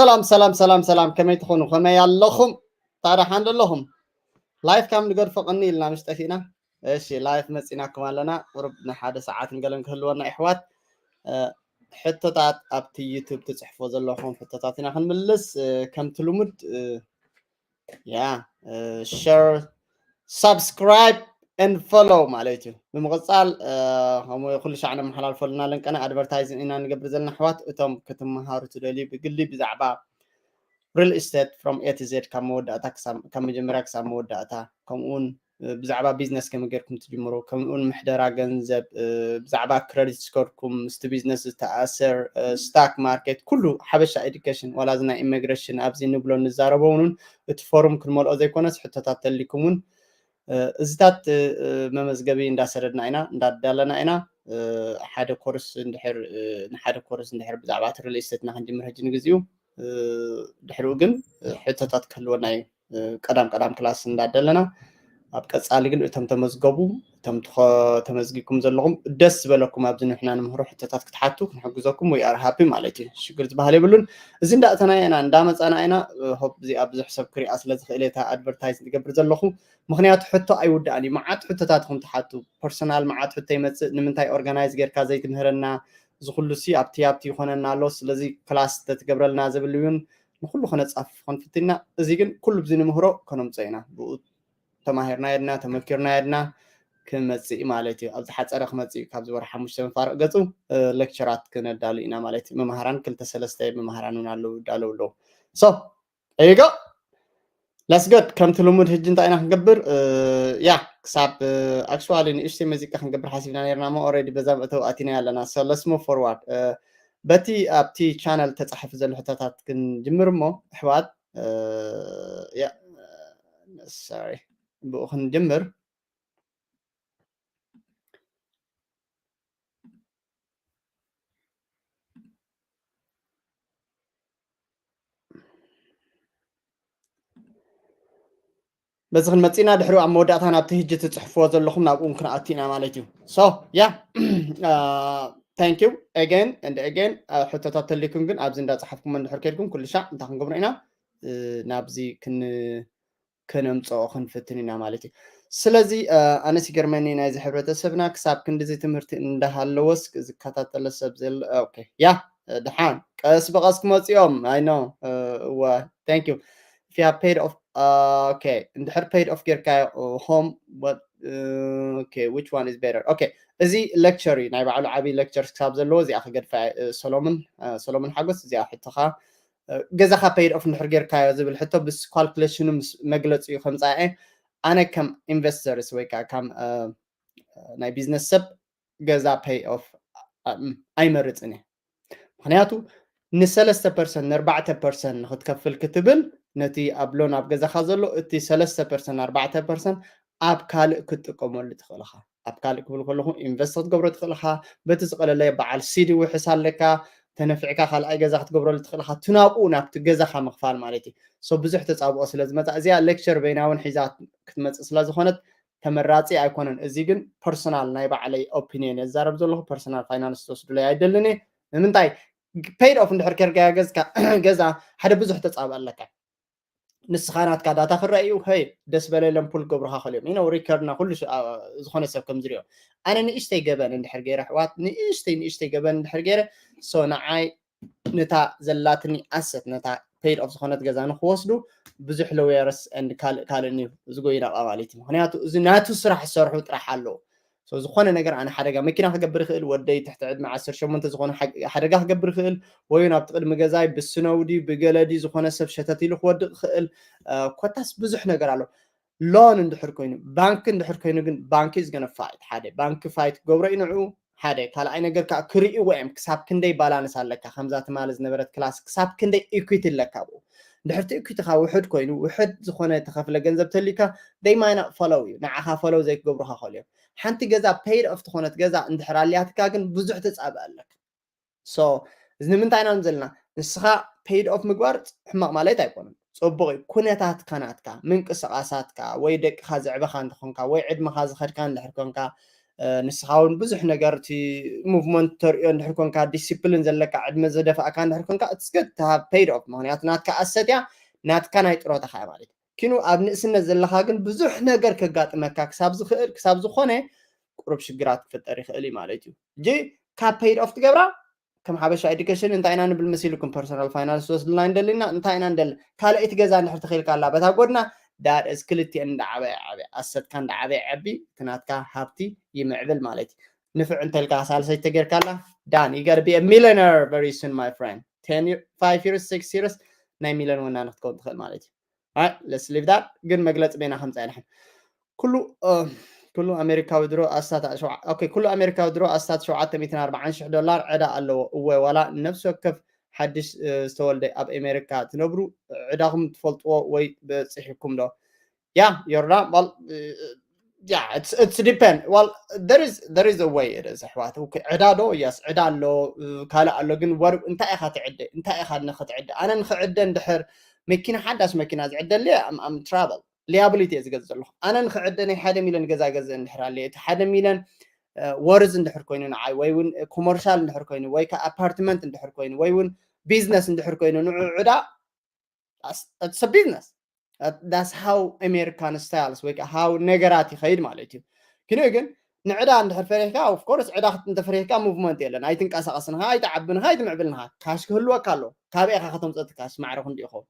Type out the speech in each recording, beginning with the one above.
ሰላም ሰላም ሰላም ሰላም፣ ከመይ ትኾኑ? ከመይ ኣለኹም? ታዲያ ሓንደ ኣለኹም? ላይፍ ካብ ንገድፎ ቅኒ ኢልና ምሽ ጠፊእና። እሺ፣ ላይፍ መፂናኩም ኣለና። ቁሩብ ንሓደ ሰዓትን ገለን ክህልወና ይሕዋት። ሕቶታት ኣብቲ ዩቱብ ትፅሕፎ ዘለኹም ሕቶታት ኢና ክንምልስ። ከምቲ ልሙድ ያ ሸር፣ ሳብስክራይብ ን ፎሎው ማለት እዩ። ብምቕፃል ከምኡ ኩሉ ሻዕ ነመሓላልፈሉና ለንቀና ኣድቨርታይዝን ኢና ንገብር ዘለና ኣሕዋት። እቶም ክትመሃሩ ትደልዩ ብግሊ ብዛዕባ ሪል ስቴት ፍሮም ኤ ቱ ዜድ ካብ መወዳእታ ካብ መጀመርያ ክሳብ መወዳእታ፣ ከምኡውን ብዛዕባ ቢዝነስ ከመይ ጌርኩም ትጅምሩ፣ ከምኡውን ምሕደራ ገንዘብ፣ ብዛዕባ ክረዲት ስኮርኩም፣ ምስቲ ቢዝነስ ዝተኣሰር፣ ስታክ ማርኬት፣ ኩሉ ሓበሻ ኤዱኬሽን፣ ዋላ እዚ ናይ ኢሚግሬሽን ኣብዚ ንብሎ ንዛረቦ እውን እቲ ፎርም ክንመልኦ ዘይኮነስ ሕቶታት ተሊኩም እውን እዚታት መመዝገቢ እንዳሰደድና ኢና እንዳዳለና ኢና። ሓደ ኮርስ እንድሕር ንሓደ ኮርስ እንድሕር ብዛዕባ እቲ ሪል ስቴትና ክንጅምር ሕጂ ንግዚኡ ድሕሪኡ ግን ሕቶታት ክህልወና እዩ። ቀዳም ቀዳም ክላስ እንዳደለና ኣብ ቀፃሊ ግን እቶም ተመዝገቡ እቶም ተመዝጊኩም ዘለኹም ደስ ዝበለኩም ኣብዚ ንሕና ንምህሮ ሕቶታት ክትሓቱ ክንሕግዘኩም ወይ ኣርሃቢ ማለት እዩ። ሽግር ዝበሃል የብሉን። እዚ እንዳእተና ኢና እንዳመፃና ኢና። ሆፕ እዚኣ ብዙሕ ሰብ ክሪኣ ስለዝኽእል እየ ኣድቨርታይዝ ዝገብር ዘለኹ። ምኽንያቱ ሕቶ ኣይውዳእን እዩ። መዓት ሕቶታት ኢኹም ትሓቱ። ፐርሰናል መዓት ሕቶ ይመፅእ። ንምንታይ ኦርጋናይዝ ጌርካ ዘይትምህረና? እዚ ኩሉ ሲ ኣብቲ ኣብቲ ይኾነና ኣሎ። ስለዚ ክላስ ተትገብረልና ዝብል እውን ንኩሉ ከነፃፍፍ ክንፍትና። እዚ ግን ኩሉ ብዚ ንምህሮ ከነምፅኦ ኢና። ብኡ ተማሂርና የድና ተመኪርና የድና ክመፅእ ማለት እዩ። ኣብ ዝሓፀረ ክመፅእ እዩ። ካብዚ ወር ሓሙሽተ መፋርቕ ገፁ ሌክቸራት ክነዳሉ ኢና ማለት እዩ። መምሃራን ክልተ ሰለስተ መምሃራን እውን ኣለዉ ይዳለዉ ኣለዉ። ሶ ዩ ጎ ለስ ጎድ። ከምቲ ልሙድ ህጂ እንታይ ኢና ክንገብር? ያ ክሳብ ኣክቹዋሊ ንእሽተይ መዚቃ ክንገብር ሓሲብና ነርና ሞ ኦረዲ በዛ መእተው ኣቲና ኣለና። So let's move forward። በቲ ኣብቲ ቻነል ተፃሒፉ ዘሎ ሕቶታት ክንጅምር እሞ ኣሕዋት፣ ያ ሶሪ፣ ብኡ ክንጅምር። በዚ ክንመፅእና ድሕሪ ኣብ መወዳእታ ናብቲ ህጂ ትፅሕፍዎ ዘለኹም ናብኡ እውን ክንኣቱ ኢና ማለት እዩ። So yeah, thank you again and again። ሕቶታት ተሊኩም ግን ኣብዚ እንዳፅሓፍኩም እንድሕር ከድኩም ኩሉ ሻዕ እንታይ ክንገብሮ ኢና? ናብዚ ክን ከነምፅኦ ክንፍትን ኢና ማለት እዩ። ስለዚ ኣነስ ይገርመኒ ናይዚ ሕብረተሰብና ክሳብ ክንድዚ ትምህርቲ እንዳሃለወስ ዝከታተለ ሰብ ዘለ። ኦኬ ያ ድሓን ቀስ ብቐስ ክመፅኦም። I know እወ thank you if you have paid off። ኦኬ እንድሕር paid off ጌርካ home what? ኦኬ which one is better? ኦኬ እዚ ሌክቸር እዩ ናይ ባዕሉ ዓብዪ ሌክቸር ክሳብ ዘለዎ እዚኣ ክገድፋ። ሰሎምን ሰሎምን ሓጎስ እዚኣ ሕቶኻ ገዛኻ paid off እንድሕር ጌርካዮ ዝብል ሕቶ ምስ ካልኩሌሽኑ ምስ መግለፂኡ ከምፃኤ ኣነ ከም ኢንቨስተርስ ወይ ከዓ ከም ናይ ቢዝነስ ሰብ ገዛ pay off ኣይመርፅን እየ። ምክንያቱ ንሰለስተ ፐርሰንት ንኣርባዕተ ፐርሰንት ንክትከፍል ክትብል ነቲ ኣብ ሎን ኣብ ገዛኻ ዘሎ እቲ ሰለስተ ፐርሰንት ኣርባዕተ ፐርሰንት ኣብ ካልእ ክትጥቀመሉ ትኽእል ኢኻ። ኣብ ካልእ ክብል ከለኹ ኢንቨስት ክትገብሮ ትኽእል ኢኻ። በቲ ዝቐለለ በዓል ሲዲ ውሕስ ኣለካ ተነፊዕካ ካልኣይ ገዛ ክትገብረሉ ትኽእል ኢኻ። ትናብኡ ናብቲ ገዛኻ ምኽፋል ማለት እዩ። ሶ ብዙሕ ተፃብኦ ስለ ዝመፃ እዚኣ ሌክቸር በይና እውን ሒዛ ክትመፅእ ስለ ዝኾነት ተመራፂ ኣይኮነን። እዚ ግን ፐርሰናል ናይ ባዕለይ ኦፒኒየን የዛረብ ዘለኹ። ፐርሰናል ፋይናንስ ትወስዱለይ ኣይደልን እየ። ንምንታይ paid off እንድሕር ኬርጋዮ ገዝካ ገዛ ሓደ ብዙሕ ተፃብኦ ኣለካ። ንስኻ ናትካ ዳታ ክረአ እዩ። ሄይ ደስ በለሎም ፑል ገብሩኻ ከልዮም ኢኖ ሪከርድና ኩሉ ዝኾነ ሰብ ከም ዝሪኦ ኣነ ንእሽተይ ገበን እንድሕር ገይረ ኣሕዋት ንእሽተይ ንእሽተይ ገበን እንድሕር ገይረ ሶ ንዓይ ነታ ዘላትኒ ኣሰት ነታ paid off ዝኾነት ገዛ ንክወስዱ ብዙሕ ሎየርስ and ካልእ ካልእን እዩ ዝጎይና ቃ ማለት እዩ። ምክንያቱ እዚ ናቱ ስራሕ ዝሰርሑ ጥራሕ ኣለዉ። So ዝኾነ ነገር ኣነ ሓደጋ መኪና ክገብር ይኽእል ወደይ ትሕቲ ዕድመ ዓሰርተ ሸሞንተ ዝኾነ ሓደጋ ክገብር ይኽእል ወይ ናብቲ ቅድሚ ገዛይ ብስነው ድዩ ብገለ ድዩ ዝኾነ ሰብ ሸተት ኢሉ ክወድቕ ይኽእል። ኮታስ ብዙሕ ነገር ኣሎ። ሎን እንድሕር ኮይኑ ባንኪ እንድሕር ኮይኑ ግን ባንኪ is gonna fight ሓደ ባንኪ ፋይት ክገብሮ እዩ ንዕኡ ሓደ ካልኣይ ነገር ከዓ ክርእይዎ እዮም ክሳብ ክንደይ ባላንስ ኣለካ ከምዛ ትማሊ ዝነበረት ክላስ ክሳብ ክንደይ ኢኩዊቲ ኣለካ ብኡ እንድሕርቲ ኢኩዊቲካ ውሕድ ኮይኑ ውሕድ ዝኾነ ተኸፍለ ገንዘብ ተልዩካ they might not follow you ንዓኻ ፈለው ዘይክገብሩካ ክኽእሉ እዮም ሓንቲ ገዛ paid off ዝኾነት ገዛ እንድሕር ኣልያትካ ግን ብዙሕ ተፃብእ ኣለካ so እዚ ንምንታይ ኢና ዘለና ንስኻ paid off ምግባር ሕማቕ ማለት ኣይኮነን ፅቡቕ እዩ ኩነታትካ ናትካ ምንቅስቃሳትካ ወይ ደቅኻ ዘዕበኻ እንተኾንካ ወይ ዕድመኻ ዝኸድካ እንድሕር ኮንካ ንስኻ እውን ብዙሕ ነገር እቲ movement ተርእዮ እንድሕር ኮንካ፣ ዲሲፕሊን ዘለካ፣ ዕድመ ዘደፋእካ እንድሕር ኮንካ፣ it's good to have paid off። ምክንያቱ ናትካ ኣሰት እያ፣ ናትካ ናይ ጥሮታኻ እያ ማለት እዩ። ኪኑ ኣብ ንእስነት ዘለኻ ግን ብዙሕ ነገር ከጋጥመካ ክሳብ ዝኽእል፣ ክሳብ ዝኾነ ቁሩብ ሽግራት ክፍጠር ይኽእል እዩ ማለት እዩ። እጂ ካብ paid off ትገብራ ከም ሓበሻ ኤዱኬሽን እንታይ ኢና ንብል መሲልኩም? ፐርሶናል ፋይናንስ ወስድልና እንደልና እንታይ ኢና እንደል ካልኣይቲ ገዛ እንድሕር ተኺልካ ኣላ በታ ጎድና ዳር እስ ክልቲኤን እንዳዓበየ ዓበየ ኣሰትካ እንዳዓበየ ዓቢ እቲ ናትካ ሃብቲ ይምዕብል ማለት እዩ። ንፍዕ እንተልካ ሳልሰይቲ ተጌርካ ኣላ done, you gotta be a millionaire very soon my friend, ten five years six years ናይ ሚሊዮን ወናኒ ክትከውን ትኽእል ማለት እዩ። Let's leave that። ግን መግለፂ ቤና ከምፃ ይድሕን ኩሉ ኩሉ ኣሜሪካዊ ድሮ ኣስታት ኩሉ ኣሜሪካዊ ድሮ ኣስታት ሸውዓተ ሚእትን ኣርባዓን ሽሕ ዶላር ዕዳ ኣለዎ። እወ ዋላ ነፍሲ ወከፍ ሓድሽ ዝተወልደ ኣብ ኣሜሪካ ትነብሩ ዕዳኹም ትፈልጥዎ ወይ በፂሕኩም ዶ? Yeah, you're right. Well, yeah, it's it's depend. Well, there is there is a way it is ኣሕዋት። Okay, ዕዳ ዶ? Yes, ዕዳ ኣሎ፣ ካልእ ኣሎ። ግን እንታይ ኢኻ ትዕደ? እንታይ ኢኻ ንኽትዕደ? ኣነ ንኽዕደ እንድሕር መኪና ሓዳሽ መኪና ዝዕደል I'm travel liability እየ ዝገዝእ ዘለኹ። ኣነ ንኽዕደ ናይ ሓደ ሚሊዮን ገዛ ገዝእ እንድሕር ኣለ እቲ ሓደ ሚሊዮን ወርዝ እንድሕር ኮይኑ ንዓይ ወይ እውን ኮመርሻል እንድሕር ኮይኑ ወይ ከዓ ኣፓርትመንት እንድሕር ኮይኑ ወይ እውን ቢዝነስ እንድሕር ኮይኑ ንዑ ዕዳ it's a business. That's how American styles ወይ ከዓ how ነገራት ይኸይድ ማለት እዩ። ግን ግን ንዕዳ እንድሕር ፈሪሕካ of course ዕዳ እንተፈሪሕካ movement የለን። ኣይትንቀሳቐስንኻ፣ ኣይትዓብንኻ፣ ኣይትምዕብልንኻ። ካሽ ክህልወካ ኣሎ። ካበይ ኢኻ ከተምፅኦ እቲ ካሽ ማዕረ ክንዲ ይኸውን።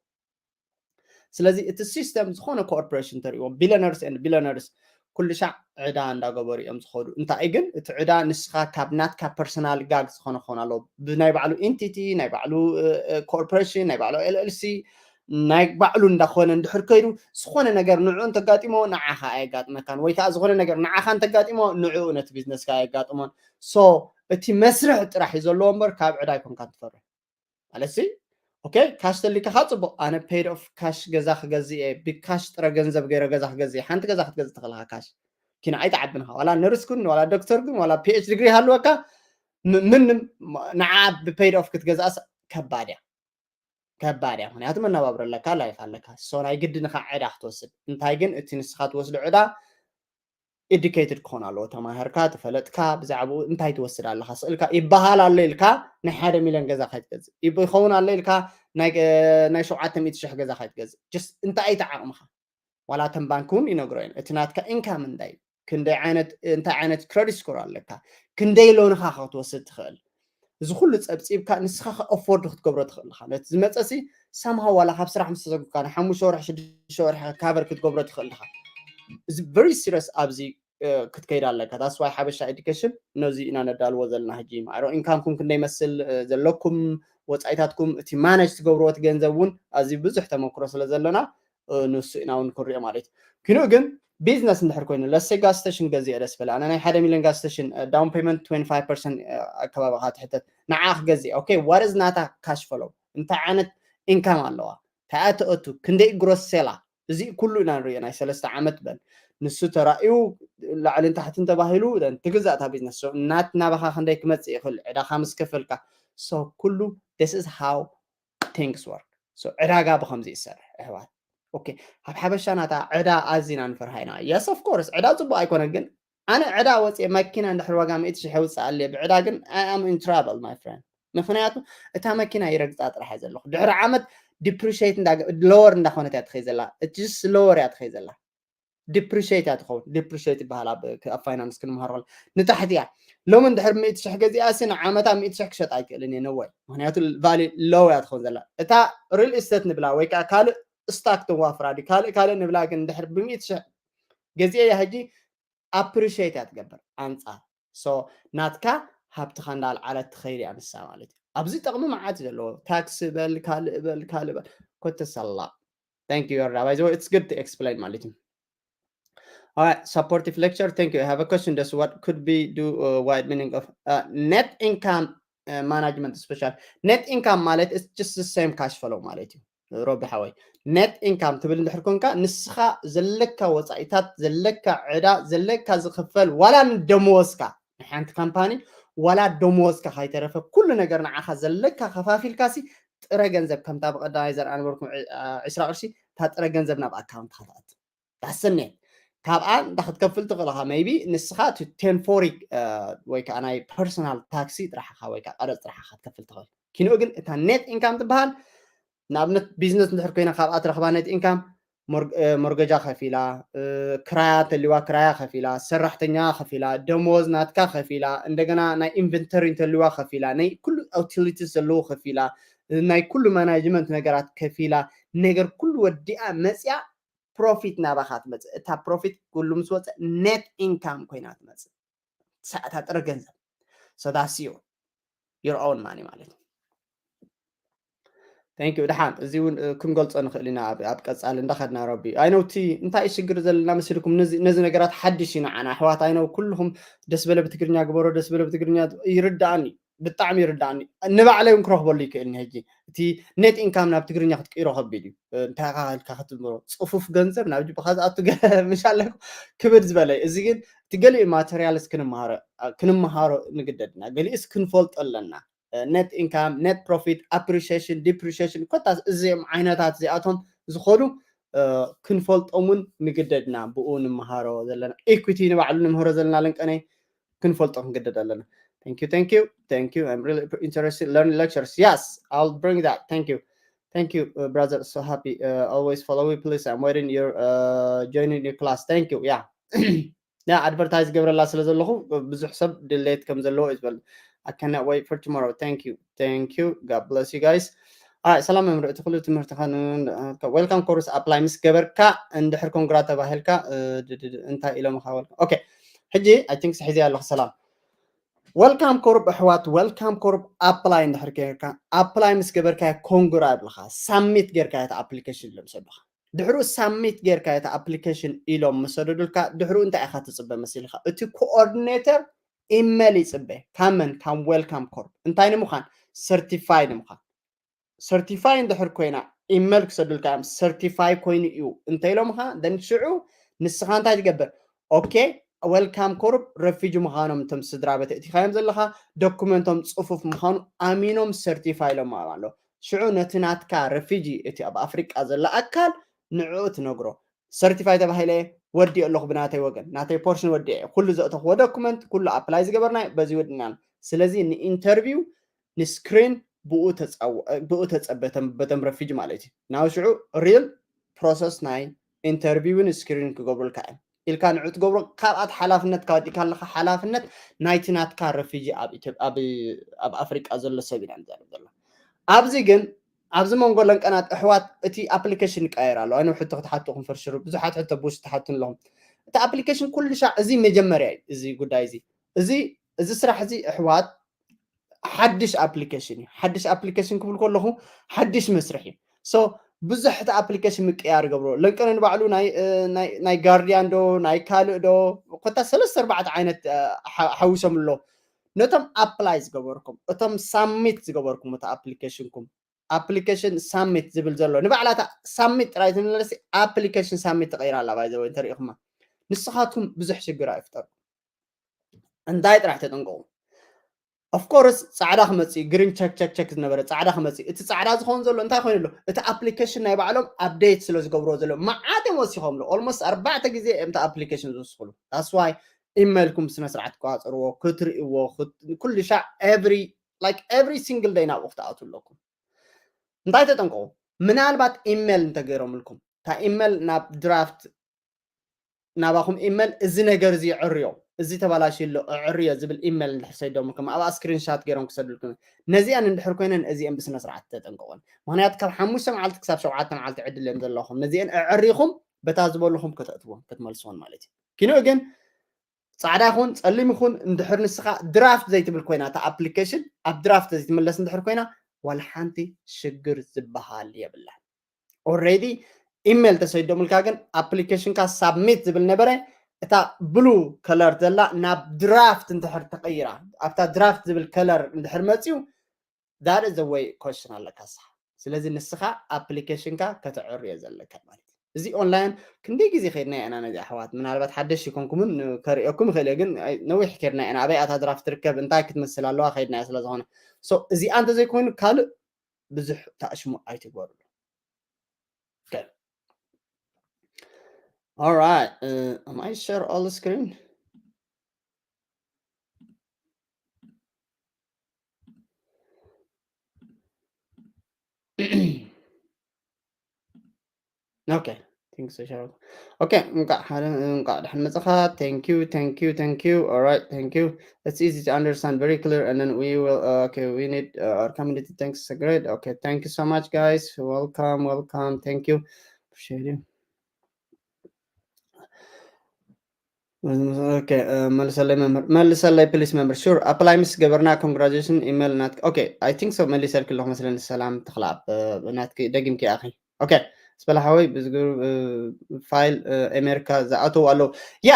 ስለዚ እቲ ሲስተም ዝኾነ ኮርፖሬሽን ተርእዎ billionaires and billionaires ኩሉ ሻዕ ዕዳ እንዳገበሩ እዮም ዝኸዱ። እንታይ ግን እቲ ዕዳ ንስኻ ካብ ናትካ ፐርሰናል ጋግ ዝኾነ ክኸውን ኣለዎ። ብናይ ባዕሉ ኢንቲቲ፣ ናይ ባዕሉ ኮርፖሬሽን፣ ናይ ባዕሉ ኤልኤልሲ ናይ ባዕሉ እንዳኾነ እንድሕር ከይዱ ዝኾነ ነገር ንዕኡ እንተጋጢሞ ንዓኻ ኣየጋጥመካን ወይ ከዓ ዝኾነ ነገር ንዓኻ እንተጋጢሞ ንዕኡ ነቲ ቢዝነስካ ኣየጋጥሞን። So እቲ መስርሕ ጥራሕ እዩ ዘለዎ እምበር ካብ ዕዳ ኣይኮንካ ትፈርሕ ማለት ሲ። Okay, ካሽ ተሊካኻ ፅቡቅ። ኣነ paid off ካሽ ገዛ ክገዝእ እየ፣ ብካሽ ጥረ ገንዘብ ገይረ ገዛ ክገዝእ እየ። ሓንቲ ገዛ ክትገዝእ ትኽእልካ ካሽ ኪና ኣይትዓብንኻ ዋላ ነርስ ኩን ዋላ ዶክተር ግን ዋላ ፒኤች ዲግሪ ሃልወካ ምንም ንዓ ብ paid off ክትገዝኣስ ከባድ እያ። ከባድ እያ። ምክንያቱ መነባብሮ ኣለካ፣ ላይፍ ኣለካ። So ናይ ግድንኻ ዕዳ ክትወስድ። እንታይ ግን እቲ ንስኻ ትወስዶ ዕዳ educated ክኾን ኣለዎ። ተማህርካ፣ ተፈለጥካ፣ ብዛዕባኡ እንታይ ትወስድ ኣለኻ ስእልካ ይበሃል ኣሎ ኢልካ ናይ ሓደ ሚሊዮን ገዛ ካይትገዝእ ይኸውን ኣሎ ኢልካ ናይ ሸውዓተ ሚእቲ ሽሕ ገዛ ካይትገዝእ just እንታይ እቲ ዓቕምኻ ዋላ ተን ባንክ እውን ይነግሮ እየን እቲ ናትካ ኢንካም እንታይ ክንደይ ዓይነት እንታይ ዓይነት ክረዲት ስኮር ኣለካ ክንደይ ሎንኻ ክትወስድ ትኽእል እዚ ኩሉ ፀብፂብካ ንስኻ ኣፎርድ ክትገብሮ ትኽእል ኢኻ ነቲ ዝመፀሲ ሳምሃው ዋላ ካብ ስራሕ ምስ ተሰጉካ ንሓሙሽተ ወርሒ ሽዱሽተ ወርሒ ካቨር ክትገብሮ ትኽእል ኢኻ እዚ very serious ኣብዚ ክትከይድ ኣለካ that's why ሓበሻ ኤዱኬሽን ነዚ ኢና ነዳልዎ ዘለና ሕጂ ማዕሮ ኢንካምኩም ክንደይ መስል ዘለኩም ወፃኢታትኩም እቲ ማነጅ ትገብርዎ እቲ ገንዘብ እውን ኣዝዩ ብዙሕ ተመክሮ ስለ ዘለና ንሱ ኢና እውን ክንሪኦ ማለት እዩ ኪኑ ግን ቢዝነስ እንድሕር ኮይኑ ለሰ ጋዝ ስቴሽን ገዚአ ደስ በለ ኣነ ናይ ሓደ ሚሊዮን ጋዝ ስቴሽን down payment twenty five percent ኣከባቢ ካ ትሕተት ንዓ ክገዚአ okay what is ናታ cash flow እንታይ ዓይነት ኢንካም ኣለዋ እንታይ ትእቱ ክንደይ ግሮስ ሴላ እዚ ኩሉ ኢና ንሪኦ ናይ ሰለስተ ዓመት በል ንሱ ተራእዩ ላዕልን ታሕትን ተባሂሉ ትግዛእ እታ ቢዝነስ ናት ናባኻ ክንደይ ክመፅእ ይኽእል ዕዳኻ ምስ ከፈልካ so ኩሉ this is how things work ዕዳጋ ብከምዚ ይሰርሕ ኣሕዋት okay ኣብ ሓበሻ ናታ ዕዳ ኣዚና ንፈርሃ ኢና yes of course ዕዳ ፅቡቅ ኣይኮነን ግን ኣነ ዕዳ ወፅየ መኪና እንድሕር ዋጋ ሚእቲ ሽሕ የውፅእ ኣለ ብዕዳ ግን I am in trouble my friend ምክንያቱ እታ መኪና ይረግፃ ጥራሕ እየ ዘለኹ ድሕሪ ዓመት depreciate lower እንዳኾነት እያ ትኸይ ዘላ just lower እያ ትኸይ ዘላ depreciate እያ ትኸውን depreciate ይበሃል ኣብ ፋይናንስ ክንምሃር ከሎ ንታሕቲ እያ ሎሚ እንድሕር ሚእቲ ሽሕ ገዚኣ ሲ ንዓመታ ሚእቲ ሽሕ ክሸጥ ኣይክእልን እየ ነወይ ምክንያቱ ቫሊ ሎው እያ ትኸውን ዘላ እታ real estate ንብላ ወይ ከዓ ካልእ ስታክ ተዋፍራ ዲ ካልእ ካልእ ንብላ ግን እንድሕር ብሚእቲ ሽሕ ገዚአ እያ ሕጂ appreciate እያ ትገብር ኣንፃር so ናትካ ሃብትኻ እንዳልዓለት ትኸይድ እያ ንሳ ማለት እዩ ኣብዚ ጠቕሚ መዓት እዩ ዘለዎ ታክስ በል ካልእ በል ካልእ በል ኮተሰላ thank you Yorda by the way it's good to explain ማለት እዩ All right, supportive lecture. Thank you. I have a question. Does what could be do uh, wide meaning of uh, net income uh, management special net income ማለት it's just the same cash flow ማለት እዩ ሮቢ ሓወይ net income ትብል እንድሕር ኮንካ ንስኻ ዘለካ ወፃኢታት ዘለካ ዕዳ ዘለካ ዝኽፈል ዋላ ደመወዝካ ናይ ሓንቲ ካምፓኒ ዋላ ደመወዝካ ካይተረፈ ኩሉ ነገር ንዓኻ ዘለካ ከፋፊልካ ሲ ጥረ ገንዘብ ከምታ ብቀዳማይ ዘርኣ ነበርኩም ዕስራ ቅርሺ እታ ጥረ ገንዘብ ናብ ኣካውንትካ ትኣቱ that's the net ካብኣ እንታይ ክትከፍል ትኽእል ኢኻ? Maybe ንስኻ እቲ ten forty ወይ ከዓ ናይ personal tax ጥራሕ ኢኻ ወይ ከዓ ቀረፅ ጥራሕ ኢኻ ክትከፍል ትኽእል። ኪንኡ ግን እታ net income ትበሃል ንኣብነት ቢዝነስ እንድሕር ኮይና ካብኣ ትረኽባ net income ሞርገጃ ከፊላ፣ ክራያ ተልዋ ክራያ ከፊላ፣ ሰራሕተኛ ከፊላ፣ ደሞዝ ናትካ ከፊላ፣ እንደገና ናይ ኢንቨንተሪ እንተልዋ ከፊላ፣ ናይ ኩሉ ዩቲሊቲስ ዘለዎ ከፊላ፣ ናይ ኩሉ ማናጅመንት ነገራት ከፊላ፣ ነገር ኩሉ ወዲኣ መፅያ ፕሮፊት ናባኻ ትመፅእ። እታ ፕሮፊት ኩሉ ምስ ወፀ net income ኮይና ትመፅእ። ሰዓታ ጥረ ገንዘብ ሰዳሲዮ your own money ማለት እዩ። Thank you። ደሓን እዚ እውን ክንገልፆ ንኽእል ኢና ኣብ ቀፃሊ እንዳኸድና ረቢ ኣይነውቲ እንታይ ሽግር ዘለና መሲልኩም ነዚ ነገራት ሓድሽ እዩ ንዓና ኣሕዋት ኣይነው ኩልኹም ደስ በለ ብትግርኛ ግበሮ ደስ በለ ብትግርኛ ይርዳእኒ ብጣዕሚ ይርዳእኒ ንባዕለይ እውን ክረኽበሉ ይክእልኒ ሕጂ እቲ net income ናብ ትግርኛ ክትቅይሮ ከቢድ እዩ እንታይ ኢልካ ክትምሮ ፅፉፍ ገንዘብ ናብ ጅብኻ ዝኣቱ ምሽ ኣለኩ ክብድ ዝበለ እዚ ግን እቲ ገሊኡ ማቴሪያልስ ክንምሃሮ ክንምሃሮ ንግደድና ገሊኡስ ክንፈልጦ ኣለና net income net profit appreciation depreciation ኮታ እዚኦም ዓይነታት እዚኣቶም ዝኸዱ ክንፈልጦም እውን ንግደድና ብኡ ንምሃሮ ዘለና equity ንባዕሉ ንምህሮ ዘለና ለንቀነይ ክንፈልጦ ክንግደድ ኣለና thank you thank you thank you I'm really interested learning lectures yes I'll bring that thank you thank you uh, brother so happy uh, always follow me please I'm waiting your uh, joining your class thank you yeah yeah advertise ገብረላ ስለ ዘለኹ ብዙሕ ሰብ ድሌት ከም ዘለዎ እዩ ዝበል I cannot wait for tomorrow thank you thank you God bless you guys ሰላም መምርእ እቲ ኩሉ ትምህርቲ welcome course apply ምስ ገበርካ እንድሕር ኮንግራ ተባሂልካ እንታይ ኢሎም ካ okay ሕጂ I think ሒዘ ኣለኹ ሰላም welcome corp ኣሕዋት welcome corp apply እንድሕር ጌርካ apply ምስ ገበርካ ኮንግራ ይብልኻ submit ጌርካ እቲ application ኢሎም ሰዱኻ ድሕሩ submit ጌርካ እቲ application ኢሎም ምስ ሰደዱልካ ድሕሩ እንታይ ኢኻ ትፅበ መሲልካ እቲ coordinator ኢመል ይፅበ ካብ መን ካብ welcome corp እንታይ ንምዃን certify ንምዃን certify እንድሕር ኮይና ኢመል ክሰዱልካ እዮም certify ኮይኑ እዩ እንተ ኢሎምኻ then ሽዑ ንስኻ እንታይ ትገብር okay welcome corp refugee ምዃኖም እቶም ስድራ ቤት እቲኻዮም ዘለኻ ዶኩመንቶም ፅፉፍ ምዃኑ ኣሚኖም certify ኢሎም ኣሎ ሽዑ ነቲ ናትካ refugee እቲ ኣብ ኣፍሪቃ ዘሎ ኣካል ንዕኡ ትነግሮ certify ተባሂለ ወዲእ ኣለኹ ብናተይ ወገን ናተይ portion ወዲአ ኩሉ ዘእተኽዎ document ኩሉ apply ዝገበርና በዚ ወድና ስለዚ ን interview ን screen ብኡ ተፀበተም በተም refugee ማለት እዩ ናብ ሽዑ real process ናይ interview ን screen ክገብሩልካ እዮም ኢልካ ንዑ ትገብሮ ካብኣት ሓላፍነት ካወዲእካ ኣለካ ሓላፍነት ናይቲ ናትካ refugee ኣብ ኣፍሪቃ ዘሎ ሰብ ኢና ንዛረብ ዘሎ ኣብዚ ግን ኣብዚ መንጎ ለንቀናት ኣሕዋት እቲ application ይቀየር ኣሎ ኣነ ሕቶ ክትሓትኹም ፈርሽሩ ብዙሓት ሕቶ ቡሽ ትሓቱን ኣለኹም እቲ application ኩሉ ሻዕ እዚ መጀመርያ እዩ እዚ ጉዳይ እዚ እዚ እዚ ስራሕ እዚ ኣሕዋት ሓድሽ application እዩ ሓድሽ application ክብል ከለኹ ሓድሽ መስርሕ እዩ so ብዙሕ እቲ application ምቅያር ይገብሮ ለንቀነ ንባዕሉ ናይ guardian ዶ ናይ ካልእ ዶ ኮታ ሰለስተ ኣርባዕተ ዓይነት ሓዊሶም ኣሎ ነቶም apply ዝገበርኩም እቶም submit ዝገበርኩም እቲ application ኩም application submit ዝብል ዘሎ ንባዕላታ submit ጥራይ ትምለሲ application submit ተቀይራ ኣላ ባይዘወ እንተሪኢኹማ ንስኻትኩም ብዙሕ ሽግር ኣይፍጠርኩም እንታይ ጥራሕ ተጠንቀቁ of course ፃዕዳ ክመፅእ green check check check ዝነበረ ፃዕዳ ክመፅእ እቲ ፃዕዳ ዝኸውን ዘሎ እንታይ ኮይኑ ኣሎ እቲ application ናይ ባዕሎም update ስለ ዝገብርዎ ዘሎ መዓት እዮም ወሲኾምሉ almost ኣርባዕተ ግዜ እዮም እቲ application ዝወስኽሉ that's why ኢሜልኩም ስነ ስርዓት ክቋፅርዎ ክትርእዎ ኩሉ ሻዕ every like every single day ናብኡ ክትኣቱ ኣለኩም እንታይ ተጠንቀቁ ምናልባት ኢሜል እንተገይሮምልኩም እታ ኢሜል ናብ draft ናባኹም ኢሜል እዚ ነገር እዚ ይዕርዮ እዚ ተባላሽ ኣሎ እዕርዮ ዝብል ኢሜል እንድሕር ሰይዶምልኩም ኣብኣ screenshot ገይሮም ክሰዱልኩም ነዚኣን እንድሕር ኮይነን እዚአን ብስነ ስርዓት ተጠንቀቁን ምክንያቱ ካብ ሓሙሽተ መዓልቲ ክሳብ ሸውዓተ መዓልቲ ዕድል እዮም ዘለኹም ነዚአን እዕሪኹም በታ ዝበልኹም ከተእትዎም ክትመልስዎን ማለት እዩ ኪንኡ ግን ፃዕዳ ይኹን ፀሊም ይኹን እንድሕር ንስኻ draft ዘይትብል ኮይና እታ application ኣብ draft ዘይትምለስ እንድሕር ኮይና ዋላ ሓንቲ ሽግር ዝበሃል የብላን already ኢሜል ተሰይዶምልካ ግን application ካ submit ዝብል ነበረ እታ blue color ዘላ ናብ draft እንድሕር ተቀይራ ኣብታ draft ዝብል color እንድሕር መፅዩ that is the way question ኣለካ ንስኻ ስለዚ ንስኻ application ካ ከተዕርዮ ዘለካ ማለት እዩ እዚ online ክንደይ ግዜ ከድና ኢና ነዚ ኣሕዋት ምናልባት ሓደሽ ይኮንኩምን ከርእየኩም ይኽእል እየ ግን ነዊሕ ከድና ኢና ኣበይ ኣታ draft ትርከብ እንታይ ክትመስል ኣለዋ ከድና ስለ ዝኾነ እዚኣ እንተዘይኮይኑ ካልእ ብዙሕ ታእሽሙ ኣይትግበርሉ All right. Uh, am I share all the screen? Okay. Thanks, Cheryl. Okay, እንኳዕ ሓደ እንኳዕ ደሓን መጻኻ። Thank you, thank you, thank you. All right, thank you. It's easy to understand, very clear, and then we will. Uh, okay, we need uh, our community. Thanks, great. Okay, thank you so much, guys. Welcome, welcome. Thank you. Appreciate you. Okay, uh, መልሰለይ መምህር፣ መልሰለይ ፕሊስ መምህር። Sure, apply ምስ ገበርና congratulation ኢሜል ናት። Okay, I think so። መሊሰልኪ ኣለኹ መስለኒ። ሰላም ተኽለኣብ፣ uh፣ ናትኪ ደጊምኪ ኣኺ። Okay፣ ስበላ ሓወይ፣ ብዚ ግሩፕ ፋይል ኣሜሪካ ዝኣተው ኣለዉ። ያ፣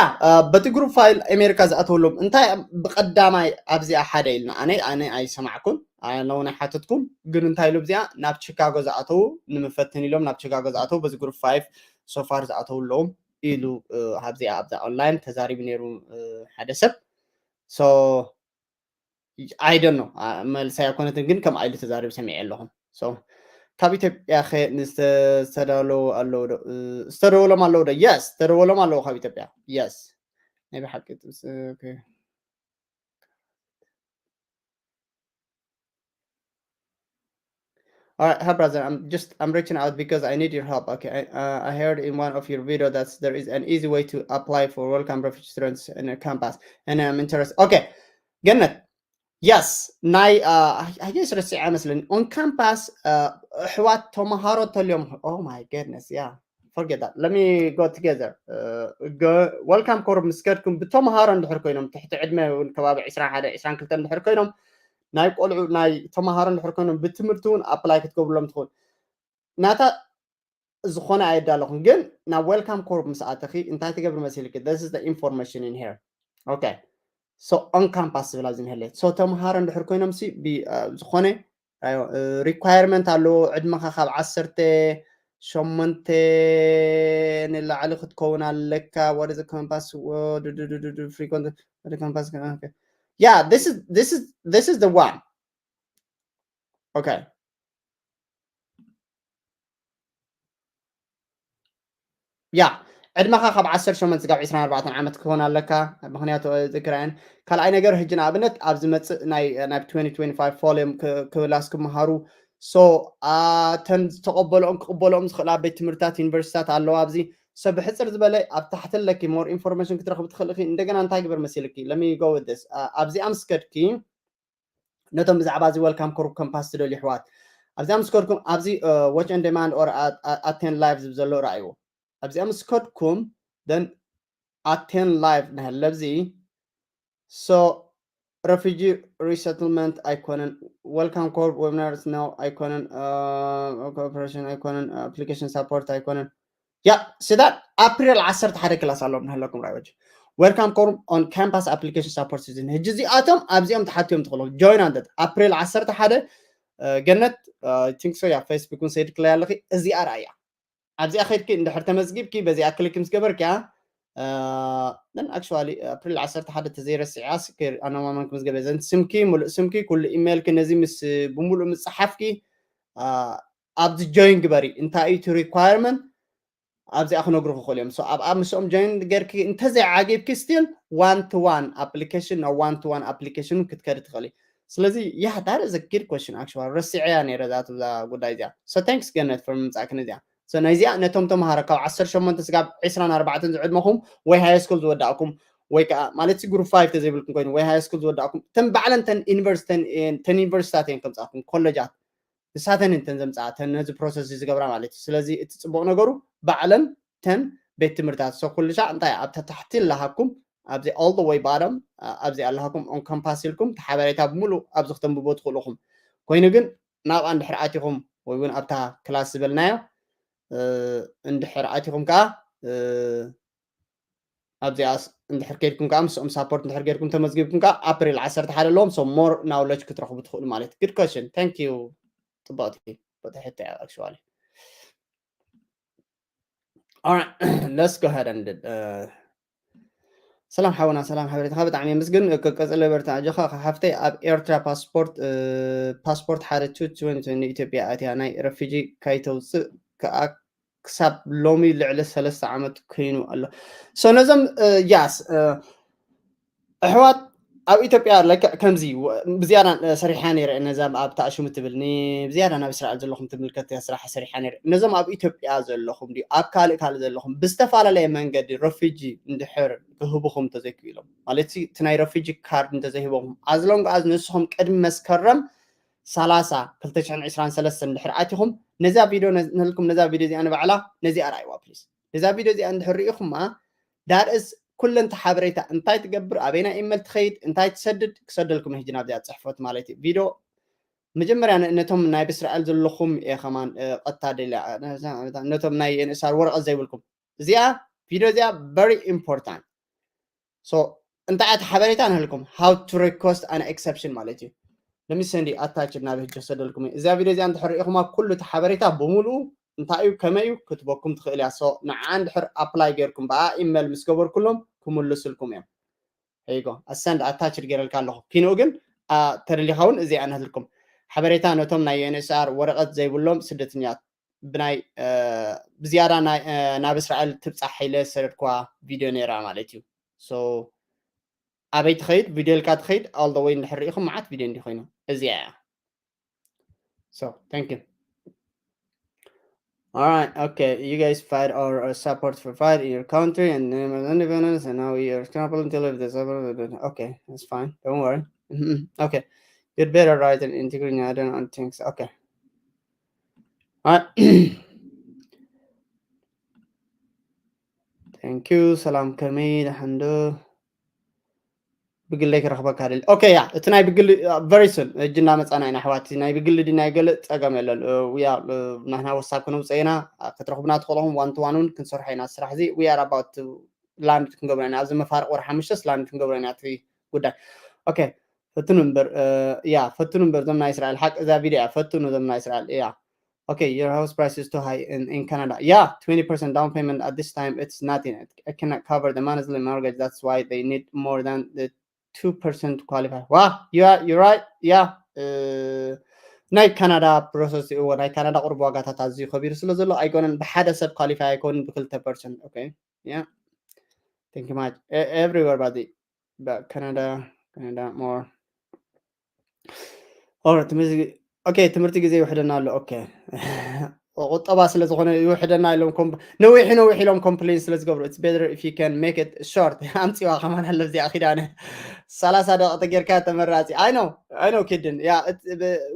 በቲ ግሩፕ ፋይል ኣሜሪካ ዝኣተውሎም እንታይ ብቐዳማይ ኣብዚኣ ሓደ ኢልና ኣነ ኣነ ኣይሰማዕኩን። ኣነ እውን ኣይሓተትኩን። ግን እንታይ ኢሉ ኣብዚኣ ናብ ቺካጎ ዝኣተው ንምፈትን ኢሎም ናብ ቺካጎ ዝኣተው በዚ ግሩፕ ፋይቭ ሶፋር ዝኣተው ኣለዎም ኢሉ፣ ኣብዚኣ ኣብዛ ኦንላይን ተዛሪቡ ነይሩ ሓደ ሰብ። So I don't know፣ መልሲ ኣይኮነትን፣ ግን ከም ኣይሉ ተዛሪቡ ሰሚዐ ኣለኹም። So ካብ ኢትዮጵያ ኸ ዝተዳለዉ ኣለዉ ዶ? ዝተደወሎም ኣለዉ ዶ? Yes፣ ዝተደወሎም ኣለዉ ካብ ኢትዮጵያ። Yes፣ ናይ ብሓቂ ጥብስ። Okay። All right, hi brother. I'm just I'm reaching out because I need your help. Okay, I uh, I heard in one of your video that there is an easy way to apply for welcome refugee students in a campus, and I'm interested. Okay, ገነት፣ yes, ናይ uh, I guess ረሲዐ መስለኒ። On campus uh, ኣሕዋት ተምሃሮ ተልዮም። Oh my goodness, yeah, forget that. Let me go together. Uh, go, welcome ኮር ምስ ከድኩም ብተምሃሮ እንድሕር ኮይኖም ትሕቲ ዕድመ እውን ከባቢ ዕስራን ሓደ ዕስራን ክልተ እንድሕር ኮይኖም ናይ ቆልዑ ናይ ተምሃሮ እንድሕር ኮይኖም ብትምህርቲ እውን ኣፕላይ ክትገብርሎም ትኽእል። ናታ ዝኾነ ኣየዳለኹም፣ ግን ናብ ዌልካም ኮርፕ ምስ ኣተኺ እንታይ ትገብሪ መሲልኪ? This is the information in here. Okay, so on campus ዝብል ኣብዚ ንህለ። So ተምሃሮ እንድሕር ኮይኖም ሲ ዝኾነ ሪኳየርመንት ኣለዎ። ዕድመኻ ካብ ዓሰርተ ሸሞንተ ንላዕሊ ክትከውን ኣለካ። What is the campus? Frequent campus? Yeah, this is this is this is the one. Okay. ያ፣ ዕድመኻ ካብ ዓሰርተ ሸሞንተ ክሳብ ዕስራን ኣርባዕተን ዓመት ክኾን ኣለካ። ምኽንያቱ ዝክራየን ካልኣይ ነገር፣ ሕጂ ንኣብነት ኣብ ዝመጽእ ናይ ናብ twenty twenty-five ፎል እዮም ክብላስ ክመሃሩ። So እተን ዝተቐበልኦም ክቕበልኦም ዝኽእላ ቤት ትምህርትታት ዩኒቨርሲቲታት ኣለዋ ኣብዚ። So ብሕፅር ዝበለ ኣብ ታሕቲ ኣለኪ፣ more information ክትረኽቢ ትኽእል ኢኺ። እንደገና እንታይ ግበር መሲልኪ? Let me go with this. ኣብዚኣ ምስ ከድኪ ነቶም ብዛዕባ እዚ ዌልካም ኮርፕ ካምፓስ ትደልዩ ኣሕዋት፣ ኣብዚኣ ምስ ከድኩም ኣብዚ watch on demand or attend live ዝብል ዘሎ ረኣይዎ። ኣብዚኣ ምስ ከድኩም then attend live ንህለ ኣብዚ። So refugee resettlement ኣይኮነን፣ welcome corps webinars ነው ኣይኮነን፣ cooperation ኣይኮነን፣ application support ኣይኮነን። ያ ስዳን ኣፕሪል ዓሰርተ ሓደ ክላስ ኣለዎም ንህለኩም ራይወጅ። Welcome corps on campus application support season። ሕጂ እዚኣቶም ኣብዚኦም ተሓትዮም ትኽእሎም ጆይን ኣንተት ኣፕሪል ዓሰርተ ሓደ። ገነት፣ ቲንክ ሶ ያ ፌስቡክን ሰይድ ክላይ ኣለኺ። እዚኣ ርኣያ። ኣብዚኣ ከድኪ እንድሕር ተመዝጊብኪ በዚኣ ክሊክ ምስ ገበርኪያ፣ ነን ኣክቹዋሊ ኣፕሪል ዓሰርተ ሓደ ተዘይረሲዓ ኣነማማን ክምዝገበ ዘን ስምኪ፣ ሙሉእ ስምኪ፣ ኩሉ ኢሜይልኪ ነዚ ምስ ብምሉእ ምፅሓፍኪ ኣብዚ ጆይን ግበሪ። እንታይ እዩ እቲ ሪኳየርመንት ኣብዚኣ ክነግሩ ክኽእሉ እዮም። So ኣብኣ ምስኦም ጆይን ገርኪ እንተዘይዓጊብኪ ስቲል ዋን ቱ ዋን ኣፕሊኬሽን ናብ ዋን ቱ ዋን ኣፕሊኬሽን ክትከዲ ትኽእሊ። ስለዚ ያ that is a good question actually ረሲዐያ ነይረ እዛ ጉዳይ እዚኣ። So thanks ገነት for ምምፃእክን እዚኣ። So ናይዚኣ ነቶም ተምሃሮ ካብ ዓሰርተ ሸሞንተ ስጋብ ዕስራን ኣርባዕተን ዝዕድመኹም ወይ ሃይ ስኩል ዝወዳእኩም ወይ ከዓ ማለት ግሩፕ ፋይቭ ተዘይብልኩም ኮይኑ ወይ ሃይ ስኩል ዝወዳእኩም እተን ባዕለን ተን ዩኒቨርሲቲ ተን ዩኒቨርሲቲታት እየን ከምፃእኩም ኮሌጃት ንሳተን እንተን ዘምፅኣ ተን ነዚ ፕሮሰስ ዝገብራ ማለት እዩ። ስለዚ እቲ ፅቡቅ ነገሩ ባዕለን ተን ቤት ትምህርታት so ኩሉ ሻዕ እንታይ ኣብታ ታሕቲ ኣለሃኩም ኣብዚ all the way bottom ኣብዚ ኣለሃኩም on campus ኢልኩም እቲ ሓበሬታ ብምሉእ ኣብዚ ክተንብቦ ትኽእሉ ኢኹም። ኮይኑ ግን ናብኣ እንድሕር ኣቲኹም ወይ እውን ኣብታ ክላስ ዝበልናዮ እንድሕር ኣቲኹም ከዓ ኣብዚኣስ እንድሕር ከድኩም ከዓ ምስኦም ሳፖርት እንድሕር ገይርኩም ተመዝጊብኩም ከዓ ኣፕሪል ዓሰርተ ሓደ ኣለዎም። So more knowledge ክትረኽቡ ትኽእሉ ማለት እዩ። Good question, thank you። ፅብቕቲ ፅብቕቲ ሕቶ እያ actually። Alright, let's go ahead and ሰላም ሓውና፣ ሰላም ሓበሬታኻ ብጣዕሚ የመስግን። ቀፅለ በርታ ኣጆኻ ሓፍተይ። ኣብ ኤርትራ ፓስፖርት ፓስፖርት ሓደ ቱ ንኢትዮጵያ ኣትያ ናይ ረፊጂ ካይተውፅእ ከዓ ክሳብ ሎሚ ልዕሊ ሰለስተ ዓመት ኮይኑ ኣሎ። So ነዞም ያስ ኣሕዋት ኣብ ኢትዮጵያ ለክዕ ከምዚ ብዝያዳ ሰሪሓ ነይረ። ነዛ ኣብ ተኣሽሙ ትብል ብዝያዳ ናብ እስራኤል ዘለኹም ትምልከት ስራሕ ሰሪሓ ነይረ። ነዞም ኣብ ኢትዮጵያ ዘለኹም ድዩ ኣብ ካልእ ካልእ ዘለኹም ብዝተፈላለየ መንገዲ ረፊጂ እንድሕር ክህብኹም እንተዘይክኢሎም ማለት እቲ ናይ ረፊጂ ካርድ እንተዘይህበኹም ኣዝሎንግ ኣዝ ንስኹም ቅድሚ መስከረም ሰላሳ ክልተ ሽሕን ዕስራን ሰለስተን እንድሕር ኣቲኹም ነዛ ቪድዮ ነልኩም ነዛ ቪድዮ እዚኣ ንባዕላ ነዚኣ ርኣይዋ ፕሊስ። ነዛ ቪድዮ እዚኣ እንድሕር ርኢኹማ ዳርእስ ኩለንተ ሓበሬታ እንታይ ትገብር ኣበይና ኢመል ትኸይድ እንታይ ትሰድድ ክሰደልኩም ሕጂ ናብዚኣ ፅሕፈት ማለት እዩ። ቪድዮ መጀመርያ ነቶም ናይ ብእስራኤል ዘለኹም እየ ከማን ቀጥታ ደልያ ነቶም ናይ የንእሳር ወረቐት ዘይብልኩም እዚኣ ቪድዮ እዚኣ very important። So እንታይ እቲ ሓበሬታ ንህልኩም how to request an exception ማለት እዩ። ለሚሰንዲ ኣታች ናብ ህጂ ክሰደልኩም እዩ። እዚኣ ቪድዮ እዚኣ እንድሕር ርኢኹማ ኩሉ እቲ ሓበሬታ ብምሉኡ እንታይ እዩ ከመይ እዩ ክትበኩም ትኽእል እያ። So ንዓ እንድሕር ኣፕላይ ጌርኩም ብኣ ኢመል ምስ ገበርኩሎም ክምልስልኩም እዮም። ሄይጎ ኣሰንድ ኣታች ገይረልካ ኣለኹ። ኪንኡ ግን ተደሊኻ እውን እዚኣ ንህልኩም ሓበሬታ ነቶም ናይ ዩኤንኤስኣር ወረቐት ዘይብሎም ስደተኛት ብናይ ብዝያዳ ናብ እስራኤል ትብፃሕ ኢለ ዝሰደድኩዋ ቪድዮ ነይራ ማለት እዩ። ኣበይ ትኸይድ ቪድዮ ኢልካ ትኸይድ all the way እንድሕር ርኢኹም መዓት ቪድዮ እንዲ ኮይኑ እዚኣ እያ። So thank you. All right, okay. You guys fight or uh, support for fight in your country and independence, and now we are scrambling to live this. Okay, that's fine. Don't worry. Okay, you'd better write an integrity. I don't think so. Okay. All right. Thank you. ሰላም ከመይ ደሓን ዶ? ብግለይ ክረኽበካ ደል okay ያ እቲ ናይ ብግሊ very soon ሕጂ እናመፃና ኢና ኣሕዋት ናይ ብግሊ ድናይ ገለ ፀገም የለን። ያ ናህና ወሳብ ክነውፀ ኢና። ክትረኽቡና ትኽእልኹም one to one እውን ክንሰርሖ ኢና ስራሕ እዚ we are about land ክንገብሮ ኢና ኣብዚ መፋርቅ ወር ሓሙሽተስ land ክንገብሮ ኢና እቲ ጉዳይ okay። ፈትኑ እምበር ያ ፈትኑ እምበር ዞም ናይ እስራኤል ሓቂ እዛ ቪድዮ እያ ፈትኑ ዞም ናይ እስራኤል ያ Okay, your house price is too high in, in Canada. Yeah, twenty percent down payment at this time, it's nothing. It, it cannot cover the monthly mortgage. That's why they need more than the two percent qualify. Wow, you are, you're right. Yeah. Uh, ናይ ካናዳ ፕሮሰስ እዎ ናይ ካናዳ ቁርብ ዋጋታት ኣዝዩ ከቢሩ ስለ ዘሎ ኣይኮነን ብሓደ ሰብ ኳሊፋይ ኣይኮንን ብክልተ ፐርሰንት okay yeah thank you much everywhere but Canada Canada more okay ትምህርቲ ግዜ ይውሕደና ኣሎ okay ቁጠባ ስለ ዝኾነ ይውሕደና ኢሎም ነዊሑ ነዊሑ ኢሎም complain ስለ ዝገብሩ it's better if you can make it short ኣምፅዋ ከማን ኣለብዚኣ ኪዳነ ሰላሳ ደቂቕ ተጌርካ ተመራፂ I know I know ኪድን yeah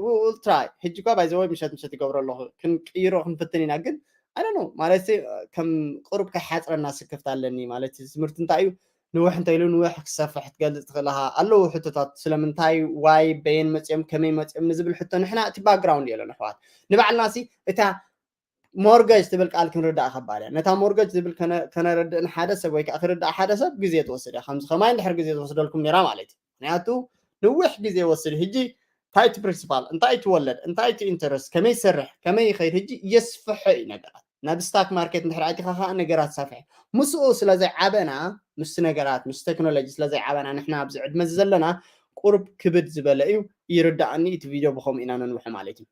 we'll try ሕጂ እኳ by the way ምሸት ምሸት ይገብሮ ኣለኹ ክንቅይሮ ክንፍትን ኢና ግን I don't know ማለት ከም ቁሩብ ከይሓፅረና ስክፍት ኣለኒ ማለት ትምህርቲ እንታይ እዩ ንውሕ እንተ ኢሉ ንውሕ ክሰፍሕ ክትገልፅ ትኽእል ኣለዉ ሕቶታት ስለምንታይ why በየን መፅኦም ከመይ መፅኦም ንዝብል ሕቶ ንሕና እቲ background የለን ኣሕዋት ንባዕልና ሲ እታ mortgage ትብል ቃል ክንርዳእ ከባድ እያ ነታ mortgage ዝብል ከነረድእ ንሓደ ሰብ ወይ ከዓ ክርዳእ ሓደ ሰብ ግዜ ትወስድ እያ ከምዚ ከማይ እንድሕር ግዜ ዝወስደልኩም ነራ ማለት እዩ ምክንያቱ ንውሕ ግዜ ይወስድ ሕጂ እንታይ እቲ principal እንታይ እቲ ወለድ እንታይ እቲ interest ከመይ ይሰርሕ ከመይ ይኸይድ ሕጂ የስፍሖ እዩ ነገራት ናብ stock market እንድሕር ኣቲኻ ከዓ ነገራት ሰፍሐ ምስኡ ስለ ዘይዓበና ምስቲ ነገራት ምስ ቴክኖሎጂ ስለ ዘይዓበና ንሕና ኣብዚ ዕድመ እዚ ዘለና ቁሩብ ክብድ ዝበለ እዩ ይርዳእኒ እቲ ቪድዮ ብኸምኡ ኢና ነንውሖ ማለት እዩ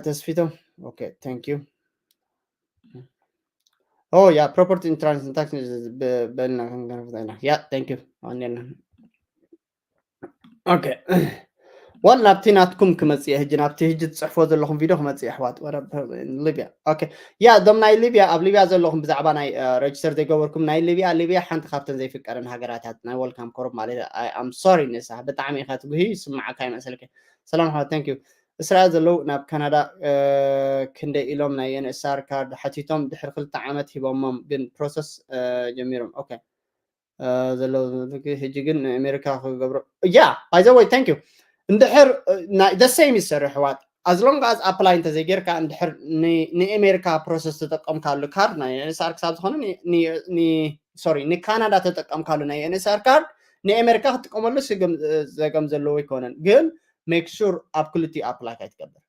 ተስፊቶም okay thank you oh yeah property insurance tax በልና ክንከፍታ ኢና yeah thank you ኣኔና okay ዋል ናብቲ ናትኩም ክመፅእ ሕጂ ናብቲ ሕጂ ትፅሕፎ ዘለኹም ቪድዮ ክመፅእ ኣሕዋት ሊብያ okay yeah እዞም ናይ ሊብያ ኣብ ሊብያ ዘለኹም ብዛዕባ ናይ register ዘይገበርኩም ናይ ሊብያ ሊብያ ሓንቲ ካብተን ዘይፍቀደን ሃገራታት ናይ welcome corps ማለት I'm sorry ንሳ ብጣዕሚ ኢኻ ትጉሂ ይስማዓካ ይመስልክ ሰላም ኣሕዋት thank you እስራኤል ዘለዉ ናብ ካናዳ ክንደይ ኢሎም ናይ ዩኤንኤስኣር ካርድ ሓቲቶም ድሕሪ ክልተ ዓመት ሂቦሞም ግን process ጀሚሮም okay ዘለዉ ሕጂ ግን ንኣሜሪካ ክገብሮ yeah by the way thank you እንድሕር the same ይሰርሕ ኣሕዋት as long as apply እንተዘይጌርካ እንድሕር ንኣሜሪካ process ተጠቀምካሉ ካርድ ናይ ዩኤንኤስኣር ክሳብ ዝኾነ sorry ንካናዳ ተጠቀምካሉ ናይ ዩኤንኤስኣር ካርድ ንኣሜሪካ ክትጥቀመሉ ዘገም ዘለዎ ኣይኮነን ግን make sure ኣብ ክልቲኡ apply ኣይትገብር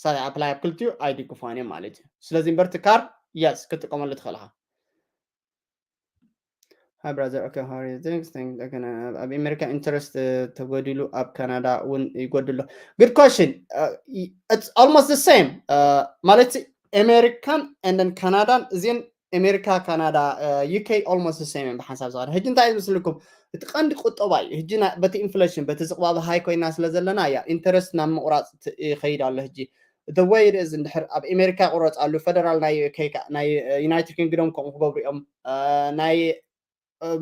ሳይ apply ኣብ ክልቲኡ ኣይድግፎን እዮም ማለት እዩ ስለዚ እምበርቲ ካርድ yes ክትጥቀመሉ ትኽእልኻ Hi brother, okay, how are you? Thanks, thanks. Okay, ኣብ ኣሜሪካ interest ተጎዲሉ ኣብ ካናዳ እውን ይጎድሎ good question it's almost the same ማለት ኣሜሪካን and then ካናዳን እዚን ኣሜሪካ ካናዳ UK almost the same እዮም ብሓንሳብ ዝኾነ። ሕጂ እንታይ እዩ ዝመስልኩም? እቲ ቀንዲ ቁጠባ እዩ። ሕጂ በቲ ኢንፍሌሽን በቲ ዝቕባበ ሃይ ኮይና ስለ ዘለና እያ ኢንተረስት ናብ ምቑራፅ ይኸይድ ኣሎ። ሕጂ the way it is እንድሕር ኣብ ኣሜሪካ ይቑረፅ ኣሉ፣ ፌደራል ናይ UK ናይ ዩናይትድ ኪንግዶም ከምኡ ክገብሩ እዮም። ናይ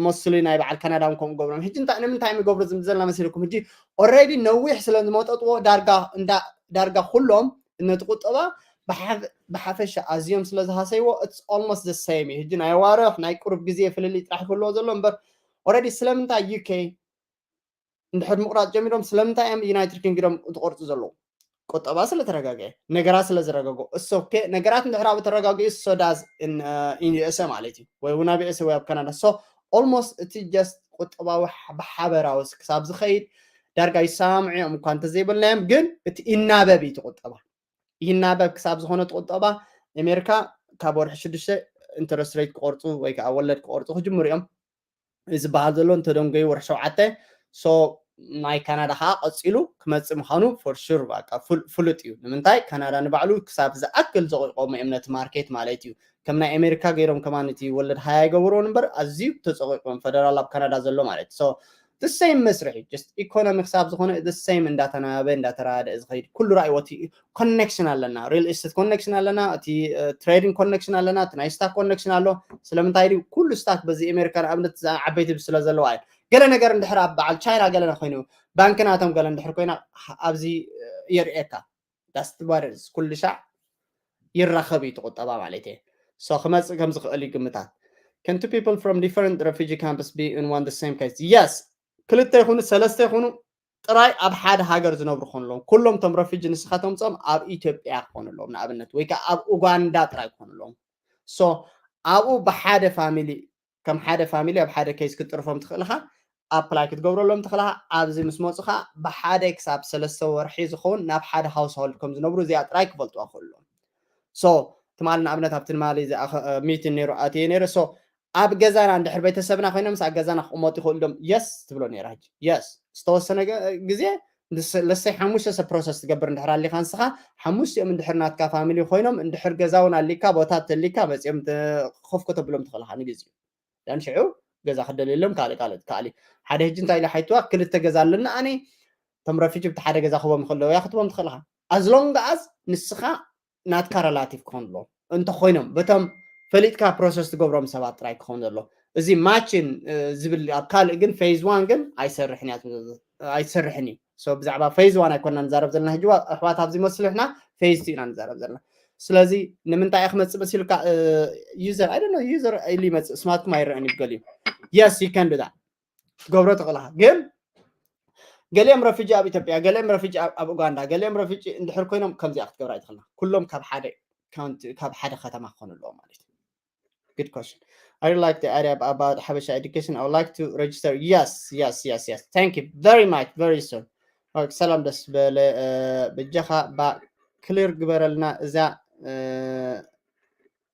ሞስሊ ናይ በዓል ካናዳ እውን ከምኡ ገብሮም። ሕጂ እንታይ ንምንታይ እዮም ይገብሩ ዝብል ዘለና መሲልኩም? ሕጂ ኦልሬዲ ነዊሕ ስለ ዝመጠጥዎ ዳርጋ እንዳ ዳርጋ ኩሎም ነቲ ቁጠባ ብሓፈሻ ኣዝዮም ስለ ዝሃሰይዎ it's almost the same እዩ። ሕጂ ናይ ዋርሕ ናይ ቁሩብ ግዜ ፍልልይ ጥራሕ ክህልዎ ዘሎ እምበር ኦልሬዲ ስለምንታይ UK እንድሕር ምቑራፅ ጀሚሮም ስለምንታይ እዮም ዩናይትድ ኪንግዶም ዝቆርፁ ዘለዉ? ቁጠባ ስለ ተረጋገ፣ ነገራት ስለ ዝረጋገ እሶ ነገራት እንድሕር ኣብ ተረጋጊኡ so does in USA ማለት እዩ፣ ወይ እውን ኣብ USA ወይ ኣብ ካናዳ። So almost እቲ just ቁጠባዊ ብሓበራዊ ክሳብ ዝኸይድ ዳርጋ ይሰማምዑ እዮም እኳ እንተዘይበልናዮም፣ ግን እቲ ይናበብ እዩ እቲ ቁጠባ ይናበብ ክሳብ ዝኾነ እቲ ቁጠባ ኣሜሪካ ካብ ወርሒ ሽዱሽተ ኢንተረስት ሬት ክቆርፁ ወይ ከዓ ወለድ ክቆርፁ ክጅምሩ እዮም። ዝበሃል ዘሎ እንተደንጎዩ ወርሒ ሸውዓተ። So ናይ ካናዳ ከዓ ቀፂሉ ክመፅእ ምዃኑ for sure በቃ ፍሉጥ እዩ። ንምንታይ ካናዳ ንባዕሉ ክሳብ ዝኣክል ዘቆቆሙ እዮም ነቲ ማርኬት ማለት እዩ። ከም ናይ ኣሜሪካ ገይሮም ከማን እቲ ወለድ ሃያ ይገብርዎን እምበር ኣዝዩ ተፀቂቆም ፈደራል ኣብ ካናዳ ዘሎ ማለት እዩ። So the same መስርሕ እዩ። Just ኢኮኖሚ ክሳብ ዝኾነ the same እንዳተናበበ እንዳተራደአ ዝኸይድ ኩሉ ራእይዎ እቲ ኮኔክሽን ኣለና፣ ሪል ኤስቴት ኮኔክሽን ኣለና፣ እቲ ትሬዲንግ ኮኔክሽን ኣለና፣ እቲ ናይ ስታክ ኮኔክሽን ኣሎ። ስለምንታይ ድዩ ኩሉ ስታክ በዚ ኣሜሪካ ንኣብነት ዓበይቲ ስለ ዘለዋ እዩ። ገለ ነገር እንድሕር ኣብ በዓል ቻይና ገለ ኮይኑ ባንክናቶም ገለ እንድሕር ኮይና ኣብዚ የርእየካ። ዳስት ባደርስ ኩሉ ሻዕ ይራኸብ እዩ ቁጠባ ማለት እየ። So ክመፅእ ከም ዝኽእል እዩ ግምታት። Can two people from different refugee camps be in one the same case? Yes. ክልተ ይኹኑ ሰለስተ ይኹኑ ጥራይ ኣብ ሓደ ሃገር ዝነብሩ ክኾኑ ኣለዎም። ኩሎም ቶም ረፊጂ ንስኻ ተምፅኦም ኣብ ኢትዮጵያ ክኾኑ ኣለዎም ንኣብነት፣ ወይ ከዓ ኣብ ኡጋንዳ ጥራይ ክኾኑ ኣለዎም። So ኣብኡ ብሓደ ፋሚሊ ከም ሓደ ፋሚሊ ኣብ ሓደ ኬስ ክትጥርፎም ትኽእልኻ፣ ኣፕላይ ክትገብረሎም ትኽእልኻ። ኣብዚ ምስ መፁኻ ብሓደ ክሳብ ሰለስተ ወርሒ ዝኸውን ናብ ሓደ ሃውስሆልድ ከም ዝነብሩ እዚኣ ጥራይ ክፈልጥዋ ክኽእሉ ኣለዎም። So ትማሊ ንኣብነት ኣብቲ ትማሊ ሚቲን ነይሩ ኣትየ ነይረ። So ኣብ ገዛና እንድሕር ቤተሰብና ኮይኖም ኣብ ገዛና ክቕመጡ ይኽእሉ ዶም? የስ ትብሎ ነይራ። ሕጂ የስ ዝተወሰነ ግዜ ለሰይ ሓሙሽተ ሰብ ፕሮሰስ ትገብር እንድሕር ኣሊኻ ንስኻ ሓሙሽቲኦም እንድሕር ናትካ ፋሚሊ ኮይኖም እንድሕር ገዛ እውን ኣሊካ ቦታ ተሊካ መፂኦም ኮፍ ከተብሎም ትኽእልኻ ንግዜኡ። ዳን ሽዑ ገዛ ክደልየሎም ካልእ ካልእ ትከኣል እዩ። ሓደ ሕጂ እንታይ ኢለ ሓይትዋ ክልተ ገዛ ኣለና ኣነ እቶም ረፊጂ ብቲ ሓደ ገዛ ክቦም ይኽእለዉ እያ ክትቦም ትኽእልኻ ኣዝሎንግ ኣዝ ንስኻ ናትካ ረላቲቭ ክኾን ኣለዎ እንተኮይኖም በቶም ፈሊጥካ ፕሮሰስ ትገብሮም ሰባት ጥራይ ክኾን ዘሎ። እዚ ማችን ዝብል ኣብ ካልእ ግን ፌዝ ዋን ግን ኣይሰርሕን እያ ኣይሰርሕን እዩ። ብዛዕባ ፌዝ ዋን ኣይኮና ንዛረብ ዘለና ሕጂ ኣሕዋት ኣብዚ መስልሕና ፌዝ ቱ ኢና ንዛረብ ዘለና። ስለዚ ንምንታይ እየ ክመፅእ መሲልካ ዩዘር ኣይ ዩዘር ኢሉ ይመፅእ ስማትኩም ኣይረአን ይብገል እዩ። የስ ይከንዱ ትገብሮ ትኽእልኻ ግን ገሊኦም ረፊጂ ኣብ ኢትዮጵያ ገሊኦም ረፊጂ ኣብ ኡጋንዳ ገሊኦም ረፊጂ እንድሕር ኮይኖም ከምዚኣ ክትገብራ ይትኽእልና ኩሎም ካብ ሓደ ካብ ሓደ ከተማ ክኾኑ ኣለዎ ማለት እዩ። Good question. I really like the idea about Habesha education. I would like to register. Yes, yes, yes, yes. Thank you very much. Very soon. ሰላም ደስ በለ በጃኻ ባ ክሊር ግበረልና እዛ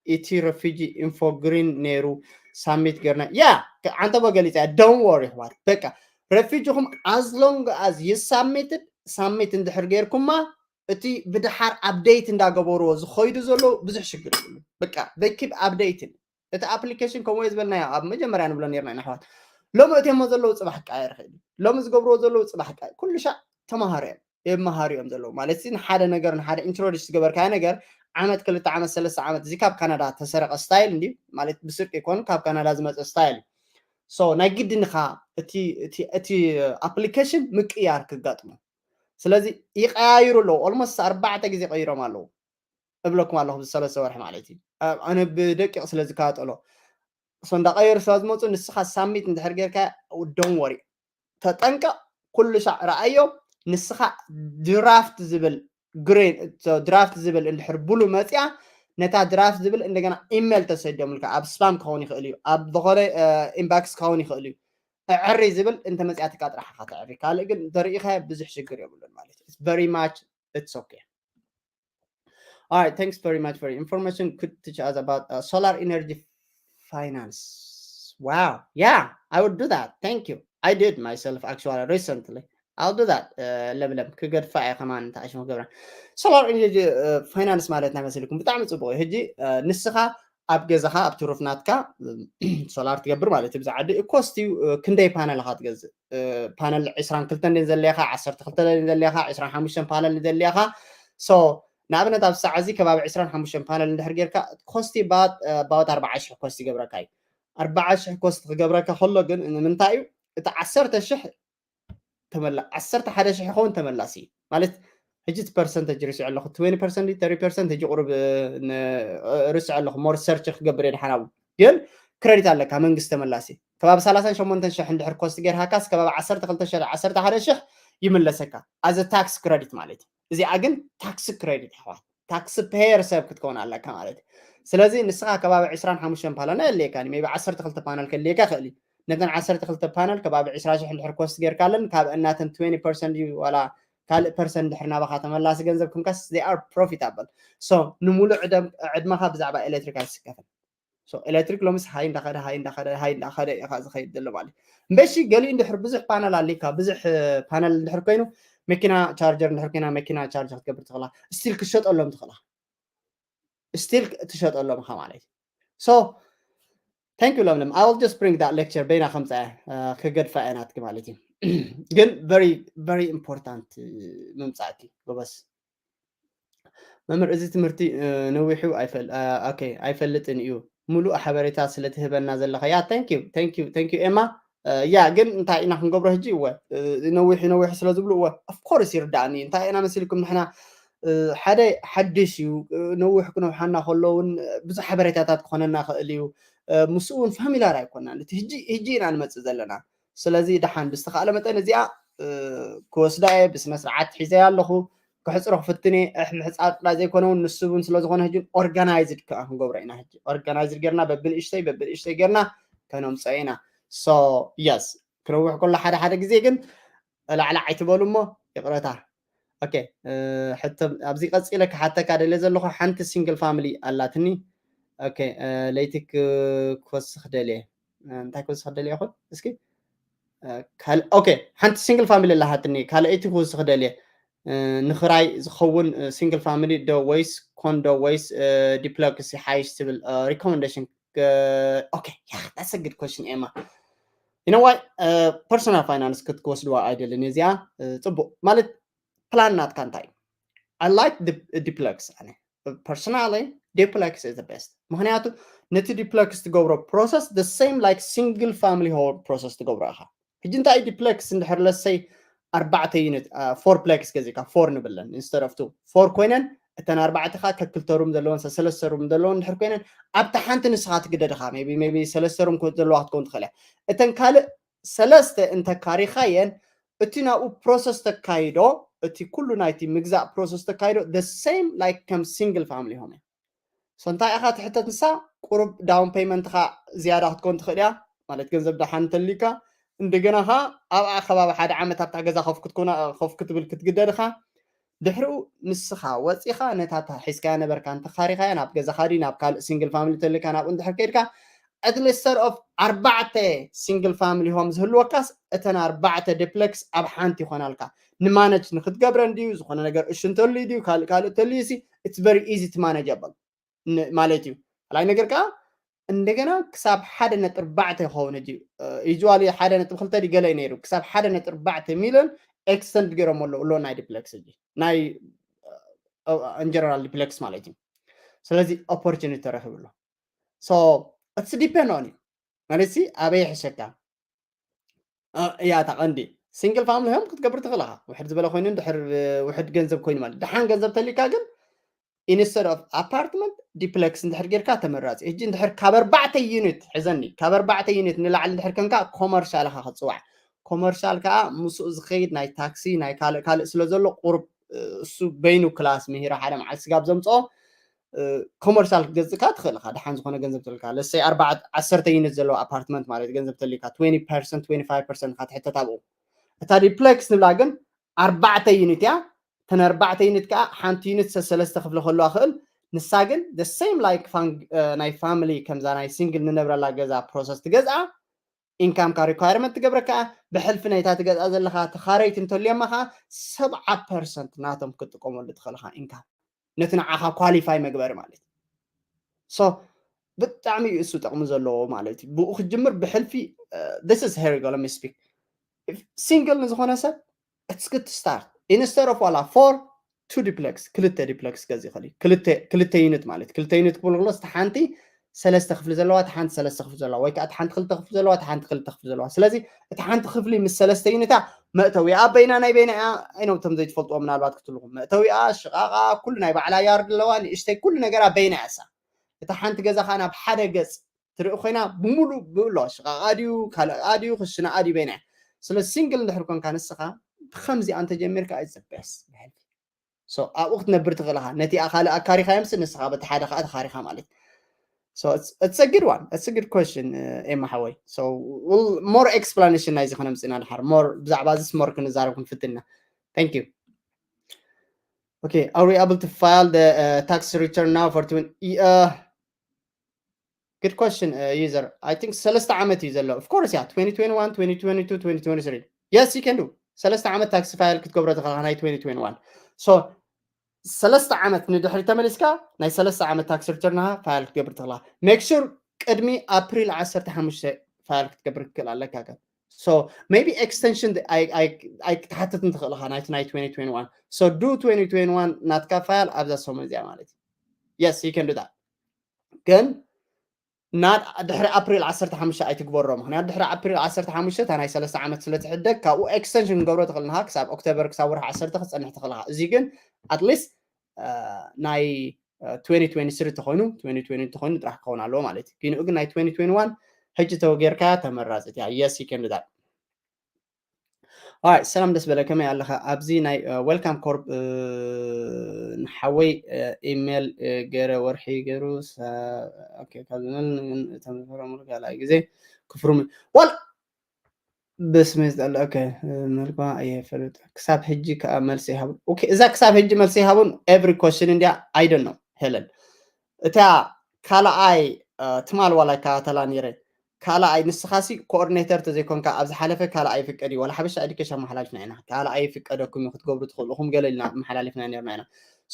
እቲ ረፊጂ ኢንፎ ግሪን ነይሩ ሳሚት ገርና ያ ዓንተቦ ገሊፀ ያ don't worry ኣሕዋት በቃ ረፊጂኹም as long as you submitted ሳሚት እንድሕር ገይርኩማ እቲ ብድሓር ኣፕዴት እንዳገበርዎ ዝኸይዱ ዘለዉ ብዙሕ ሽግር ይብሉ በቃ they keep updating እቲ ኣፕሊኬሽን ከምኡ ዝበልናዮ ኣብ መጀመርያ ንብሎ ነርና ኢና ኣሕዋት ሎሚ እትዮሞ ዘለዉ ፅባሕ ይቀያየር ይኽእል እዩ ሎሚ ዝገብርዎ ዘለዉ ፅባሕ ይቀያየር ኩሉ ሻዕ ተምሃሮ እዮም የመሃሩ እዮም ዘለዉ ማለት ንሓደ ነገር ንሓደ ኢንትሮዲስ ዝገበርካዮ ነገር ዓመት ክልተ ዓመት ሰለስተ ዓመት እዚ ካብ ካናዳ ተሰረቀ ስታይል እንዲ ማለት ብስርቂ ይኮን ካብ ካናዳ ዝመፀ ስታይል so ናይ ግድንኻ እቲ ኣፕሊኬሽን ምቅያር ክጋጥሞ ስለዚ ይቀያይሩ ኣለዉ ኦልሞስት ኣርባዕተ ግዜ ቀይሮም ኣለዉ እብለኩም ኣለኹ ሰለስተ ወርሒ ማለት እዩ ኣነ ብደቂቕ ስለ ዝከታተሎ so እንዳቀየሩ ስለ ዝመፁ ንስኻ ሳሚት እንድሕር ጌርካ don't worry ተጠንቀቕ ኩሉ ሻዕ ረኣዮ ንስኻ ድራፍት ዝብል ግሬን ድራፍት ዝብል እንድሕር ብሉ መፅያ ነታ ድራፍት ዝብል እንደገና ኢሜል ተሰዲዮምልካ ኣብ ስፓም ክኸውን ይኽእል እዩ ኣብ ዝኾነ ኢንባክስ ክኸውን ይኽእል እዩ እዕሪ ዝብል እንተመፅያትካ ጥራሕ ኢኻ ተዕሪ ካልእ ግን እንተርኢኻዮ ብዙሕ ሽግር የብሉን ማለት እዩ very much it's okay All right, thanks very much for your information. Could teach us about uh, solar energy finance. Wow. Yeah, I would do that. Thank you. I did myself actually recently. I'll do that. ለምለም ክገድፋ እየ ከማን ተኣሽሙ ክገብራ። Solar energy finance ማለት ናይ መሲልኩም ብጣዕሚ ፅቡቅ እዩ። ሕጂ ንስኻ ኣብ ገዛኻ ኣብቲ ሩፍ ናትካ ሶላር ትገብር ማለት እዩ። ብዛዕዲ ኮስት እዩ። ክንደይ ፓነል ኢኻ ትገዝእ? ፓነል ዕስራን ክልተን ድን ዘድልየኻ፣ ዓሰርተ ክልተ ድን ዘድልየኻ፣ ዕስራን ሓሙሽተን ፓነል ዘድልየኻ። So ንኣብነት ኣብ ሰዓት እዚ ከባቢ ዕስራን ሓሙሽተን ፓነል እንድሕር ጌርካ ኮስት about ኣርባዓ ሽሕ ኮስት ይገብረካ እዩ። ኣርባዓ ሽሕ ኮስት ክገብረካ ከሎ ግን ንምንታይ እዩ እቲ ዓሰርተ ሽሕ ተመላ ዓሰርተ ሓደ ሽሕ ይኸውን ተመላሲ ማለት ሕጂ እቲ ፐርሰንተጅ ርስዕ ኣለኹ ትወንቲ ፐርሰንት ተርቲ ፐርሰንት ሕጂ ቁሩብ ርስዕ ኣለኹ ሞር ሰርች ክገብር እየ ድሓን ኣብኡ ግን ክረዲት ኣለካ መንግስቲ ተመላሲ ከባቢ ሰላሳን ሸሞንተን ሽሕ እንድሕር ኮስት ጌርሃካስ ከባቢ ዓሰርተ ክልተ ሽሕ ዓሰርተ ሓደ ሽሕ ይምለሰካ ኣዘ ታክስ ክረዲት ማለት እዩ። እዚኣ ግን ታክስ ክረዲት ኣሕዋት ታክስ ፔየር ሰብ ክትከውን ኣለካ ማለት እዩ። ስለዚ ንስኻ ከባቢ ዕስራን ሓሙሽተን ፓነል ኣየድልየካን እዩ ቢ ዓሰርተ ክልተ ፓነል ከድልየካ ይኽእል እዩ። ነተን ዓሰርተ ክልተ ፓነል ከባቢ ዕስራ ሽሕ እንድሕር ኮስት ጌርካለን ካብ እናተን ትወንቲ ፐርሰንት እዩ ዋላ ካልእ ፐርሰንት እንድሕር ናባኻ ተመላሲ ገንዘብ ክንካስ they are profitable። So ንሙሉእ ዕደም- ዕድመኻ ብዛዕባ ኤሌክትሪክ ኣይስከፍን። So ኤሌክትሪክ ሎምስ ሃይ እንዳኸደ ሃይ እንዳኸደ ሃይ እንዳኸደ ኢኻ ዝኸይድ ዘሎ ማለት እዩ። እምበሺ ገሊኡ እንድሕር ብዙሕ ፓነል ኣሊካ ብዙሕ ፓነል እንድሕር ኮይኑ መኪና ቻርጀር እንድሕር ኮይና መኪና ቻርጅ ክትገብር ትኽእላ ስቲል ክሸጠሎም ትኽእላ ስቲል ትሸጠሎም ኢኻ ማለት እዩ። So thank you ለምለም I will just bring that lecture በይና ከምፃ ክገድፋ እያ ናትኪ ማለት እዩ። ግን very very important ምምፃእኪ ጎበስ መምህር እዚ ትምህርቲ ነዊሑ ኣይፈልጥን እዩ። ሙሉእ ሓበሬታ ስለትህበና ዘለካ ያ thank you thank you thank you ኤማ ያ ግን እንታይ ኢና ክንገብሮ ሕጂ እወ ነዊሑ ነዊሑ ስለ ዝብሉ እወ of course ይርዳእኒ እንታይ ኢና መሲልኩም ንሕና ሓደ ሓድሽ እዩ ነዊሕ ክነውሓና ከሎ እውን ብዙሕ ሓበሬታታት ክኾነና ክእል እዩ ምስኡ እውን ፋሚላር ኣይኮናን እቲ ሕጂ ሕጂ ኢና ንመፅእ ዘለና ስለዚ ደሓን ብዝተኻእለ መጠን እዚኣ ክወስዳ እየ ብስነ ስርዓት ሒዘያ ኣለኹ ክሕፅሮ ክፍትን እየ ምሕፃር ጥራይ ዘይኮነ እውን ንሱ እውን ስለዝኾነ ሕጂ ኦርጋናይዝድ ከዓ ክንገብሮ ኢና ሕጂ ኦርጋናይዝድ ጌርና በብንእሽተይ በብንእሽተይ ጌርና ከነምፀኦ ኢና so yes ክነውሕ ከሎ ሓደ ሓደ ግዜ ግን ላዕላ ኣይትበሉ እሞ ይቕረታ ኦኬ ሕቶ ኣብዚ ቀፂለ ክሓተካ ደልየ ዘለኹ ሓንቲ ሲንግል ፋሚሊ ኣላትኒ ኦኬ ለይቲ ክወስኽ ደልየ እንታይ ክወስኽ ደልየ ይኹን እስኪ ካልእ ኦኬ ሓንቲ ሲንግል ፋሚሊ ኣላሃትኒ ካልኣይቲ ክወስኽ ደልየ ንኽራይ ዝኸውን ሲንግል ፋሚሊ ዶ ወይስ ኮንዶ ወይስ ዲፕለክስ ሓይሽ ትብል ሪኮመንዴሽን okay yeah that's a good question ኤማ you know why personal finance ክትወስድዋ ኣይደልን እዚኣ ፅቡቅ ማለት ፕላን ናትካ እንታይ I like duplex ኣነ personally duplex is the best ምክንያቱ ነቲ duplex ትገብሮ process the same like single family home process ትገብሮ ኢኻ ሕጂ እንታይ duplex እንድሕር ለሰይ ኣርባዕተ unit four plex ገዚእካ four ንብለን instead of two four ኮይነን እተን ኣርባዕተ ካ ከክልተ ሩም ዘለወን ሰለስተ ሩም ዘለወን እንድሕር ኮይነን ኣብታ ሓንቲ ንስኻ ትግደድኻ ቢ ቢ ሰለስተ ሩም ዘለዋ ክትከውን ትኽእል እያ እተን ካልእ ሰለስተ እንተካሪኻየን እቲ ናብኡ process ተካይዶ እቲ ኩሉ ናይቲ ምግዛእ process ተካይዶ the same like ከም single family home እያ so እንታይ ኢኻ ትሕተት ንሳ ቁሩብ down payment ኻ ዝያዳ ክትኮን ትኽእል እያ ማለት ገንዘብ ደሓን እንተልዩካ እንደገና ኻ ኣብኣ ከባቢ ሓደ ዓመት ኣብታ ገዛ ኮፍ ክትኮና ኮፍ ክትብል ክትግደድ ኢኻ ድሕሪኡ ንስኻ ወፂኻ ነታ ሒዝካያ ነበርካ እንተኻሪኻያ ናብ ገዛኻ ድዩ ናብ ካልእ single family ተልካ ናብኡ እንድሕር ከይድካ at least of ኣርባዕተ single family home ዝህልወካስ እተን ኣርባዕተ duplex ኣብ ሓንቲ ይኾናልካ ንማነጅ ንክትገብረን ድዩ ዝኾነ ነገር እሹ እንተልዩ ድዩ ካልእ ካልእ እንተልዩ ሲ it's very easy to manageable ማለት እዩ ካልኣይ ነገር ከዓ እንደገና ክሳብ ሓደ ነጥቢ ኣርባዕተ ይኸውን ሕጂ usually ሓደ ነጥቢ ክልተ ድዩ ገለ እዩ ነይሩ ክሳብ ሓደ ነጥቢ ኣርባዕተ ሚሊዮን extend ገይሮም ኣለዉ ኣሎ ናይ duplex ሕጂ ናይ in general duplex ማለት እዩ ስለዚ opportunity ተረኪቡ ኣሎ so it's depend on you ማለት ኣበይ ይሕሸካ እያ እታ ቀንዲ single family home ክትገብር ትኽእል ኢኻ ውሕድ ዝበለ ኮይኑ ድሕር ውሕድ ገንዘብ ኮይኑ ማለት ደሓን ገንዘብ ተሊካ ግን instead of apartment duplex እንድሕር ጌርካ ተመራፂ ሕጂ እንድሕር ካብ ኣርባዕተ unit ሕዘኒ ካብ ኣርባዕተ unit ንላዕሊ እንድሕር ከንካ commercial ኢኻ ክትፅዋዕ commercial ከዓ ምስኡ ዝኸይድ ናይ ታክሲ ናይ ካልእ ካልእ ስለ ዘሎ ቁሩብ እሱ በይኑ class ምሂራ ሓደ መዓልቲ ስጋብ ዘምፅኦ commercial ክትገዝእካ ትኽእል ኢኻ ደሓን ዝኾነ ገንዘብ ትልካ ለሰይ ኣርባዓ ዓሰርተ unit ዘለዎ apartment ማለት ገንዘብ ተሊካ twenty percent twenty five percent ኢኻ ትሕተት ኣብኡ እታ duplex ንብላ ግን ኣርባዕተ unit እያ እተን ኣርባዕተ unit ከዓ ሓንቲ unit ሰለስተ ክፍሊ ከለዋ ክእል ንሳ ግን the same like ናይ family ከምዛ ናይ single ንነብረላ ገዛ process ትገዝኣ income ካ requirement ትገብረካ። ብሕልፊ ናይታ ትገዝኣ ዘለኻ ተኻረይቲ እንተልዮማ ኸዓ ሰብዓ percent ናቶም ክትጥቀመሉ ትኽእል ኢኻ income፣ ነቲ ንዓኻ qualify መግበሪ ማለት እዩ። So ብጣዕሚ እዩ እሱ ጥቕሚ ዘለዎ ማለት እዩ። ብኡ ክትጅምር ብሕልፊ this is here go let me speak single ንዝኾነ ሰብ it's good to start instead of ዋላ four two duplex ክልተ duplex ገዝ ይኽእል እዩ። ክልተ unit ማለት ክልተ unit ክብሉ ከሎ እቲ ሓንቲ ሰለስተ ክፍሊ ዘለዋ እቲ ሓንቲ ሰለስተ ክፍሊ ዘለዋ ወይ ከዓ እቲ ሓንቲ ክልተ ክፍሊ ዘለዋ እቲ ሓንቲ ክልተ ክፍሊ ዘለዋ። ስለዚ እቲ ሓንቲ ክፍሊ ምስ ሰለስተ unit ኣ መእተዊኣ በይና ናይ በይና እያ። ኣይነው እቶም ዘይትፈልጥዎ ምናልባት ክትልኹም መእተዊኣ ሽቓቓ ኩሉ ናይ ባዕላ yard ኣለዋ ንእሽተይ ኩሉ ነገራ በይና እያ እሳ። እታ ሓንቲ ገዛ ከዓ ናብ ሓደ ገፅ ትርኢ ኮይና ብምሉእ ብእሎ ሽቓቓ ድዩ ካልኣ ድዩ ክሽናኣ ድዩ በይና እያ። ስለ single እንድሕር ኮንካ ንስኻ ብከምዚኣ እንተጀሚርካ it's the best ብሕልፊ። So ኣብኡ ክትነብር ትኽእል ኢኻ። ነቲኣ ካልእ ኣካሪኻ የምስ ንስኻ በቲ ሓደ ከዓ ተኻሪኻ ማለት it's a good one it's a good question ኤማ ሓወይ። So more explanation ናይዚ ከነምፅእና ድሓር more ብዛዕባ እዚስ more ክንዛረብ ክንፍትና። Thank you. Okay, are we able to file the uh, tax return now for twenty? Uh, good question, uh, user. I think ሰለስተ ዓመት እዩ ዘሎ። Of course, yeah, twenty twenty-one, twenty twenty-two, twenty twenty-three. Yes, you can do. ሰለስተ ዓመት tax file ክትገብሮ ትኽእልካ ናይ twenty twenty-one። So ሰለስተ ዓመት ንድሕሪ ተመሊስካ ናይ ሰለስተ ዓመት tax return ኻ file ክትገብር ትኽእልካ። Make sure ቅድሚ ኣፕሪል ዓሰርተ ሓሙሽተ file ክትገብር ክትክእል ኣለካ። So maybe extension ኣይክትሓትት እንትኽእል ኻ ናይቲ ናይ twenty twenty-one። So do twenty twenty-one ናትካ file ኣብዛ ሰሙን እዚኣ ማለት እዩ። Yes, you can do that. ግን ድሕሪ ኣፕሪል ዓሰርተ ሓሙሽተ ኣይትግበሮ። ምክንያቱ ድሕሪ ኣፕሪል ዓሰርተ ሓሙሽተ እታ ናይ ሰለስተ ዓመት ስለ ትሕደግ ካብኡ extension ክንገብሮ ትኽእል ንኻ ክሳብ ኦክቶበር ክሳብ ወርሒ ዓሰርተ ክፀንሕ ትኽእል ኻ። እዚ ግን at least ናይ twenty twenty-three ተኾይኑ twenty twenty ተኾይኑ ጥራሕ ክኸውን ኣለዎ ማለት እዩ። ግን ግን ናይ twenty twenty-one ሕጂ ተወጌርካ ተመራፂት እያ። Yes, you can do that. Alright, ሰላም ደስ በለ ከመይ ኣለኻ? ኣብዚ ናይ welcome corp ንሓወይ ኢሜል ገረ ወርሒ ገሩ ካብዝመል ተመፈረሙሉ ካልኣይ ግዜ ክፍሩም ዋል ብስመይ ዝጠልዐ መልኳ እየ ፈልጥ ክሳብ ሕጂ ከዓ መልሲ ይሃቡ። እዛ ክሳብ ሕጂ መልሲ ይሃቡን every question እንዲያ I don't know ሄለን እታ ካልኣይ ትማል ዋላ ይከታተላ ነይረ። ካልኣይ ንስኻሲ coordinator ተዘይኮንካ ኣብ ዝሓለፈ ካልኣይ ይፍቀድ እዩ ዋላ ሓበሻ education ኣመሓላሊፍና ኢና። ካልኣይ ይፍቀደኩም እዩ ክትገብሩ ትኽእሉ ኢኹም ገለ ኢልና ኣመሓላሊፍና ነርና ኢና።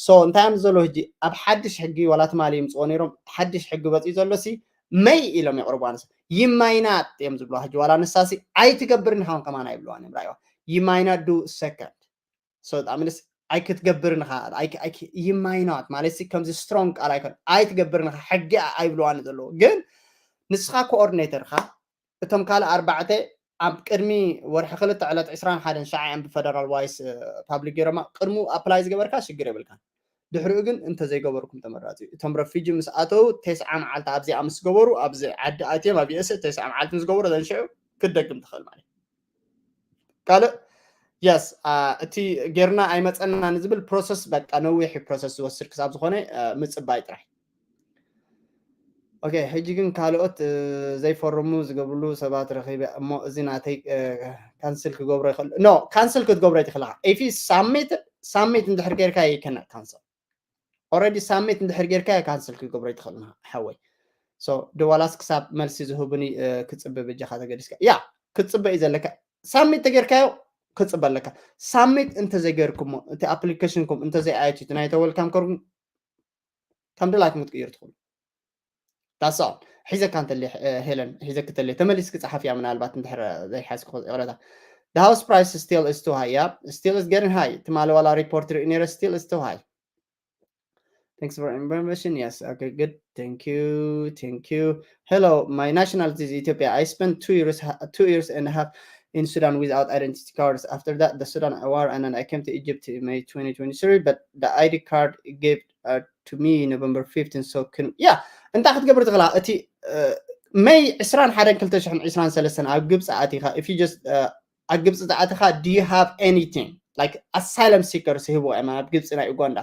So እንታይ እዮም ዘሎ ሕጂ ኣብ ሓድሽ ሕጊ ዋላ ትማሊ ይምፅዎ ነይሮም ሓድሽ ሕጊ በፂ ዘሎ ሲ መይ ኢሎም የቕርቡ ኣነስ ይማይናት እዮም ዝብሉ ሕጂ ዋላ ንሳሲ ኣይትገብርን ኢኻ ከማን ኣይብልዋን እዮም ራእይዋ ይማይናት do second። So ብጣዕሚ ደስ ኣይክትገብርን ኢኻ ይማይናት ማለት ሲ ከምዚ strong ቃል ኣይኮን ኣይትገብርን ኢኻ ሕጊ ኣይብልዋን ዘለዉ ግን ንስኻ coordinator ኻ እቶም ካልእ ኣርባዕተ ኣብ ቅድሚ ወርሒ ክልተ ዕለት ዕስራን ሓደን ሸዓ እዮም ብፈደራል ዋይስ public ገይሮማ ቅድሙ apply ዝገበርካ ሽግር የብልካን። ድሕሪኡ ግን እንተዘይገበርኩም ተመራፂ እዩ። እቶም refugee ምስ ኣተው ተስዓ መዓልቲ ኣብዚኣ ምስ ገበሩ ኣብዚ ዓዲ ኣትዮም ኣብ USA ተስዓ መዓልቲ ምስ ገበሩ ዘንሽዑ ክትደግም ትኽእል ማለት ካልእ yes እቲ ጌርና ኣይመፀና ንዝብል process በቃ ነዊሕ process ዝወስድ ክሳብ ዝኾነ ምፅባይ ጥራሕ። Okay ሕጂ ግን ካልኦት ዘይፈርሙ ዝገብርሉ ሰባት ረኺበ እሞ እዚ ናተይ cancel ክገብሮ ይኽእል no cancel ክትገብሮ ይትኽእል ኢኻ if you submit submit እንድሕር ጌርካ you cannot cancel already submit እንድሕር ጌርካ cancel ክትገብሮ ይትኽእል ሓወይ። So ድዋላስ ክሳብ መልሲ ዝህቡኒ ክፅበ በጃኻ ተገዲስካ ያ ክትፅበ እዩ ዘለካ። Submit ተጌርካዮ ክትፅበ ኣለካ። Submit እንተዘይገርኩሞ እቲ application ኩም እንተዘይኣየትዩ ናይ welcome corp ከም ድላይኩም ክትቅይሩ ትኽእሉ። That's all ሒዘካ እንተለ ሄለን ሒዘክ እንተለ ተመሊስክ ፀሓፍያ ምናልባት እንድሕር ዘይሓዝኩ ይቕረታ። The house price still is too high yeah still is getting high ትማሊ ዋላ report ርኢ ነይረ still is too high. Thanks for information. Yes. Okay. Good. Thank you. Thank you. Hello. My nationality is Ethiopia. I spent two years, two years and a half in Sudan without identity cards. After that, the Sudan war, and then I came to Egypt in May twenty twenty-three. But the I D card gave uh, to me November fifteenth. So can yeah. እንታይ ክትገብር ትኽእላ እቲ መይ ዕስራን ሓደን ክልተ ሽሕን ዕስራን ሰለስተን ኣብ ግብፂ ኣቲኻ if you just ኣብ ግብፂ ዝኣተኻ do you have anything like asylum seekers ሂቦ እዮም ኣብ ግብፂ ናይ ኡጋንዳ።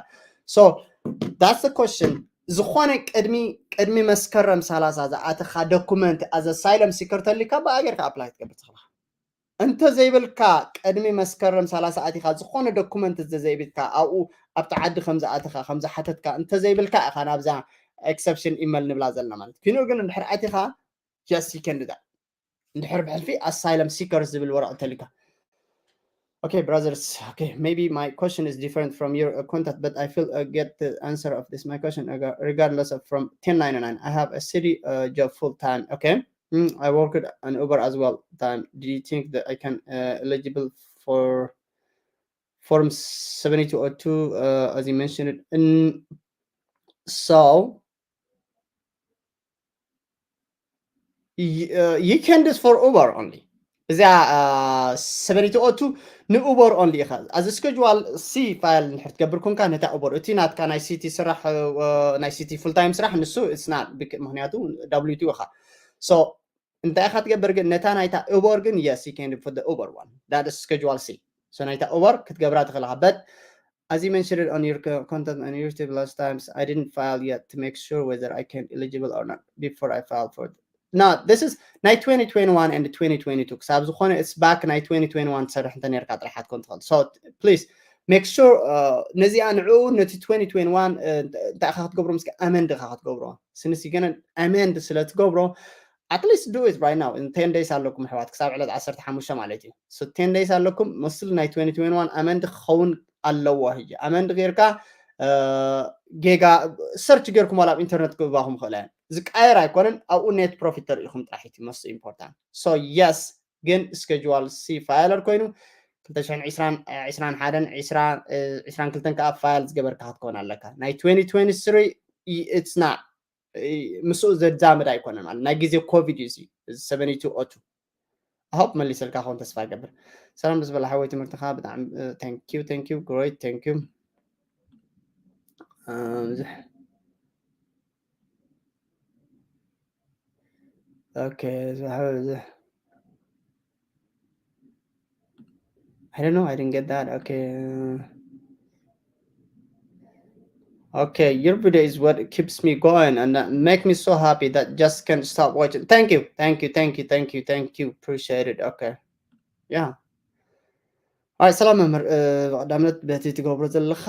So that's the question። ዝኾነ ቅድሚ ቅድሚ መስከረም ሰላሳ ዝኣተኻ document as asylum seeker ተልካ ብኣ ጌርካ apply ክትገብር ትኽእልኻ። እንተ ዘይብልካ ቅድሚ መስከረም ሰላሳ ኣቲኻ ዝኾነ document እንተ ዘይብልካ ኣብኡ ኣብቲ ዓዲ ከም ዝኣተኻ ከም ዝሓተትካ እንተ ዘይብልካ ኢኻ ናብዛ exception email ንብላ ዘለና ማለት ኮይኑ ግን እንድሕር ኣቲኻ yes you can do that። እንድሕር ብሕልፊ asylum seekers ዝብል ወረቐት ተልካ Okay, brothers. Okay, maybe my question is different from your uh, contact, but I feel uh, get the answer of this my question uh, regardless of from ten ninety-nine. I have a city uh, job full time. Okay, mm, I worked an Uber as well. Time. Do you think that I can uh, eligible for form seventy-two oh two uh, as you mentioned? And so you, uh, you can this for Uber only. እዚኣ ሰቨንቲ ቱ ኦ ቱ ንኡበር ኦንሊ ኢኻ። እዚ ስኬጁዋል ሲ ፋይል እንድሕር ትገብር ኮንካ ነታ ኡበር፣ እቲ ናትካ ናይ ሲቲ ስራሕ፣ ናይ ሲቲ ፉል ታይም ስራሕ ንሱ ስና፣ ምክንያቱ ደብሊው ቱ ኢኻ። ሶ እንታይ ኢኻ ትገብር ግን ነታ ናይታ ኡበር ግን፣ yes, you can for the Uber one, that is schedule C. ሶ ናይታ ኡበር ክትገብራ ትኽእልኻ። But as you mentioned it on your content on YouTube last times, I didn't file yet to make sure whether I can eligible or not before I file for. No, this is ናይ twenty twenty-one and twenty twenty-two ክሳብ ዝኾነ it's back ናይ twenty twenty-one ትሰርሕ እንተ ነርካ ጥራሕ ክትኮን ትኽእል። So please make sure ነዚኣ ንዕኡ ነቲ twenty twenty-one እንታይ ኢኻ ክትገብሮ ምስኪ ኣመንድ ኢኻ ክትገብሮ። ስንስ ገነ ኣመንድ ስለ ትገብሮ at least do it right now. In ten days ኣለኩም ኣሕዋት፣ ክሳብ ዕለት ዓሰርተ ሓሙሽተ ማለት እዩ። So ten days ኣለኩም፣ መስል ናይ twenty twenty-one ኣመንድ ክኸውን ኣለዎ። ሕጂ ኣመንድ ጌርካ ጌጋ ሰርች ጌርኩም ዋላ ኣብ ኢንተርነት ክብባኹም ክእለ ዝቃየር ኣይኮነን። ኣብኡ ኔት ፕሮፊት ተርእኹም ጥራሕ እቲ most important። So yes፣ ግን ስኬጁዋል ሲ ፋይለር ኮይኑ ክልተ ሽሕን ዕስራን ዕስራን ሓደን ዕስራን ክልተን ከዓ ፋይል ዝገበርካ ክትከውን ኣለካ። ናይ twenty twenty-three it's not ምስኡ ዘዛምድ ኣይኮነን ማለት ናይ ግዜ ኮቪድ እዩ። እዚ ሰቨንቲ ቱ ኦ ቱ ኣሆፕ መሊሰልካ ክኸውን ተስፋ ይገብር። ሰላም ደስ በላ ሓወይ ትምህርትኻ ብጣዕሚ thank you thank you great thank you። Okay. I don't know. I didn't get that. Okay. Okay, your video is what keeps me going and that make me so happy that just can't stop watching. Thank you, thank you, thank you, thank you, thank you. Appreciate it. Okay, yeah. All right, ሰላም መምህር፣ ብቐዳምነት በቲ ትገብሮ ዘለኻ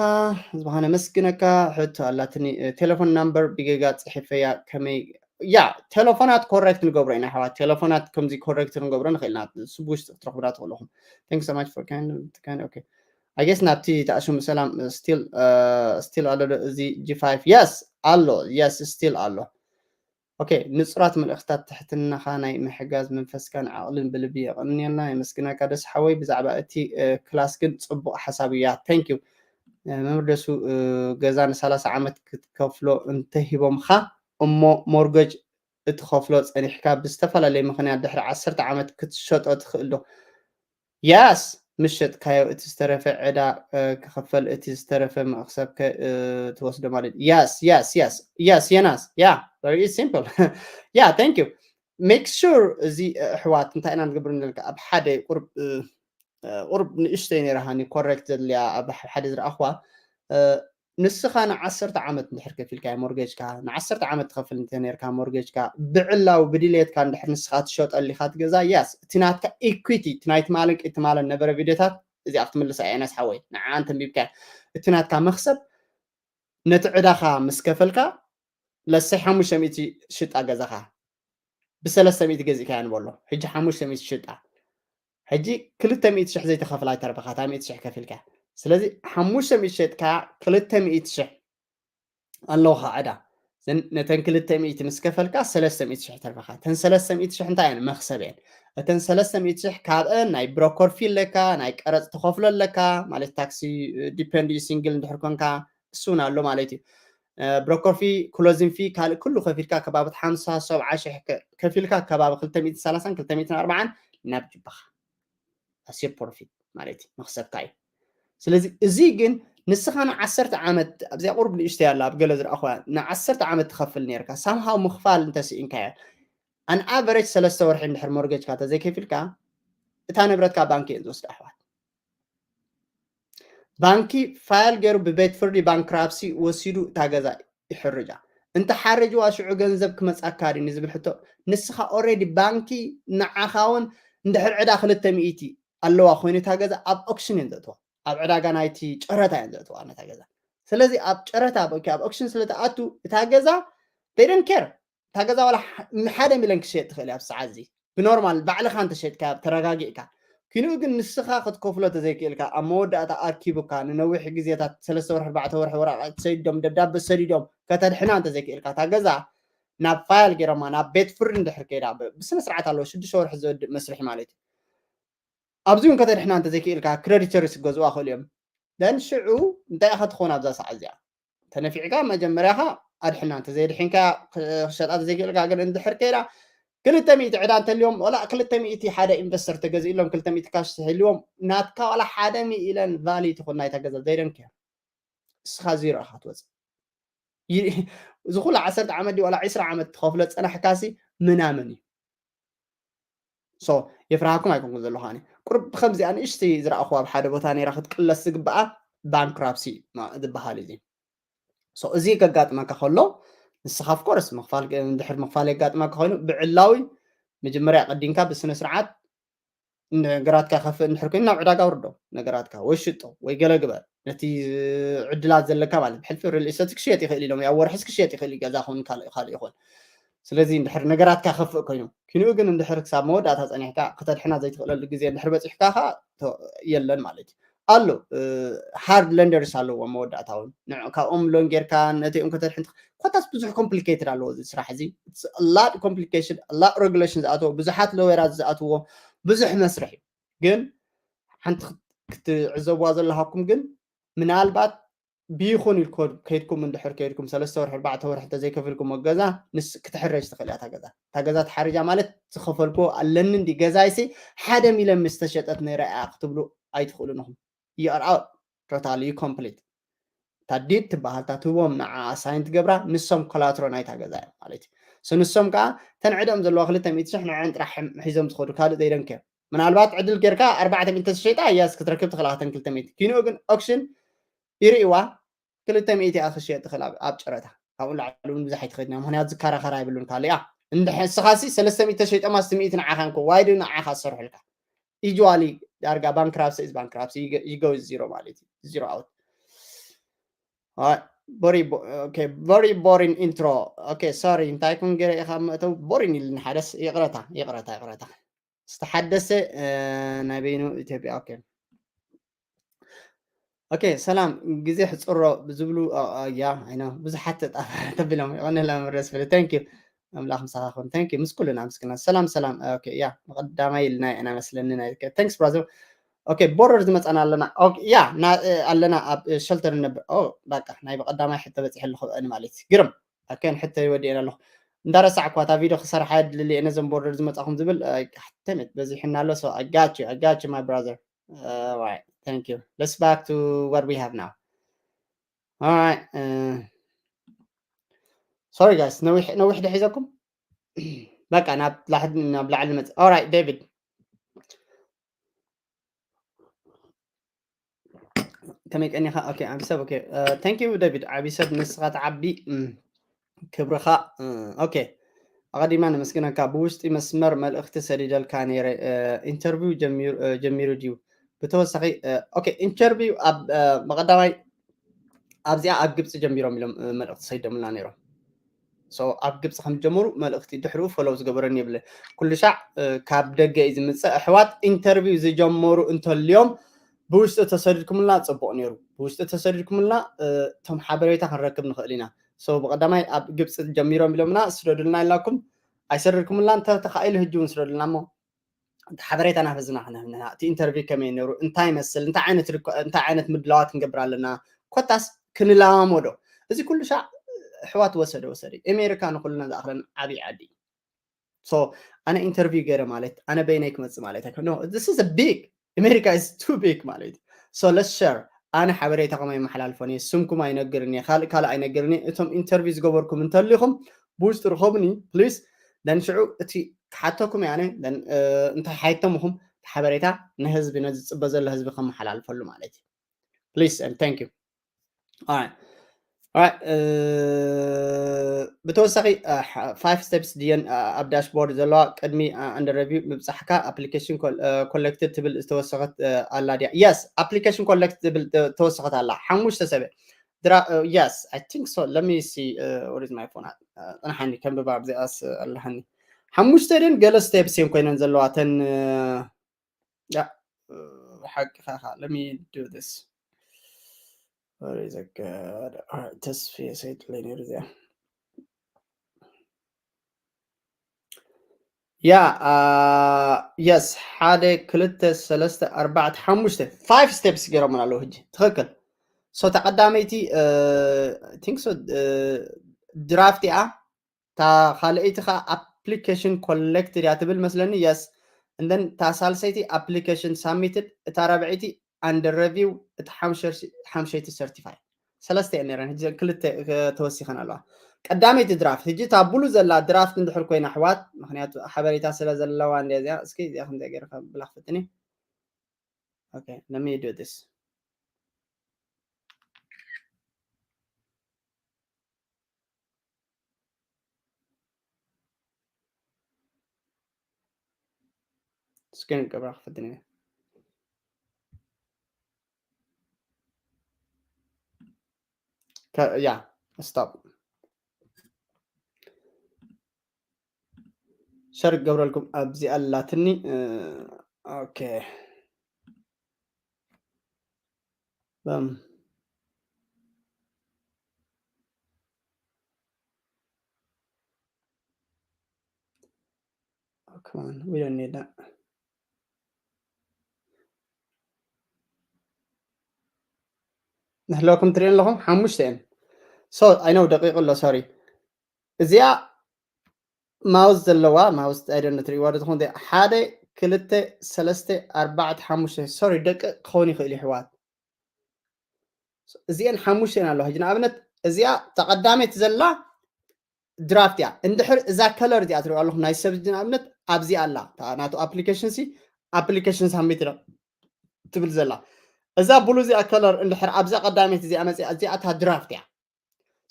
ዝበሃነ መስግነካ። ሕቶ ኣላትኒ፣ ቴሌፎን ናምበር ብጌጋ ጽሒፈያ ከመይ? ያ፣ ቴሌፎናት ኮሬክት ንገብሮ ኢና ኣሕዋት። ቴሌፎናት ከምዚ ኮሬክት ንገብሮ ንኽእል ኢና። እሱ ብውሽጢ ክትረኽቡና ትኽእሉ ኢኹም። Thanks so much for kind kind okay. I guess ናብቲ ተኣሽሙ ሰላም still still ኣሎ ዶ እዚ ጂ ፋይቭ? Yes ኣሎ። Yes still ኣሎ። Okay፣ ንጹራት መልእኽትታት ትሕትናኻ ናይ ምሕጋዝ መንፈስካን ዓቕልን ብልቢ የቐንየልና። የመስግነካ ደስ ሓወይ። ብዛዕባ እቲ ክላስ ግን ጽቡቕ ሓሳብ እያ። Thank you መምህር ደሱ። ገዛ ንሰላሳ ዓመት ክትከፍሎ እንተሂቦምኻ እሞ ሞርገጅ እትኸፍሎ ጸኒሕካ ብዝተፈላለየ ምኽንያት ድሕሪ ዓሰርተ ዓመት ክትሸጦ ትኽእል ዶ? Yes፣ ምስ ሸጥካዮ እቲ ዝተረፈ ዕዳ ክኽፈል፣ እቲ ዝተረፈ መኽሰብ ከ ትወስዶ ማለት እዩ። Yes yes yes yes የናስ። Yeah, very simple. Yeah, thank you. Make sure እዚ ኣሕዋት እንታይ ኢና ንገብር ንልካ ኣብ ሓደ ቁርብ ቁርብ ንእሽተይ ነይራ ሃኒ ኮሬክት ዘድልያ ኣብ ሓደ ዝረኣኽዋ ንስኻ ንዓሰርተ ዓመት እንድሕር ከፊልካ ሞርጌጅካ ንዓሰርተ ዓመት ትኸፍል እንተ ነርካ ሞርጌጅካ ብዕላዊ ብድልየትካ እንድሕር ንስኻ ትሸጠሉ ኢኻ ትገዛ ያስ እቲ ናትካ ኢኩዊቲ እቲ ናይ ትማልን ቅድቲ ማልን ነበረ ቪድዮታት እዚኣ ክትምልሳ እያ ነስ ሓወይ ንዓ እንተ ኣንቢብካ እቲ ናትካ መኽሰብ ነቲ ዕዳኻ ምስ ከፈልካ ለሰይ ሓሙሽተ ሚእቲ ሽጣ ገዛኻ ብሰለስተ ሚእቲ ገዚእካያ ንበሎ ሕጂ ሓሙሽተ ሚእቲ ሽጣ ሕጂ ክልተ ሚእቲ ሽሕ ዘይተኸፍላ ይተርፈኻ እታ ሚእቲ ሽሕ ከፊልካ ስለዚ ሓሙሽተ ሚእቲ ሸጥካ ክልተ ሚእቲ ሽሕ ኣለውኻ ዕዳ ነተን ክልተ ሚእቲ ምስ ከፈልካ ሰለስተ ሚእቲ ሽሕ ተርፈኻ እተን ሰለስተ ሚእቲ ሽሕ እንታይ እየን መኽሰብ እየን እተን ሰለስተ ሚእቲ ሽሕ ካብአን ናይ ብሮኮር ፊ ኣለካ ናይ ቀረፅ ትኸፍሎ ኣለካ ማለት ታክሲ ዲፐንድ እዩ ሲንግል እንድሕር ኮንካ እሱ እውን ኣሎ ማለት እዩ ብሮኮር ፊ ክሎዚን ፊ ካልእ ኩሉ ከፊልካ ከባቢ ሓምሳ ሰብዓ ሽሕ ከፊልካ ከባቢ ክልተ ሚእቲ ሰላሳን ክልተ ሚእቲ ኣርባዓን ናብ ጅባኻ ኣስር ፕሮፊት ማለት እዩ መኽሰብካ እዩ ስለዚ እዚ ግን ንስኻ ንዓሰርተ ዓመት ኣብዚኣ ቁርብ ንእሽተይ ኣላ ኣብ ገለ ዝረኣኹ ንዓሰርተ ዓመት ትኸፍል ነርካ ሳምሃው ምኽፋል እንተስኢንካዮ ኣን ኣቨሬጅ ሰለስተ ወርሒ እንድሕር ሞርጌጅካ ተዘይከፊልካ እታ ንብረትካ ባንኪ እየን ዝወስዳ ኣሕዋት ባንኪ ፋይል ገይሩ ብቤት ፍርዲ ባንክራፕሲ ወሲዱ እታ ገዛ ይሕርጃ እንተ ሓረጅዋ ሽዑ ገንዘብ ክመፃካ ድዩ ዝብል ሕቶ ንስኻ ኦሬዲ ባንኪ ንዓኻ እውን እንድሕር ዕዳ ክልተ ሚእቲ ኣለዋ ኮይኑ እታ ገዛ ኣብ ኦክሽን እየን ዘእትዋ ኣብ ዕዳጋ ናይቲ ጨረታ እየን ዘእትዋ ነታ ገዛ ስለዚ ኣብ ጨረታ ኣብ ኦክሽን ስለተኣቱ እታ ገዛ they don't care እታ ገዛ ዋላ ሓደ ሚሊዮን ክሸየጥ ትኽእል እያ ኣብ ሰዓት እዚ ብኖርማል ባዕልኻ እንተሸጥካ ተረጋጊእካ። ክንኡ ግን ንስኻ ክትከፍሎ ተዘይክእልካ ኣብ መወዳእታ ኣርኪቡካ ንነዊሕ ግዜታት ሰለስተ ወርሒ ኣርባዕተ ወርሒ ወረቐት ሰዲዶም ደብዳበ ሰዲዶም ከተድሕና እንተዘይክእልካ እታ ገዛ ናብ ፋይል ገይሮማ ናብ ቤት ፍርዲ እንድሕር ከይዳ ብስነ ስርዓት ኣለዎ ሽዱሽተ ወርሒ ዘወድእ መስርሒ ማለት እዩ። ኣብዚ እውን ከተድሕና እንተዘይክእልካ ክረዲተርስ ክገዝዋ ክእሉ እዮም። ደን ሽዑ እንታይ ኢኻ ትኾን ኣብዛ ሰዓት እዚኣ? ተነፊዕካ መጀመርያኻ ኣድሕና እንተዘይድሒንካ ክሸጣ ዘይክእልካ ግን እንድሕር ከይዳ ክልተ ሚእቲ ዕዳ እንተልዮም ወላ ክልተ ሚእቲ ሓደ ኢንቨስተር ተገዚእሎም ክልተ ሚእቲ ካሽ ተህልዎም ናትካ ዋላ ሓደ ሚእቲ ኢለን ቫሊ ትኾን ናይታ ገዛ ዘይደንክ እዮም። እስኻ ዚሮ ኢኻ ትወፅእ። እዚ ኩሉ ዓሰርተ ዓመት ድዩ ዋላ ዕስራ ዓመት ትኸፍሎ ፀናሕካሲ ምናምን እዩ። ሶ የፍርሃኩም ኣይኮንኩን ዘለኹ ኣነ ቁርብ ከምዚኣ ንእሽቲ ዝረኣኹ ኣብ ሓደ ቦታ ነራ ክትቅለስ ዝግበኣ ባንክራፕሲ ዝበሃል እዚ። ሶ እዚ ከጋጥመካ ከሎ ንስኻ ኦፍኮርስ ምኽፋል እንድሕር ምኽፋል የጋጥመካ ኮይኑ ብዕላዊ መጀመርያ ቀዲምካ ብስነ ስርዓት ነገራትካ ከፍእ እንድሕር ኮይኑ ናብ ዕዳጋ ውርዶ ነገራትካ ወይ ሽጦ ወይ ገለ ግበር ነቲ ዕድላት ዘለካ ማለት ብሕልፊ ሪል ስቴት ክሽየጥ ይኽእል ኢሎም ኣብ ወርሕስ ክሽየጥ ይኽእል እዩ ገዛ ኹን ካልእ ካልእ ይኹን ስለዚ እንድሕር ነገራትካ ከፍእ ኮይኑ ኪንኡ ግን እንድሕር ክሳብ መወዳእታ ፀኒሕካ ክተድሕና ዘይትኽእለሉ ግዜ እንድሕር በፂሕካ ኸዓ የለን ማለት እዩ ኣሎ ሃርድ ለንደርስ ኣለዎ መወዳእታ እውን ካብኦም ሎን ጌርካ ነቲኦም ከተድሕን ኮታስ ብዙሕ ኮምፕሊኬትድ ኣለዎ እዚ ስራሕ እዚ ላት ኮምፕሊኬሽን ላት ሬጉሌሽን ዝኣተዎ ብዙሓት ሎየራት ዝኣትዎ ብዙሕ መስርሕ እዩ ግን ሓንቲ ክትዕዘብዋ ዘለሃኩም ግን ምናልባት ብይኹን ኢልኮ ከይድኩም እንድሕር ከይድኩም ሰለስተ ወርሒ ኣርባዕተ ወርሒ እንተዘይከፍልኩም ገዛ ክትሕረጅ ትኽእል እያ ገዛ እታ ገዛ ትሓርጃ ማለት ዝኸፈልኩ ኣለኒ እንዲ ገዛይሲ ሓደ ሚሊዮን ምስ ተሸጠት ነይራ እያ ክትብሉ ኣይትኽእሉን ኢኹም you are out totally complete እታ ዲድ ትበሃል እታ ትህቦም ንዓ ሳይን ትገብራ ንሶም ኮላትሮ ናይታ ገዛ እዮም ማለት እዩ ንሶም ከዓ ተንዕደም ዘለዋ ክልተ ሚእቲ ሽሕ ንዐን ጥራሕ ሒዞም ዝኸዱ ካልእ ዘይደንክ እዮም ምናልባት ዕድል ጌርካ ኣርባዕተ ሚእቲ ተሸይጣ እያስ ክትረክብ ትኽእል ኣተን ክልተ ሚእቲ ኪንኡ ግን ኦክሽን ይርእዋ ክልተ ሚእቲ እያ ክሽየጥ ትኽእል ኣብ ጨረታ ካብኡ ላዕሊ እውን ብዙሕ ኣይትኸድና ምክንያቱ ዝከራኸር ኣይብሉን ካልእ እያ እንድሕር ንስኻሲ ሰለስተ ሚእቲ ተሸይጦም ኣስቲ ሚእቲ ንዓኻ እንኮ ዋይ ዶ ንዓኻ ዝሰርሑልካ usually ዳርጋ ባንክራፕሲ is ባንክራፕሲ you go zero ማለት እዩ zero out very very boring intro okay sorry እንታይ ኩን ገይረ ኢኻ መእተው boring ኢልኒ ሓደስ ይቕረታ ይቕረታ ይቕረታ ዝተሓደሰ ናይ በይኑ ኢትዮጵያ okay okay ሰላም ግዜ ሕፅሮ ዝብሉ ያ ኣይነ ብዙሓት ተጣፋ ተቢሎም ይቐንላ መረስ ፍለ thank you ኣምላኽ ምሳኻ ኹን thank you ምስ ኩልና ምስክና ሰላም ሰላም okay ያ መቐዳማይ ኢልና ኢና መስለኒ ናይ thanks brother okay ቦረር ዝመፃና ኣለና ያ ኣለና ኣብ ሸልተር ነብር በቃ ናይ ብቐዳማይ ሕቶ በፂሐ ኣለኹ ማለት ግርም ኣከን ሕቶ ይወዲአን ኣለኹ እንዳረሳዕኳ እታ ቪድዮ ክሰርሓ ድልል እየ ነዞም ቦርደር ዝመፃኹም ዝብል ተምት በዚሕና ኣሎ so I got you I got you my brother uh, right thank you let's back to what we have now all right uh, sorry guys ነዊሕ ነዊሕ ድሒዘኩም በቃ ናብ ላዕሊ መፅ all right David ከመይ ቀኒኻ okay ዓቢ ሰብ okay thank you David ዓቢ ሰብ ንስኻ ትዓቢ ክብርኻ okay ኣቐዲማ ነመስግነካ ብውሽጢ መስመር መልእኽቲ ሰዲደልካ ነይረ interview ጀሚሩ ድዩ ብተወሳኺ okay interview ኣብ መቐዳማይ ኣብዚኣ ኣብ ግብፂ ጀሚሮም ኢሎም መልእኽቲ ሰዲዶምልና ነይሮም ኣብ ግብፂ ከም ጀመሩ መልእኽቲ ድሕሪኡ ፈለው ዝገበረኒ የብለ ኩሉ ሻዕ ካብ ደገ እዩ ዝምፅእ ኣሕዋት interview ዝጀመሩ እንተልዮም ብውሽጢ ተሰዲድኩምልና ፅቡቕ ነይሩ ብውሽጢ ተሰዲድኩምልና እቶም ሓበሬታ ክንረክብ ንኽእል ኢና so ብቐዳማይ ኣብ ግብፂ ጀሚሮም ኢሎምና ስደዱልና ኢልናኩም ኣይሰደድኩምላ እንተ ተኻኢሉ ህጂ እውን ስደዱልና እሞ እቲ ሓበሬታ ናብ ህዝብና ክነህብና እቲ interview ከመይ ነይሩ እንታይ ይመስል እንታይ ዓይነት እንታይ ዓይነት ምድላዋት ክንገብር ኣለና ኮታስ ክንለማመዶ እዚ ኩሉ ሻዕ ኣሕዋት ወሰደ ወሰደ ኣሜሪካ ንኩልና ዝኣኽለን ዓብዪ ዓዲ so ኣነ interview ገይረ ማለት ኣነ በይነይ ክመፅእ ማለት ኣይኮ no this is a big America is too big ማለት so let's share ኣነ ሓበሬታኹም ኣይመሓላልፎን እየ ስምኩም ኣይነግርን እየ ካልእ ካልእ ኣይነግርን እየ እቶም interview ዝገበርኩም እንተሊኹም ብውሽጢ ርኸቡኒ please then ሽዑ እቲ ክሓተኩም እየ ኣነ እንታይ ሓይቶም ኢኹም ሓበሬታ ንህዝቢ ነዚ ዝፅበ ዘሎ ህዝቢ ከመሓላልፈሉ ማለት እዩ please and thank you all right all right ብተወሳኺ five steps ድየን ኣብ dashboard ዘለዋ ቅድሚ under review ምብፃሕካ application collected ትብል ዝተወሰኸት ኣላ ድያ yes application collect ዝብል ተወሰኸት ኣላ ሓሙሽተ ሰበ yes I think so let me see what is my phone ፅንሓኒ ከንብባ ኣብዚኣስ ኣለሃኒ ሓሙሽተ ደን ገለ steps እየን ኮይነን ዘለዋ ተን። ያ ሓቅኻ ኢኻ። Let me do this. Where is it? ተስፍየ ሰይድ ለኔር እዚኣ። ያ የስ ሓደ ክልተ ሰለስተ ኣርባዕተ ሓሙሽተ five steps ገይሮምን ኣለዉ። ሕጂ ትኽክል። So ተቐዳመይቲ think so draft እያ። እታ ካልኣይቲ ከዓ application collected እያ ትብል መስለኒ። Yes. And then እታ ሳልሰይቲ application submitted፣ እታ ራብዐይቲ under review፣ እታ ሓምሸይቲ certified። ሰለስተ እየን ነይረን፣ ሕጂ ክልተ ተወሲኸን ኣለዋ። ቀዳመይቲ ድራፍት፣ ሕጂ እታ ብሉ ዘላ ድራፍት እንድሕር ኮይና ኣሕዋት፣ ምክንያቱ ሓበሬታ ስለ ዘለዋ እንድያ እዚኣ። እስኪ እዚኣ ከምዚኣ ገይረ ከብላ ክፍትን እየ። Okay, let me do this. Screen ክገብራ ክፍትን እየ። ያ ስቶፕ። ሸር ክገብረልኩም ኣብዚ ኣላትኒ። ኦኬ። በም Oh, come on, we don't need that. ንህለኩም ትሪእን ኣለኹም ሓሙሽተ እየን። So I know ደቂቁ ኣሎ፣ ሶሪ። እዚኣ ማውስ ዘለዋ ማውስ ኣይደነ ትሪእዋ ዶ ትኾን? ሓደ ክልተ ሰለስተ ኣርባዕተ ሓሙሽተ፣ ሶሪ፣ ደቂ ክኸውን ይኽእል እዩ ኣሕዋት። እዚአን ሓሙሽተ እየን ኣለዋ። ሕጂ ንኣብነት እዚኣ ተቐዳመይቲ ዘላ ድራፍት እያ። እንድሕር እዛ ከለር እዚኣ ትሪእዋ ኣለኹም ናይ ሰብ ሕጂ ንኣብነት ኣብዚ ኣላ፣ እታ ናቱ ኣፕሊኬሽን ሲ ኣፕሊኬሽን ሳሚት ትብል ዘላ። እዛ ብሉ እዚኣ ከለር እንድሕር ኣብዛ ቀዳመይቲ እዚኣ መፂኣ፣ እዚኣ እታ ድራፍት እያ።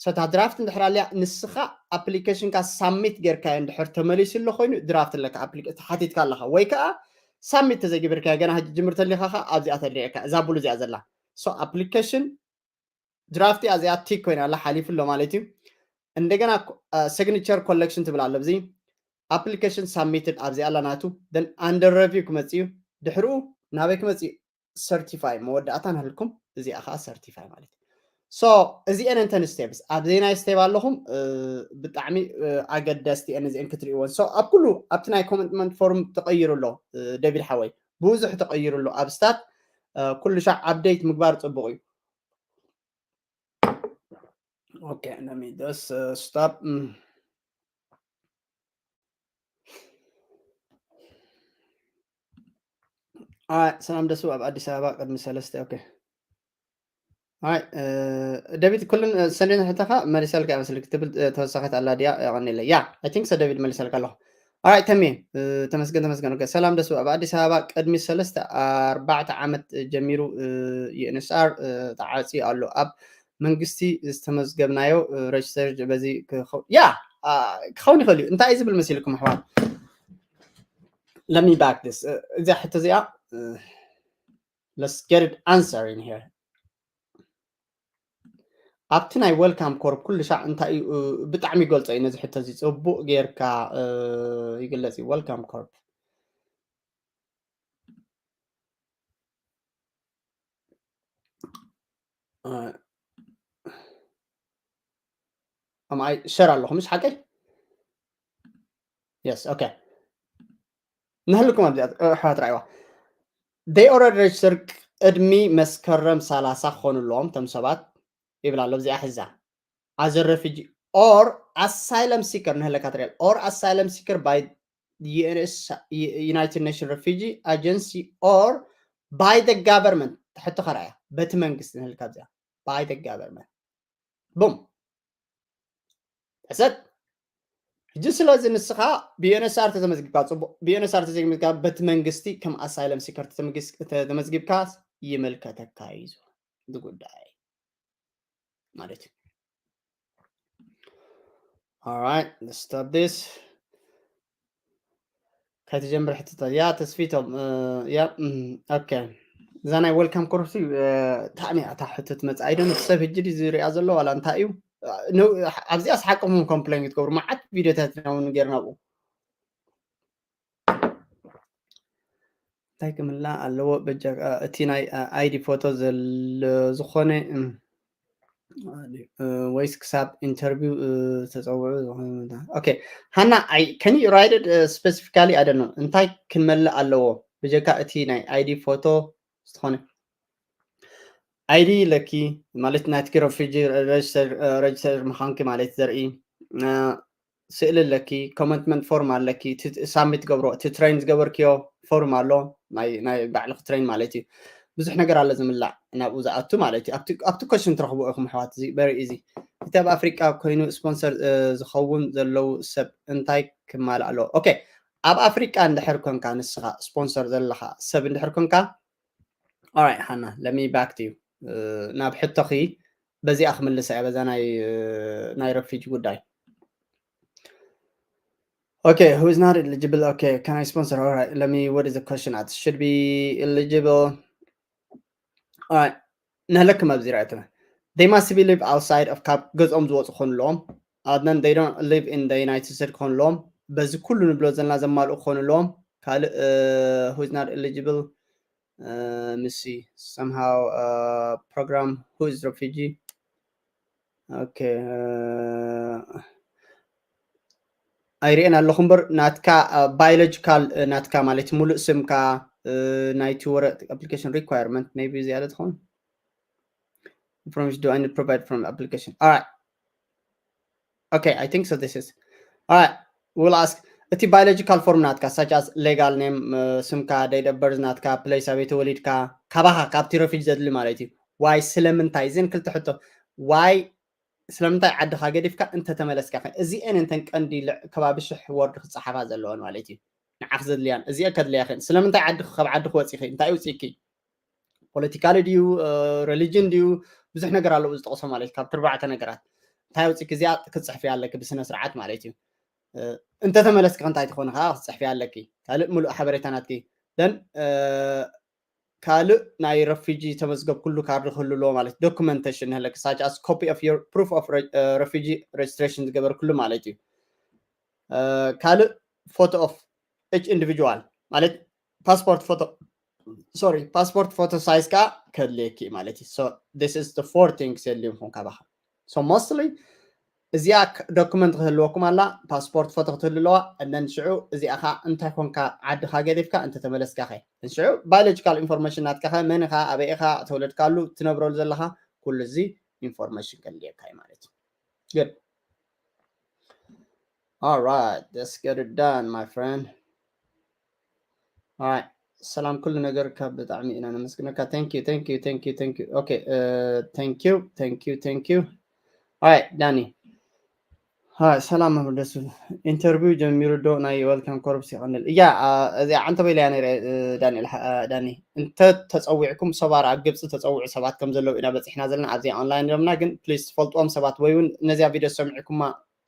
So እታ ድራፍት እንድሕር ኣልያ፣ ንስኻ ኣፕሊኬሽንካ ሳሚት ጌርካዮ እንድሕር ተመሊሱ ኣሎ ኮይኑ ድራፍት ኣለካ፣ ኣፕሊኬ-፣ ተሓቲትካ ኣለኻ፣ ወይ ከዓ ሳሚት ተዘይገበርካዮ፣ ገና ሕጂ ጅምር ተሊኻ ኸዓ ኣብዚኣ ተድሪዕካ፣ እዛ ብሉ እዚኣ ዘላ። So ኣፕሊኬሽን ድራፍት እያ እዚኣ፣ ቲክ ኮይና ኣላ፣ ሓሊፉ ኣሎ ማለት እዩ። እንደገና ሲግኒቸር ኮሌክሽን ትብል ኣሎ፣ ኣብዚ ኣፕሊኬሽን ሳሚትድ ኣብዚ ኣላ ናቱ፣ then under review ክመጽእ እዩ። ድሕርኡ ናበይ ክመጽእ እዩ? ሰርቲፋይ፣ መወዳእታ ንህልኩም፣ እዚኣ ኸዓ ሰርቲፋይ ማለት እዩ። So እዚአን እንተን ስቴፕስ፣ ኣብ ዘይናይ ስቴፕ ኣለኹም፣ እ፣ ብጣዕሚ፣ እ፣ ኣገደስቲ እየን እዚአን ክትሪእወን። So ኣብ ኩሉ፣ ኣብቲ ናይ ኮሚትመንት ፎርም ተቐይሩ ኣሎ፣ እ፣ ደቪድ ሓወይ፣ ብዙሕ ተቐይሩ ኣሎ ኣብ ስታት፣ እ፣ ኩሉ ሻዕ ኣፕዴት ምግባር ጽቡቕ እዩ። Okay, let me just, uh, stop. Mm. Alright, ሰላም ደሱ ኣብ ኣዲስ ኣበባ ቅድሚ ሰለስተ። Okay. Alright, uh, ደቪድ፣ ኩልን፣ uh፣ ሰንደን ሕተኻ መሊሰልካ ይመስል ክትብል፣ uh፣ ተወሳኺት ኣላ ድያ? የቐኒለይ። ያ፣ I think so፣ ደቪድ፣ መሊሰልካ ኣለኹ። Alright፣ ተሜ፣ uh፣ ተመስገን፣ ተመስገን። Okay፣ ሰላም ደሱ ኣብ ኣዲስ ኣበባ ቅድሚ ሰለስተ ኣርባዕተ ዓመት ጀሚሩ፣ uh፣ ዩ ኤን ኤስ ኣር፣ uh፣ ተዓጽዩ ኣሎ። ኣብ መንግስቲ ዝተመዝገብናዮ፣ uh፣ ሬጅስተር በዚ ክኸው-፣ ያ፣ uh፣ ክኸውን ይኽእል እዩ። እንታይ እዩ ዝብል መሲልኩም ኣሕዋት? Let me back this. Uh፣ እዚኣ ሕቶ እዚኣ፣ uh፣ let's get it answer in here. ኣብቲ ናይ ዌልካም ኮርፕ ኩሉ ሻዕ እንታይ እዩ፣ እ፣ ብጣዕሚ ይገልጾ እዩ ነዚ ሕቶ እዚ ጽቡቕ ጌርካ፣ እ፣ ይግለጽ እዩ። ዌልካም ኮርፕ። እ፣ ኣምኣይ ሸር ኣለኹም፣ ምሽ ሓቀይ? የስ፣ ኦኬ። ንህልኩም ኣብዚኣ፣ እ፣ ኣሕዋት ረኣይዋ። They already register ቅድሚ መስከረም ሰላሳ ክኾኑ ኣለዎም እቶም ሰባት ይብል ኣሎ ኣብዚኣ ሕዛ። As a refugee or asylum seeker ንህለካ ትሪኣል። Or asylum seeker by U N S፣ United Nations Refugee Agency or by the government። ትሕቲ ኸርኣያ በቲ መንግስቲ ንህልካ ኣብዚኣ። By the government። ቡም። ሕሰት። ሕጂ ስለዚ ንስኻ ብ ዩ ኤን ኤች ሲ ኣር ተተመዝጊብካ፣ ጽቡቕ። ብ ዩ ኤን ኤች ሲ ኣር ተዘይተመዝጊብካ፣ በቲ መንግስቲ ከም ኣሳይለም ሲከር ተተመዝጊስ-፣ ተተመዝጊብካ ይምልከተካ እዩ እዚ ጉዳይ ማለት እዩ። Alright, let's stop this. ከይትጀምር ሕትታ። ያ ተስፊቶም፣ እ፣ ያ፣ እም፣ ኦኬ። እዛ ናይ ዌልካም ኮርስ፣ እ፣ ብጣዕሚ እያ እታ ሕቶ ትመጽእ። ኣይደን እቲ ሰብ ሕጂ ድዩ ዝሪኣ ዘሎ ዋላ እንታይ እዩ? እ፣ ን-፣ ኣብዚኣስ ሓቅኹም ኮምፕሌን ክትገብሩ መዓት ቪድዮታት ኢና እውን ጌርና ኣብኡ። እንታይ ክምላእ ኣለዎ? በጃ እቲ ናይ ID ፎቶ ዝኾነ ወይስ ክሳብ ኢንተርቪው ተፀውዑ ዝኾነ? Okay, ሃና, can you write it specifically? I don't know, እንታይ ክንመልእ ኣለዎ ብጀካ እቲ ናይ ID ፎቶ ዝኾነ? ID ኣለኪ ማለት ናትኪ ረፊጂ ረጅስተር ምዃንኪ ማለት ዘርኢ ስእሊ ኣለኪ፣ ኮመንትመንት ፎርም ኣለኪ፣ ሳሚት ገብሮ እቲ ትሬን ዝገበርክዮ ፎርም ኣሎ፣ ናይ ባዕልኪ ትሬን ማለት እዩ። ብዙሕ ነገር ኣሎ ዝምላእ ናብኡ ዝኣቱ ማለት እዩ። ኣብቲ ኮሽን ትረኽቡ ኢኹም ኣሕዋት። እዚ በሪ እዚ እቲ ኣብ ኣፍሪቃ ኮይኑ ስፖንሰር ዝኸውን ዘለዉ ሰብ እንታይ ክማልእ ኣለዎ? ኦኬ፣ ኣብ ኣፍሪቃ እንድሕር ኮንካ ንስኻ ስፖንሰር ዘለኻ ሰብ እንድሕር ኮንካ፣ ኦራይት ሃና፣ let me back to you። ናብ ሕቶኺ በዚኣ ክምልሳ እየ፣ በዛ ናይ ናይ ረፊጂ ጉዳይ። Okay, who is not eligible? Okay, can I sponsor? All right, let me, what is the question? At should be eligible. All right, ንህለክም ኣብዚ ራእትመ they must be live outside of ካብ ገዝኦም ዝወፁ ክኾኑ ኣለዎም። And then they don't live in the United States ክኾኑ ኣለዎም። በዚ ኩሉ ንብሎ ዘለና ዘማልኡ ክኾኑ ኣለዎም። ካልእ who is not eligible? Let me see, somehow program who is refugee. Okay, ኣይርእየን ኣለኹ እምበር ናትካ ባዮሎጂካል ናትካ ማለት ሙሉእ ስምካ ናይቲ ወረቅ application requirement maybe ዝያለ ትኸውን። From which do I need provide from application? All right. Okay, I think so. This is all right. We'll ask እቲ ባዮሎጂካል ፎርም ናትካ such as legal name፣ ስምካ፣ date of birth ናትካ፣ place ኣበይ ተወሊድካ፣ ካባኻ ካብቲ ረፊጂ ዘድሊ ማለት እዩ። ዋይ ስለምንታይ? እዚን ክልተ ሕቶ። ዋይ ስለምንታይ ዓድኻ ገዲፍካ እንተተመለስካ? እዚአን እንተን ቀንዲ ከባቢ ሽሕ ወርድ ክፀሓፋ ዘለወን ማለት እዩ። ንዓኽ ዘድልያን እዚአ ከድልያ ኸን ስለምንታይ ዓድኺ ካብ ዓድኺ ወፂኺ እንታይ ውፅኢኪ? ፖለቲካሊ ድዩ፣ ሪሊጅን ድዩ? ብዙሕ ነገር ኣለዎ ዝጠቕሶ ማለት ካብ ትርባዕተ ነገራት እንታይ ውፅኢኪ? እዚኣ ክትፅሕፍያ ኣለኪ ብስነ ስርዓት ማለት እዩ። እንተተመለስኪ እንታይ ትኾኒ ከዓ ክትፅሕፍያ ኣለኪ። ካልእ ምሉእ ሓበሬታ ናትኪ። ደን ካልእ ናይ ረፊጂ ተመዝገብኩሉ ካርድ ክህሉ ኣለዎ ማለት ዶኩመንቴሽን ንህለኪ such as copy of your proof of refugee registration ዝገበርኩሉ ማለት እዩ። ካልእ photo of each individual ማለት ፓስፖርት ፎቶ፣ ሶሪ፣ ፓስፖርት ፎቶ ሳይዝ ከዓ ከድልየኪ ማለት እዩ። So this is the four things የድልዩኩም ካባኻ። So mostly እዚኣ ዶኩመንት ክህልወኩም ኣላ። ፓስፖርት ፎቶ ክትህሉ ኣለዋ። እነን ሽዑ እዚኣ ከዓ እንታይ ኮንካ ዓድኻ ገዲፍካ እንተተመለስካ ኸ ሽዑ ባዮሎጂካል ኢንፎርሜሽን ናትካ ኸ መን ኢኻ፣ ኣበይ ኢኻ፣ ተወለድካሉ፣ ትነብረሉ ዘለኻ፣ ኩሉ እዚ ኢንፎርሜሽን ከድልየካ እዩ ማለት እዩ። Good. All right, let's get it done, my friend. All right. ሰላም ኩሉ ነገር ካብ ብጣዕሚ ኢና ነመስግነካ። Thank you, thank you, thank you, thank you. Okay, thank you, thank you, thank you. All right, ዳኒ። ሃይ ሰላም መምህር ደሱ። ኢንተርቪው ጀሚሩ ዶ ናይ ዌልካም ኮርስ ይቐንል? እያ፣ እዚ ዓንተ በይለያ ነይረ። ዳንኤል፣ ዳኒ፣ እንተ ተጸዊዕኩም ሰባር ኣብ ግብጺ ተጸውዑ ሰባት ከም ዘለዉ ኢና በጺሕና ዘለና ኣብዚ ኦንላይን ሎምና። ግን ፕሊስ ትፈልጥዎም ሰባት ወይ እውን ነዚያ ቪድዮ ሰሚዕኩማ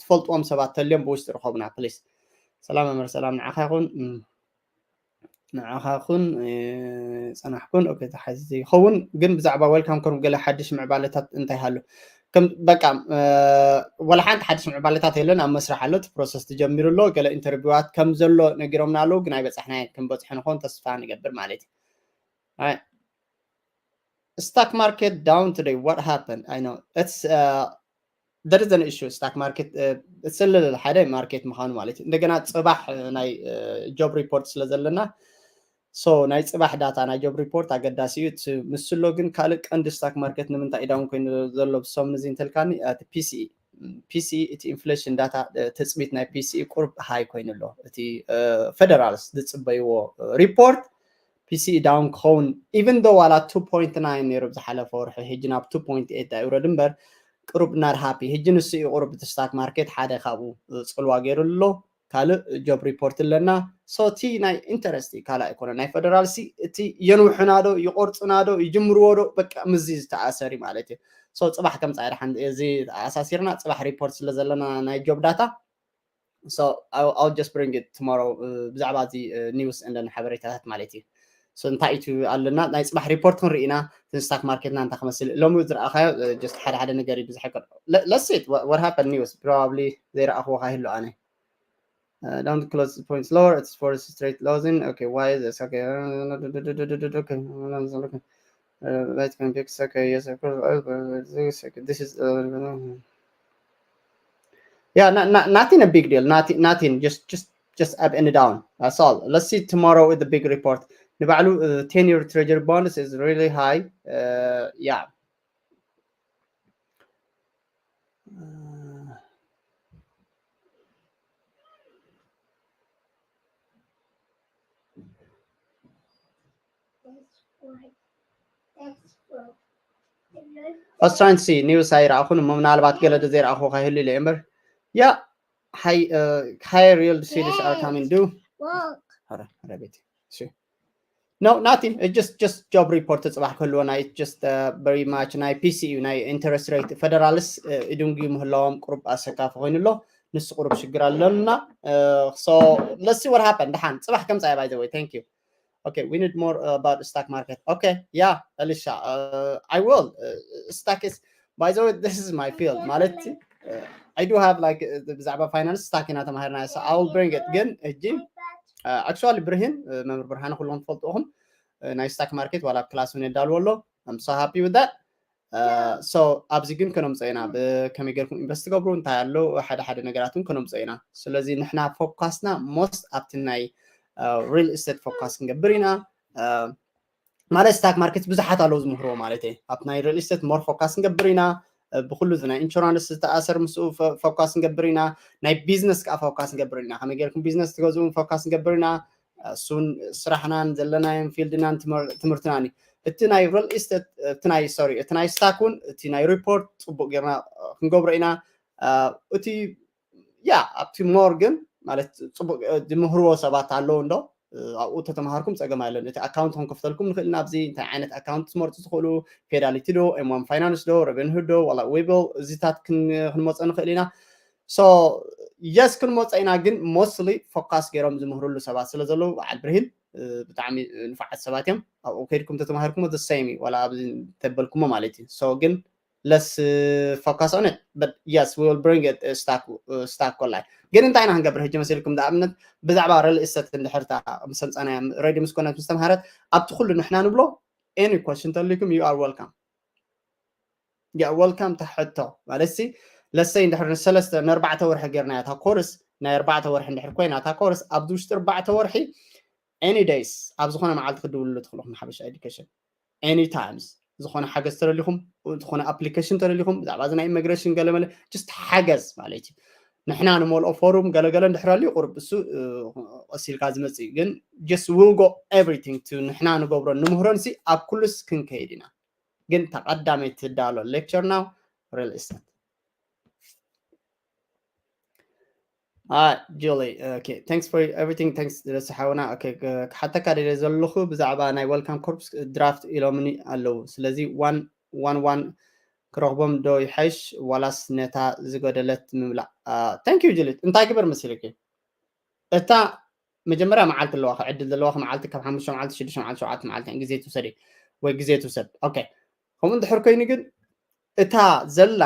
ትፈልጥዎም ሰባት ተልዮም ብውሽጢ ርኸቡና ፕሊስ። ሰላም መምህር፣ ሰላም ንዓኻ ይኹን። ንዓኻ ይኹን፣ ጸናሕኩን። ኦኬ፣ ተሓዚ ይኸውን። ግን ብዛዕባ ዌልካም ኮርስ ገለ ሓድሽ ምዕባለታት እንታይ ሃሉ? ከም በቃ፣ ወላ ሓንቲ ሓድሽ ምዕባለታት የለን። ኣብ መስራሕ ኣሎ፣ እቲ ፕሮሰስ ተጀሚሩ ኣሎ። ገለ ኢንተርቪዋት ከም ዘሎ ነጊሮምና ኣለዉ፣ ግን ኣይበጻሕናዮን። ክንበጽሖ ንኾን ተስፋ ንገብር ማለት እዩ። Stock market down today, what happened? I know it's there is an issue. Stock market ስልል ሓደ ማርኬት ምዃኑ ማለት እዩ። እንደገና ጽባሕ ናይ ጆብ ሪፖርት ስለ ዘለና፣ ሶ ናይ ጽባሕ ዳታ ናይ ጆብ ሪፖርት ኣገዳሲ እዩ። እቲ ምስሎ ግን ካልእ ቀንዲ ስታክ ማርኬት ንምንታይ ዳውን ኮይኑ ዘሎ ብሰሙን እዚ እንተልካኒ፣ እቲ PCE፣ PCE እቲ ኢንፍሌሽን ዳታ፣ ትጽቢት ናይ PCE ቁርብ ሃይ ኮይኑ ኣሎ። እቲ ፌደራልስ ዝጽበይዎ ሪፖርት PCE ዳውን ክኸውን፣ ኢቨን ዶ ዋላ two point nine ነይሩ ዝሓለፈ ወርሒ፣ ሕጂ ናብ two point eight ኣይውረድ እምበር ቅሩብ ናር ሃፒ። ሕጂ ንሱ እዩ ቅሩብ እቲ ስታክ ማርኬት ሓደ ካብኡ ጽልዋ ገይሩ ኣሎ። ካልእ ጆብ ሪፖርት ኣለና። ሶ እቲ ናይ ኢንተረስት እዩ፣ ካልእ ኣይኮነ። ናይ ፌደራል ሲ እቲ የንውሑና ዶ ይቆርጹና ዶ ይጅምርዎ ዶ በቃ ምዚ ዝተኣሰር እዩ ማለት እዩ። ሶ ጽባሕ ከምጻ ድሓን እዚ ኣሳሲርና ጽባሕ ሪፖርት ስለ ዘለና ናይ ጆብ ዳታ። So I'll, I'll just bring it tomorrow ብዛዕባ እዚ ኒውስ እንደን ሓበሬታታት ማለት እዩ። So እንታይ እዩ ኣለና ናይ ጽባሕ ሪፖርት ክንርኢ ኢና። ስታክ ማርኬትና እንታይ ክመስል ሎሚ ዝረኣኻዮ just ሓደ ሓደ ነገር እዩ ብዙሕ ኣይኮነ። Let's see what happened news probably ዘይረኣኽዎ ካይህሉ ኣነ Uh, don't close points lower. It's for straight losing. Okay, why is this? Okay, uh, okay. Uh, right, can fix. Okay, yes, of course. Uh, this, okay, this is. Uh, yeah, not, not, nothing a big deal. Nothing, nothing. Just, just, just up and down. That's all. Let's see tomorrow with the big report. ንባዕሉ uh, ten year treasury bonds is really high. Uh, yeah. Uh, Australian C news ኣይረኣኹን እሞ ምናልባት ገለ ዘይረኣኹ ከይህሉ ኢለ እምበር yeah high uh, higher yield series are coming do ኧረ ኧረ ቤት no nothing it's just just job report ጽባሕ ክህልወና it's just uh, very much ናይ ፒሲ እዩ ናይ interest rate federals uh, ይድንጉዩ ምህላዎም ቁሩብ ኣሰካፊ ኮይኑ ኣሎ ንሱ ቁሩብ ሽግር ኣለና uh, so let's see what happen ደሓን ጽባሕ ከምጻ by the way thank you okay we need more uh, about stock market okay yeah Alicia uh, I will uh, stock is by the way this is my field ማለት uh, I do have like uh, ብዛዕባ finance stock ኢና ተማሂርና so I will bring it ግን እጂ uh, actually ብርሂን uh, መምህር ብርሃን ኩሎም ትፈልጡ ኢኹም uh, ናይ stock market ዋላ ክላስ እውን የዳልዎ ኣሎ I'm so happy with that uh, so ኣብዚ ግን ከነምፀ ኢና ከመይ ገርኩም invest ትገብሩ እንታይ ኣሎ ሓደ ሓደ ነገራት እውን ከነምፀ ኢና ስለዚ ንሕና ፎካስና most ኣብቲ ናይ uh, real estate focus ክንገብር ኢና uh, ማለት stock market ብዙሓት ኣለዉ ዝምህርዎ ማለት እዩ ኣብ ናይ real estate more focus ክንገብር ኢና ብኩሉ ናይ insurance ዝተኣሰር ምስ focus ክንገብር ኢና ናይ business ከዓ focus ክንገብር ኢና ከመይ ገርኩም business ትገዝኡ focus ክንገብር ኢና እሱን ስራሕናን ዘለናዮም field ናን ትምህርትናን እዩ እቲ ናይ real estate እቲ ናይ sorry እቲ ናይ stock እውን እቲ ናይ report ፅቡቅ ጌርና ክንገብሮ ኢና እቲ yeah ኣብቲ more ግን ማለት ፅቡቅ ዝምህርዎ ሰባት ኣለዉ እንዶ ኣብኡ ተተምሃርኩም ፀገም ኣይለን እቲ account ክንከፍተልኩም ንኽእል ናብዚ እንታይ ዓይነት account ትመርፁ ትኽእሉ Fidelity ዶ M one Finance ዶ Robinhood ዶ ዋላ Webull እዚታት ክንመፀ ንኽእል ኢና so yes ክንመፀ ኢና ግን mostly focus ገይሮም ዝምህርሉ ሰባት ስለ ዘለዉ በዓል ብርሂን ብጣዕሚ ንፋዓት ሰባት እዮም ኣብኡ ከይድኩም ተተማሂርኩሞ the same እዩ ዋላ ኣብዚ ተበልኩሞ ማለት እዩ so ግን less uh, focus on it but yes we will bring it uh, stock uh, stock online ግን እንታይ ኢና ክንገብር ሕጂ መሲልኩም ንኣብነት ብዛዕባ real estate እንድሕርታ ምስ ኣምፃናያ ready ምስ ኮነት ምስ ተምሃረት ኣብቲ ኩሉ ንሕና ንብሎ any question ተልይኩም you are welcome yeah welcome ተሕቶ ማለት ሲ ለሰይ እንድሕር ንሰለስተ ንኣርባዕተ ወርሒ ጌርና እታ ኮርስ ናይ ኣርባዕተ ወርሒ እንድሕር ኮይና እታ ኮርስ ኣብዚ ውሽጢ ኣርባዕተ ወርሒ any days ኣብ ዝኾነ መዓልቲ ክድውልሉ ትኽእሉ ሓበሻ education any times ዝኾነ ሓገዝ ተደሊኹም ዝኾነ application ተደሊኹም ብዛዕባ እዚ ናይ immigration ገለመለ just ሓገዝ ማለት እዩ ንሕና ንመልኦ forum ገለገለ እንድሕር ኣልዩ ቁሩብ እሱ ቀሲልካ ዝመፅእ እዩ ግን just will go everything to ንሕና ንገብሮ ንምህሮን ሲ ኣብ ኩሉስ ክንከይድ ኢና ግን ተቐዳመይ ትዳሎ lecture now real estate Hi, Julie. Okay, thanks for everything. Thanks, Rasa Hawana. Okay, ክሓተካ ደለ ዘለኹ ብዛዕባ ናይ welcome corps draft ኢሎምኒ ኣለዉ። ስለዚ one one one ክረኽቦም ዶ ይሓይሽ ዋላስ ነታ ዝጎደለት ምምላእ? Thank you, Julie. እንታይ ግበር መሲልኪ? እታ መጀመርያ መዓልቲ ኣለዋ ዕድል ዘለዋ መዓልቲ ካብ ሓሙሽተ መዓልቲ ሽዱሽተ መዓልቲ ሸውዓተ መዓልቲ ግዜ ትውሰድ ወይ ግዜ ትውሰድ okay ከምኡ እንድሕር ኮይኑ ግን እታ ዘላ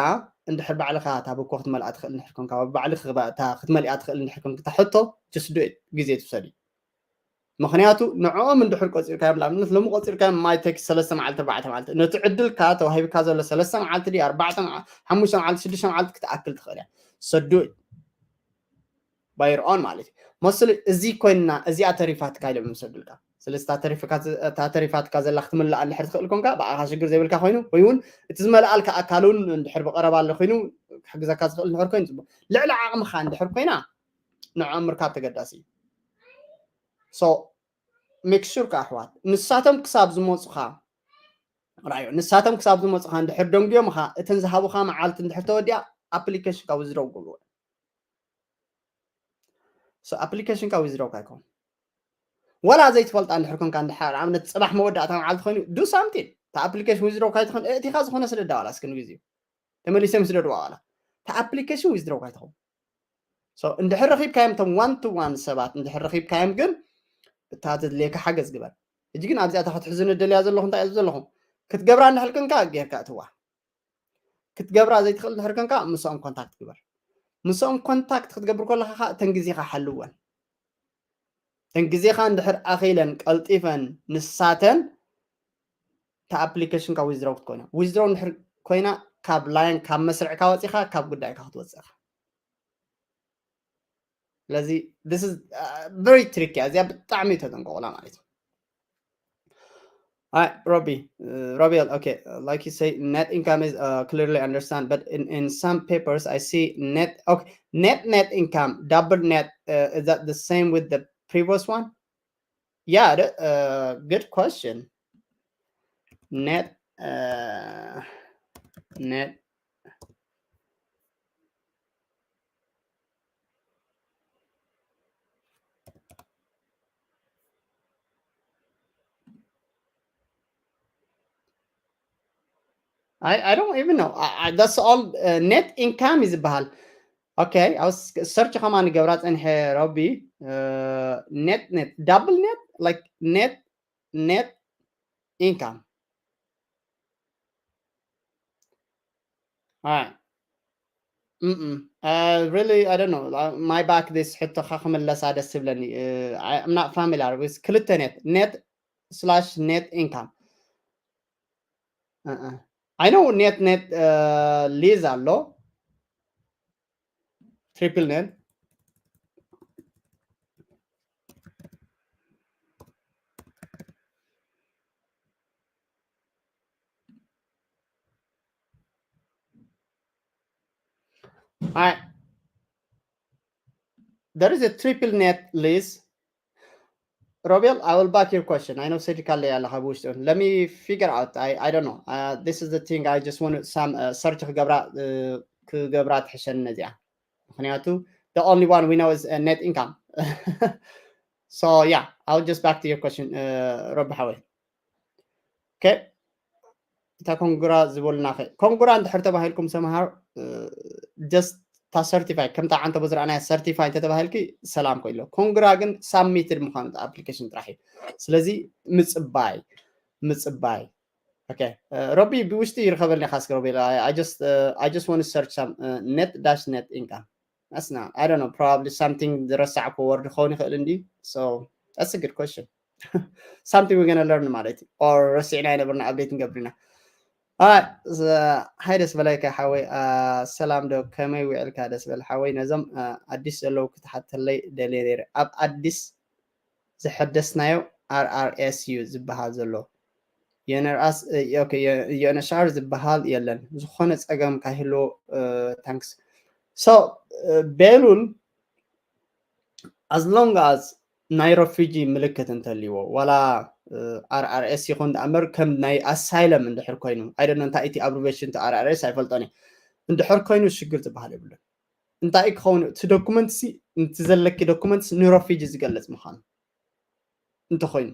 እንድሕር ባዕልኻ እታ ብኮ ክትመልኣ ትኽእል እንድሕር ኮንካ ባዕልኻ ክትመልኣ ትኽእል እንድሕር ኮንካ እታ ሕቶ just do it ግዜ ትውሰድ እዩ ምኽንያቱ ንዕኦም እንድሕር ቆፂርካዮም ንኣብነት ሎሚ ቆፂርካዮም ማይ ቴክ ሰለስተ መዓልቲ ኣርባዕተ መዓልቲ ነቲ ዕድልካ ተዋሂብካ ዘሎ ሰለስተ መዓልቲ ድዩ ኣርባዕተ ሓሙሽተ መዓልቲ ሽዱሽተ መዓልቲ ክትኣክል ትኽእል እያ so do it by your own ማለት እዩ መስሊ እዚ ኮይንና እዚኣ ተሪፋትካ ኢሎም ይምሰዱልካ ስለዚ እታ ተሪፋትካ ዘላ ክትምላኣ እንድሕር ትኽእል ኮንካ ብኣኻ ሽግር ዘይብልካ ኮይኑ ወይ እውን እቲ ዝመልኣልካ ኣካል እውን እንድሕር ብቐረባ ኣሎ ኮይኑ ክሕግዘካ ዝኽእል እንድሕር ኮይኑ ፅቡቅ ልዕሊ ዓቕምኻ እንድሕር ኮይና ንዕኦም ምርካብ ተገዳሲ እዩ so make sure ኣሕዋት ንሳቶም ክሳብ ዝመፁኻ ራዮ ንሳቶም ክሳብ ዝመፁኻ እንድሕር ደንጉዮምኻ እተን ዝሃቡኻ መዓልቲ እንድሕር ተወዲኣ application ካ withdraw ገብርዎ so application ካ withdraw ካይኮን ወላ ዘይትፈልጣ እንድሕር ኮንካ እንድሓር ኣብነት ፅባሕ መወዳእታ መዓልቲ ኮይኑ do something እታ application withdraw ካይትኾን እእቲኻ ዝኾነ ስለ ዳዋላ እስኪ ንግዜ ተመሊሰ ምስ ደድዋ ዋላ እታ application withdraw ካይትኸውን so እንድሕር ረኺብካዮም እቶም one to one ሰባት እንድሕር ረኺብካዮም ግን እታ ዘድልየካ ሓገዝ ግበር ሕጂ ግን ኣብዚኣ እታ ክትሕዙ ንደልያ ዘለኹ እንታይ እየ ዘለኹም ክትገብራ እንድሕር ኮንካ ጌርካ እትዋ ክትገብራ ዘይትኽእል እንድሕር ኮንካ ምስኦም contact ግበር ምስኦም ኮንታክት ክትገብር ከለኻ ኸዓ እተን ግዜኻ ሓልወን። እተን ግዜኻ እንድሕር ኣኺለን ቀልጢፈን ንሳተን፣ እታ ኣፕሊኬሽንካ ዊዝድሮው ክትኮይና። ዊዝድሮው እንድሕር ኮይና ካብ ላይን፣ ካብ መስርዕካ ወፂኻ ካብ ጉዳይካ ክትወፅእ ኢኻ። ስለዚ this is very tricky። እዚኣ ብጣዕሚ ተጠንቀቑላ ማለት እዩ። Hi, Robbie. Uh, Robbie, okay, uh, like you say, net income is uh, clearly understand, but in, in some papers I see net, okay, net net income, double net. Uh, is that the same with the previous one? Yeah, the, uh, good question. Net, uh, net I, I don't even know. I, I, that's all uh, net income is ዝበሃል። Okay, I was search ከማን ገብራ ጸንሐ ረቢ net net double net like net net income. All right. Mm-mm. Uh, really, I don't know. Uh, my back this ሕቶኻ ክምለሳ ደስ ትብለኒ። Uh, I, I'm not familiar with ክልተ net net slash net income. Uh-uh. I know net net uh, lease ኣሎ triple net. All right. There is a triple net lease. Robiel, I will back your question. I know Cedric Alley ኣለኻ ብውሽጢ። Let me figure out. I, I don't know. Uh, this is the thing. I just want some uh, search ክገብራ uh, ክገብራ ትሕሸኒ ነዚኣ። ምክንያቱ the only one we know is uh, net income. So yeah, I'll just back to your question, uh, ሮቢ ሓወይ። Okay. እታ ኮንግራ ዝበሉና ኸ ኮንግራ እንድሕር ተባሂልኩም ሰምሃር just እታ ሰርቲፋይ ከምታ ዓንተ በዝራእናያ ሰርቲፋይ እንተተባሂልኪ ሰላም ኮይሎ። ኮንግራ ግን ሳብሚትድ ምዃኑ ኣፕሊኬሽን ጥራሕ እዩ። ስለዚ ምፅባይ ምፅባይ። Okay. Uh, ሮቢ ብውሽጢ ይርከበልኒ ካስክ ሮቢ I just uh, I just want to search some uh, net dash net income. That's not, I don't know, probably something ዝረሳዕኩ ወርድ ክኸውን ይኽእል እንዲ። So that's a good question. Something we're gonna learn ማለት እዩ። Or ረሲዕና የነበርና ኣፕዴት ንገብርና። ሃይ ደስ በላይካ ሓወይ። ሰላም ዶ ከመይ ውዕልካ? ደስ በል ሓወይ። ነዞም ኣዲስ ዘለዉ ክትሓተለይ ደልየ ነይረ። ኣብ ኣዲስ ዝሐደስናዮ ኣር ኣር ኤስ እዩ ዝበሃል ዘሎ። ዩኤንኤስኣር ዝበሃል የለን። ዝኾነ ፀገም ካይህልዎ ታንክስ። So ቤሉል as long as ናይ ረፊጂ ምልክት እንተልዎ ዋላ ኣር ኣር ኤስ ይኹን ደኣ እምበር ከም ናይ ኣሳይለም እንድሕር ኮይኑ ኣይደነ እንታይ እቲ ኣብሪቬሽን ኣር ኣር ኤስ ኣይፈልጦን እየ እንድሕር ኮይኑ ሽግር ዝበሃል የብሉን። እንታይ ክኸውን እቲ ዶኩመንት ሲ እቲ ዘለኪ ዶኩመንት ንረፊጂ ዝገልፅ ምዃኑ እንተኮይኑ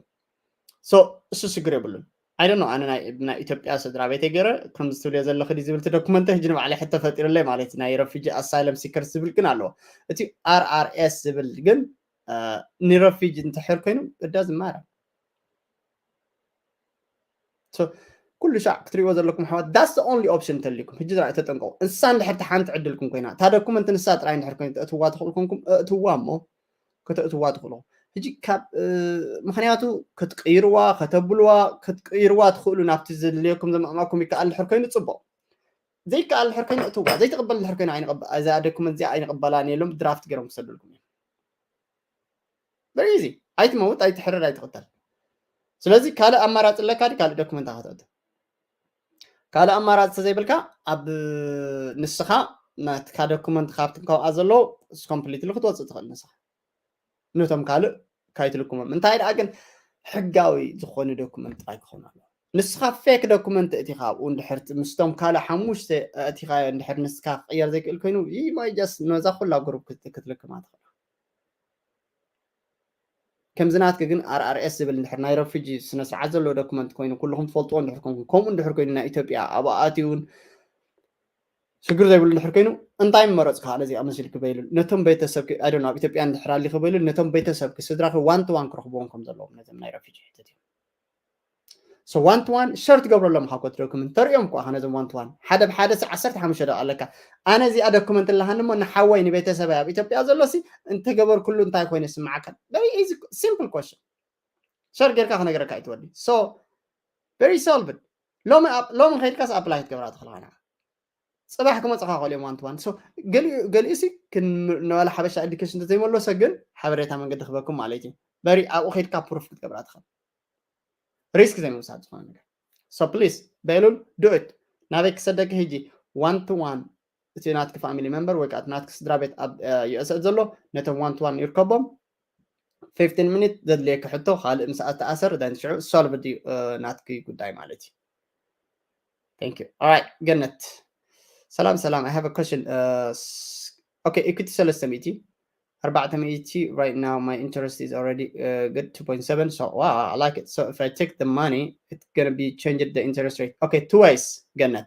so እሱ ሽግር የብሉን። I don't know ኣነ ናይ ኢትዮጵያ ስድራ ቤተይ ገይረ ከምዚ ትብልዮ ዘለኺ ድዩ ዝብል እቲ ዶኩመንት ሕጂ ንባዕለይ ሕቶ ፈጢሩለይ ማለት እዩ ናይ ረፊጂ ኣሳይለም ሲከርስ ዝብል ግን ኣለዎ። እቲ ኣር ኣር ኤስ ዝብል ግን ንረፊጂ እንተሕር ኮይኑ እዳ ዝማራ ኩሉ ሻዕ ክትሪእዎ ዘለኩም ኣሕዋት that's the only option እንተልይኩም ሕጂ ዝረኣ ተጠንቀቁ። እንሳ እንድሕር ሓንቲ ዕድልኩም ኮይና እታ ዶኩመንት ንሳ ጥራይ እንድሕር ኮይኑ ተእትዋ ትኽእሉ ኮንኩም እእትዋ እሞ ከተእትዋ ትኽእሉ። ሕጂ ካብ ምክንያቱ ክትቅይርዋ ከተብልዋ ክትቅይርዋ ትኽእሉ ናብቲ ዘድልየኩም ዘማእማኩም ይከኣል ድሕር ኮይኑ ፅቡቅ ዘይከኣል ድሕር ኮይኑ እትዋ ዘይትቕበል ድሕር ኮይኑ እዛ ዶኩመንት እዚኣ ኣይንቕበላን የሎም ድራፍት ገይሮም ክሰዱልኩም እዮም። በሪዚ ኣይትመውት ኣይትሕረድ ኣይትቕተል። ስለዚ ካልእ ኣማራፂ ኣለካ ካልእ ዶኩመንት ከተእቱ ካልእ ኣማራፂ ተዘይብልካ ኣብ ንስኻ ናትካ ዶኩመንት ካብቲ ካብኣ ዘለዎ ኮምፕሊትሊ ክትወፅእ ትኽእል ንስኻ ነቶም ካልእ ካይትልኩሞም እንታይ ደኣ ግን ሕጋዊ ዝኾነ ዶኩመንት ጥራይ ክኸውን ኣለዎ። ንስኻ ፌክ ዶኩመንት እቲኻ ኣብኡ እንድሕር ምስቶም ካልእ ሓሙሽተ እቲኻ እንድሕር ንስካ ክቅየር ዘይክእል ኮይኑ you might just ነዛ ኩላ ግሩፕ ክትልክማ ትኽእል። ከምዚ ናትኪ ግን ኣር ኣር ኤስ ዝብል እንድሕር ናይ ረፊጂ ስነ ስርዓት ዘለዎ ዶኩመንት ኮይኑ ኩልኹም ትፈልጥዎ እንድሕር ኮንኩም ከምኡ እንድሕር ኮይኑ ናይ ኢትዮጵያ ኣብኡ ኣትዩ እውን ሽግር ዘይብሉ እንድሕር ኮይኑ እንታይ ምመረፅካ ነዚኣ መሲልኪ በይሉ ነቶም ቤተሰብኪ I don't know ኣብ ኢትዮጵያ እንድሕር ኣሊኺ በይሉ ነቶም ቤተሰብኪ ስድራኺ ዋን ቱ ዋን ክረኽብዎም ከም ዘለዎም ነዞም ናይ ረፊጂ ሕተት እዮም። So one to one share ትገብረሎም ካብ ኮት ዶክመንት ተርእዮም እኳ ነዞም one to one ሓደ ብሓደ ሲ ዓሰርተ ሓሙሽተ ደቂቃ ኣለካ። ኣነ እዚኣ ዶክመንት ኣለሃኒ እሞ ንሓወይ ንቤተሰበይ ኣብ ኢትዮጵያ ዘሎ ሲ እንተገበርኩሉ እንታይ ኮይኑ ይስምዓካ? Very easy simple question። ሸር ጌርካ ክነገረካ ኣይትወዲ። So very solved። ሎሚ ሎሚ ከይድካስ ኣፕላይ ክትገብራ ትኽእል ኾና ፅባሕ ክመፅኻ ክእል እዮም one to one። So ገሊኡ ሲ ንባላ ሓበሻ ኤዱኬሽን እንተዘይመለሰ ግን ሓበሬታ መንገዲ ክበኩም ማለት እዩ። በሪ ኣብኡ ከይድካ ፕሩፍ ክትገብራ ትኽእል ሪስክ ዘይምውሳድ ዝኾነ ነገር። So please በሉል do it። ናበይ ክሰደኪ ሕጂ one to one እቲ ናትኪ ፋሚሊ ሜምበር ወይ ከዓ ናትኪ ስድራ ቤት ኣብ ዩኤስኤ ዘሎ ነቶም one to one ይርከቦም። fifteen ሚኒት ዘድልየኪ ሕቶ ካልእ ምስ ኣተኣሰር then ሽዑ ሶልቭ ድዩ ናትኪ ጉዳይ ማለት እዩ። Thank you. All right ገነት ሰላም ሰላም። I have a question. Okay equity ሰለስተ ሚእቲ ኣርባዕተ ሚእቲ right now my interest is already good two point seven. So wow, I like it. So if I take the money it's gonna be changed the interest rate. Okay two ways ገነት.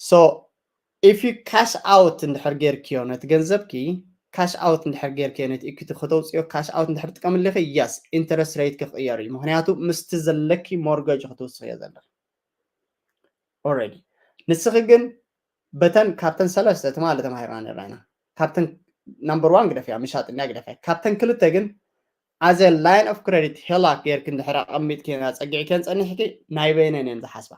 So if you cash out እንድሕር ጌርክዮ ነቲ ገንዘብኪ cash out እንድሕር ጌርክዮ ነቲ equity ከተውፅዮ cash out እንድሕር ትጥቀምልኺ yes interest rate ክቕየር እዩ። ምክንያቱ ምስቲ ዘለኪ ሞርገጅ ክትውስኽዮ ዘለኺ already። ንስኺ ግን በተን ካብተን ሰለስተ ትማሊ ተማሂርና ነርና ኢና። ካብተን number one ግደፍያ ምሻጥ እንድያ ግደፍያ። ካብተን ክልተ ግን as a line of credit ሄላክ ጌርኪ እንድሕር ኣቐሚጥክየን ኣፀጊዕክየን ፀኒሕኪ ናይ በይነን እየን ዝሓስባ።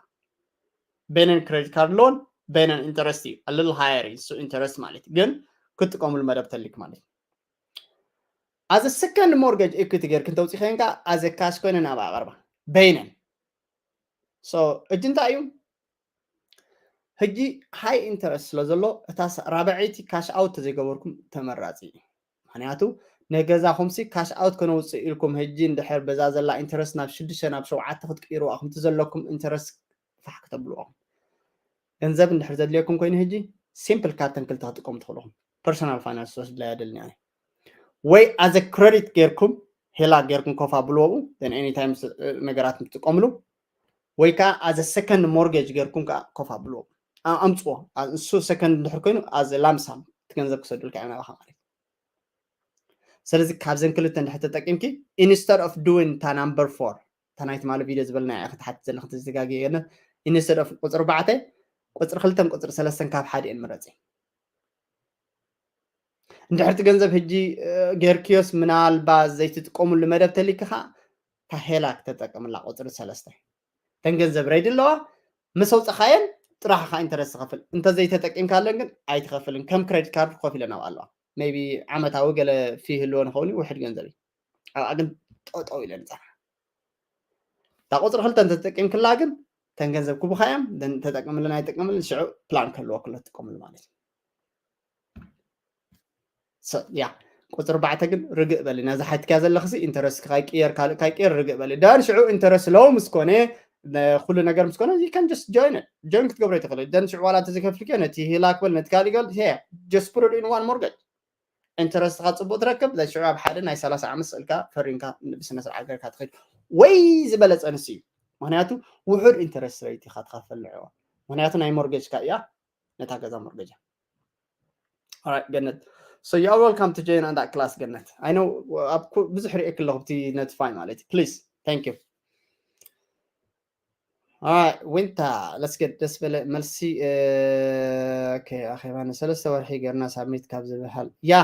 በይነን credit card loan በይነን interest እዩ a little higher እዩ እሱ interest ማለት ግን ክትጥቀሙሉ መደብ ተልክ ማለት as a second mortgage equity ጌርኪ እንተውፂኽየን ከዓ as a cash ኮይነን ኣብ ኣቐርባ በይነን። So እጂ እንታይ እዩ ሕጂ high interest ስለ ዘሎ እታ ራብዐይቲ cash out ተዘይገበርኩም ተመራፂ እዩ። ምክንያቱ ነገዛኹምሲ cash out ከነውፅእ ኢልኩም ሕጂ እንድሕር በዛ ዘላ interest ናብ ሽዱሽተ ናብ ሸውዓተ ክትቅይርዋ ኢኹም እቲ ዘለኩም interest ፋሕ ክተብልዋ ኢኹም። ገንዘብ እንድሕር ዘድልየኩም ኮይኑ ሕጂ simple ካብተን ክልተ ክትጥቀሙ ትኽእሉ ኢኹም። Personal finance ወስድላ ያደልኒ ኣነ ወይ as a credit ጌርኩም ሄላ ጌርኩም ኮፍ ኣብልዎ then anytime ነገራት ትጥቀምሉ ወይ ከዓ as a second mortgage ጌርኩም ከዓ ኮፍ ኣብልዎ ኣምፅዎ። እሱ second እንድሕር ኮይኑ as a lump sum እቲ ገንዘብ ክሰዱልካ እዮም ናባኻ ማለት። ስለዚ ካብዘን ክልተ እንድሕር ተጠቂምኪ instead of doing እታ number four እታ ናይ ትማሊ ቪድዮ ዝበልና እያ ክትሓትት ዘለኺ ተዘጋግየ ገነት instead of ቁፅሪ ኣርባዕተ ቁፅሪ ክልተን ቁፅሪ ሰለስተን ካብ ሓደ እየን ምረፂ። እንድሕር እቲ ገንዘብ ሕጂ ጌርክዮስ ምናልባት ዘይትጥቀሙሉ መደብ ተሊክኻ ታሄላ ክተጠቅምላ ቁፅሪ ሰለስተ ተን ገንዘብ ready ኣለዋ ምስ ኣውፅኻየን ጥራሕ ኢኻ interest ትኸፍል። እንተዘይተጠቂምካለን ግን ኣይትኸፍልን። ከም credit card ክኸፊለ ናብ ኣለዋ maybe ዓመታዊ ገለ fee ህልዎ ንኸውን ውሕድ ገንዘብ እዩ። ኣብኣ ግን ጠጠው ኢለን ይፀንሓ። እታ ቁፅሪ ክልተ እንተተጠቂምክላ ግን ተን ገንዘብ ክቡኻ እዮም ተጠቅምልን ኣይጠቅምልን ሽዑ ፕላን ክህልወ ክሎ ትጥቀምሉ ማለት እዩ። ያ ቁፅሪ ኣርባዕተ ግን ርግእ በሊ ነዚ ሓትክያ ዘለኽሲ interest ካይቅየር ካልእ ካይቅየር ርግእ በሊ ደን ሽዑ interest low ምስ ኮነ ኩሉ ነገር ምስ ኮነ you can just join it join ክትገብሮ ይትኽእል ደን ሽዑ ዋላ እንተዘይከፍልክዮ ነቲ ሂላክ በል ነቲ ካልእ ገል just put it in one mortgage interest ኻ ፅቡቅ ትረክብ ደን ሽዑ ኣብ ሓደ ናይ ሰላሳ ዓመት ስእልካ ፈሪምካ ብስነ ስርዓት ገርካ ትኸድ ወይ ዝበለፀ ንስ እዩ ምክንያቱ ውሑድ interest rate ኢኻ ትኸፈል ንዕዋ ምክንያቱ ናይ mortgage ካ እያ ነታ ገዛ mortgage ገነት so you are welcome to join on that class ገነት I know ኣብ ብዙሕ ሪኤክ ኣለኹ ብቲ notify ማለት እዩ please thank you ዊንታ let's get ደስ በለ መልሲ ኣኼባ ንሰለስተ ወርሒ ገርና ሳብሚት ካብ ዝበሃል ያ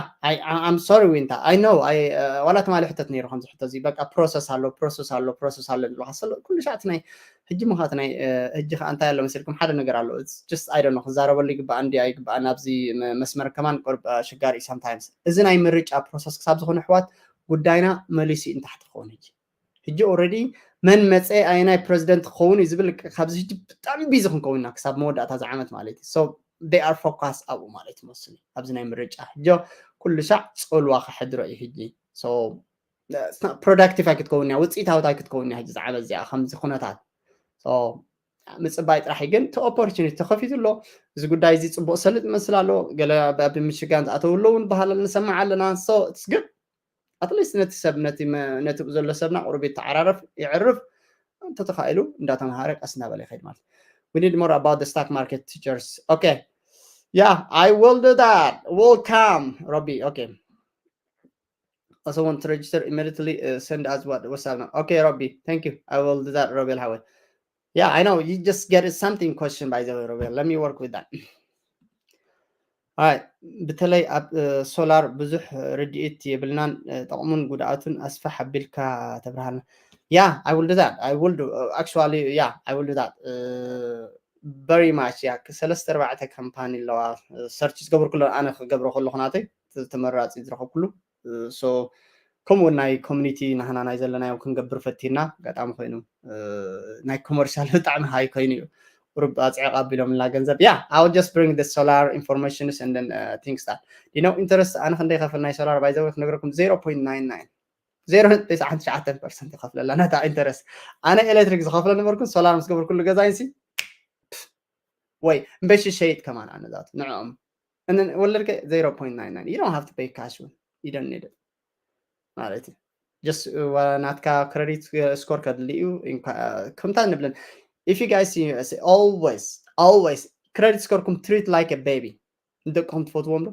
I'm sorry ዊንታ I know ዋላ ትማሊ ሕተት ነይሩ ከምዚ ሕቶ እዚ በቃ process ኣሎ process ኣሎ process ኣሎ ንብለካ ሰሎ ኩሉ ሻዕት ናይ ሕጂ ምኻት ናይ ሕጂ ከዓ እንታይ ኣሎ መሲልኩም ሓደ ነገር ኣሎ just I don't know ክዛረበሉ ይግባእ እንዲ ኣይግባእ ናብዚ መስመር ከማን ቁርብ ኣሸጋሪ እዩ sometimes እዚ ናይ ምርጫ process ክሳብ ዝኾነ ኣሕዋት ጉዳይና መሊሱ እዩ ንታሕቲ ክኸውን ሕጂ ሕጂ already መን መፀ ኣየናይ ፕረዚደንት ክኸውን እዩ ዝብል ካብዚ ሕጂ ብጣዕሚ ቢዚ ክንከውን ኢና ክሳብ መወዳእታ እዚ ዓመት ማለት እዩ so they are focus ኣብኡ ማለት እዩ መስሉ ኣብዚ ናይ ምርጫ ሕጂ ኩሉ ሻዕ ፀልዋ ከሕድሮ እዩ ሕጂ so productive ኣይክትከውን እያ ውፅኢታዊት ኣይክትከውን እያ ሕጂ ዝዓበ እዚኣ ከምዚ ኩነታት so ምፅባይ ጥራሕ እዩ ግን እቲ opportunity ተኸፊቱ ኣሎ እዚ ጉዳይ እዚ ፅቡቅ ሰልጥ ይመስል ኣሎ ገለ ኣብ ምሽጋን ዝኣተው ኣለዉ ንበሃል ንሰማዕ ኣለና so it's good at least ነቲ ሰብ ነቲ ነቲ ዘሎ ሰብና ቁሩብ ይተዓራረፍ ይዕርፍ እንተተኻኢሉ እንዳተምሃረ ቀስ እናበለ ይኸይድ ማለት we need more about the stock market teachers okay yeah I will do that welcome Robbie okay Also want to register immediately, uh, send us what, what's up now. Okay, Robbie, thank you. I will do that, Robbie. How? Yeah, I know. You just get something question, by the way, Robbie. Let me work with that. All right. በተለይ ኣብ ሶላር ብዙሕ ርድኢት የብልናን፣ ጠቕሙን ጉድኣቱን ኣስፋሕ ኣቢልካ ተብርሃልና። Yeah, I will do that. I will do. Actually, yeah, I will do that. Very much. Yeah, ሰለስተ ኣርባዕተ ካምፓኒ ኣለዋ። Search ዝገብርኩሎ ኣነ ክገብሮ ከለኹ ናተይ ተመራፂ ዝረኸብኩሉ። So ከምኡ ናይ ኮሚኒቲ ናህና ናይ ዘለናዮ ክንገብር ፈቲና ኣጋጣሚ ኮይኑ ናይ ኮመርሻል ብጣዕሚ ሃይ ኮይኑ እዩ። ቁሩብ ኣፅዕቕ ኣቢሎምና ገንዘብ። Yeah, I will just bring the solar informations and then, uh, things that, you know, interest ኣነ ክንደይ ከፍል ናይ ሶላር ባይዘወ ክነግረኩም zero point nine nine, zero point nine nine percent ይኸፍለላ ነታ ኢንተረስት። ኣነ ኤሌክትሪክ ዝኸፍለ ነበርኩን ሶላር ምስ ገበርኩሉ ገዛይንሲ ወይ እምበሺ ሸይጥ ከማን ኣነዛት ንዕኦም ወለድከ zero point nine nine. You don't have to pay cash. You don't need it ማለት እዩ። Just ናትካ ክረዲት ስኮር ከድሊ እዩ። ከምታ ንብለን if you guys see always, always credit score ኩም treat like a baby። ንደቅኹም ትፈትዎም ዶ?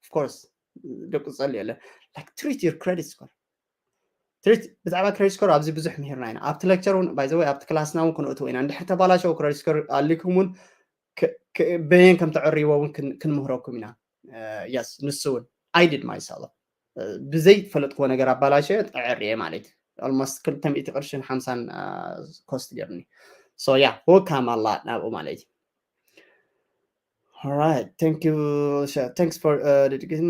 Of course ደቂ ዝጸልዩ የለን። Like treat your credit score. Treat ብዛዕባ credit score ኣብዚ ብዙሕ ምሂርና ኢና ኣብቲ lecture እውን። By the way ኣብቲ ክላስና እውን ክንእትዎ ኢና። እንድሕር ተባላሸው credit score ኣሊኩም እውን በየን ከም ተዕርይዎ እውን ክንምህረኩም ኢና። Yes, ንሱ እውን I did myself። ብዘይ ፈለጥክዎ ነገር ኣባላሸ ተዕርየ ማለት እዩ። Almost ክልተ ሚእቲ ቅርሽን ሓምሳን ኮስት ገርኒ። So yeah, welcome ኣላ ናብኡ ማለት እዩ። All right, thank you. Thanks for, uh, dedicating